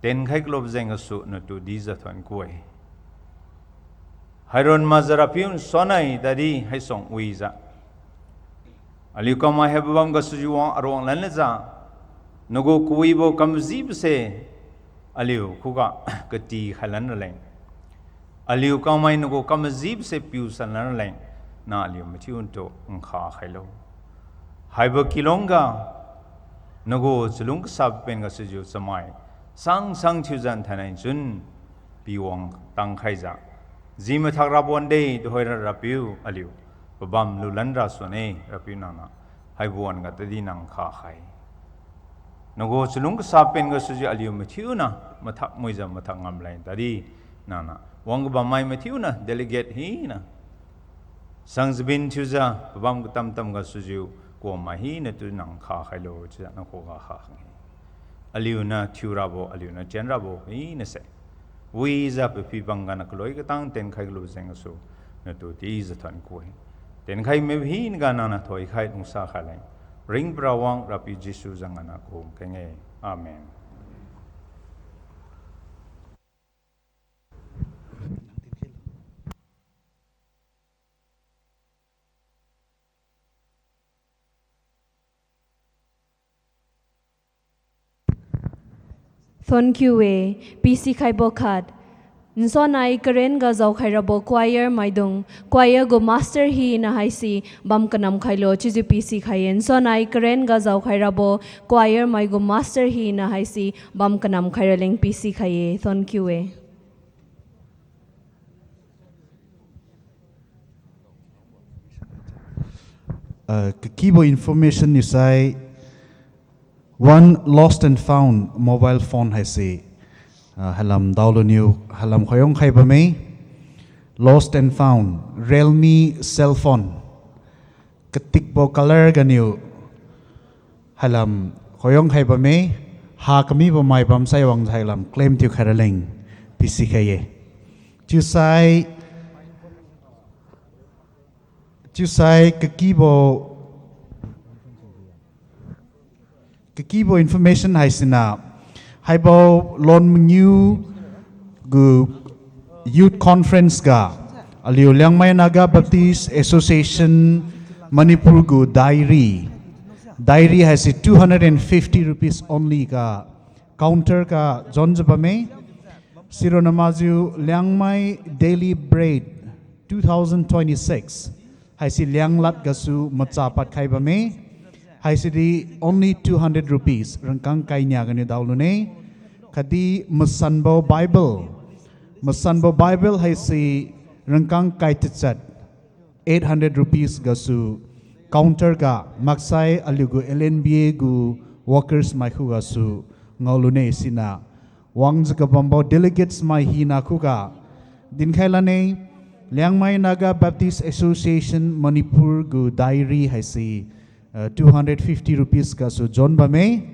tenkhai kalo jeng gasu natu dijiu thon ku-e. Hairon makjiu Rapiu nsuannai tadi haisuang wijiu, aliu kangmai haibo bam gasujiu wang arong lanlajiu, nagu kawibo kamajibose aliu khuga katikhai lan raleng, aliu kangmai nagu kamajibose piu san lan raleng, nang aliu mathiutu nkha khailo. Haibo kilongga nagu chalung kasabo pen gasujiu chamai sang sang thiujiu thainai chun piwang tang khaijiu, ji mathak rabo wande tuhoira Rapiu aliu pabam lulan rasuane. Rapiu nangniu haibo wan-ga tadi nang nkha khai, nagu chalung kasa pen gasujiu aliu mathiuna mathak muijiu mathak ngam leng tadi, nangniu wang kabammai mathiuna delegate hina sang jabin thiujiu pabam katam tam gasujiu kuammai hinatu nang nkha khailo chiujiu nakhuga kha khang-e. Aliuniu thiurabo, aliuniu tienrabo hinase wijiu paphi bang gana kaloi katang tenkhai kalu jeng gasu natu dijiu thon ku-e. Tenkhai mibo hinaga nangniu thoikhai lungsa khaleng, ringbo Rawang Rapiu Jesu zan gana kahum keng-e. Amen. Thonkiu-e, pisikhaibo khat. Nsuannai karen ga jaokhai rabo choir maidung, choir gu master hina haise bam kanam khailo chiujiu pisikhai-e. Nsuannai karen ga jaokhai rabo choir mai gu master hina haise bam kanam khai raleng pisikhai-e. Thonkiu-e. Ah, kakibo information niusai, One Lost and Found mobile phone haise, ah, hailam daoluniu hailam khoyong khai bamme. Lost and Found Realme cell phone, katikbo color ganiu hailam khoyong khai bamme. Ha kamibo mai bamsai wang hailam claim thiukhai raleng pisikhai-e. Chiusai, chiusai kakibo, kakibo information haisiniu, haibo lon mangiu gu youth conference ga aliu Liangmai Naga Baptist Association Manipur gu dairy. Dairy haise two hundred and fifty rupees only ga counter ga jonjiu bamme. Sirona makjiu Liangmai Daily Bread two thousand twenty-six haise Lianglad gasu macha padkhai bamme. Haise di only two hundred rupees rangkang kainia ganiu daolune. Khatdi Masanbo Bible. Masanbo Bible haise rangkang kai tachat eight hundred rupees gasu counter ga maksai aliu gu L N B A gu workers mai khugasu ngaolune siniu wangjiu kabambo delegates mai hina khuga dinkhai lane. Liangmai Naga Baptist Association Manipur gu dairy haise, uh, two hundred fifty rupees gasu jon bamme.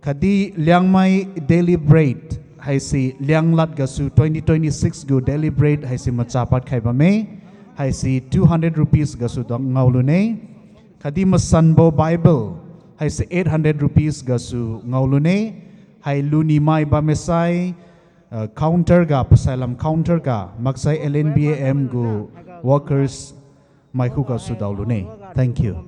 Khatdi Liangmai Daily Bread haise Lianglad gasu twenty twenty-six gu Daily Bread haise macha padkhai bamme. Haise two hundred rupees gasu dang ngaolune. Khatdi Masanbo Bible haise eight hundred rupees gasu ngaolune. Hai lunimai bamme sai, uh, counter ga, pasailam counter ga maksai L N B A M gu workers mai khugasu daolune. Thank you.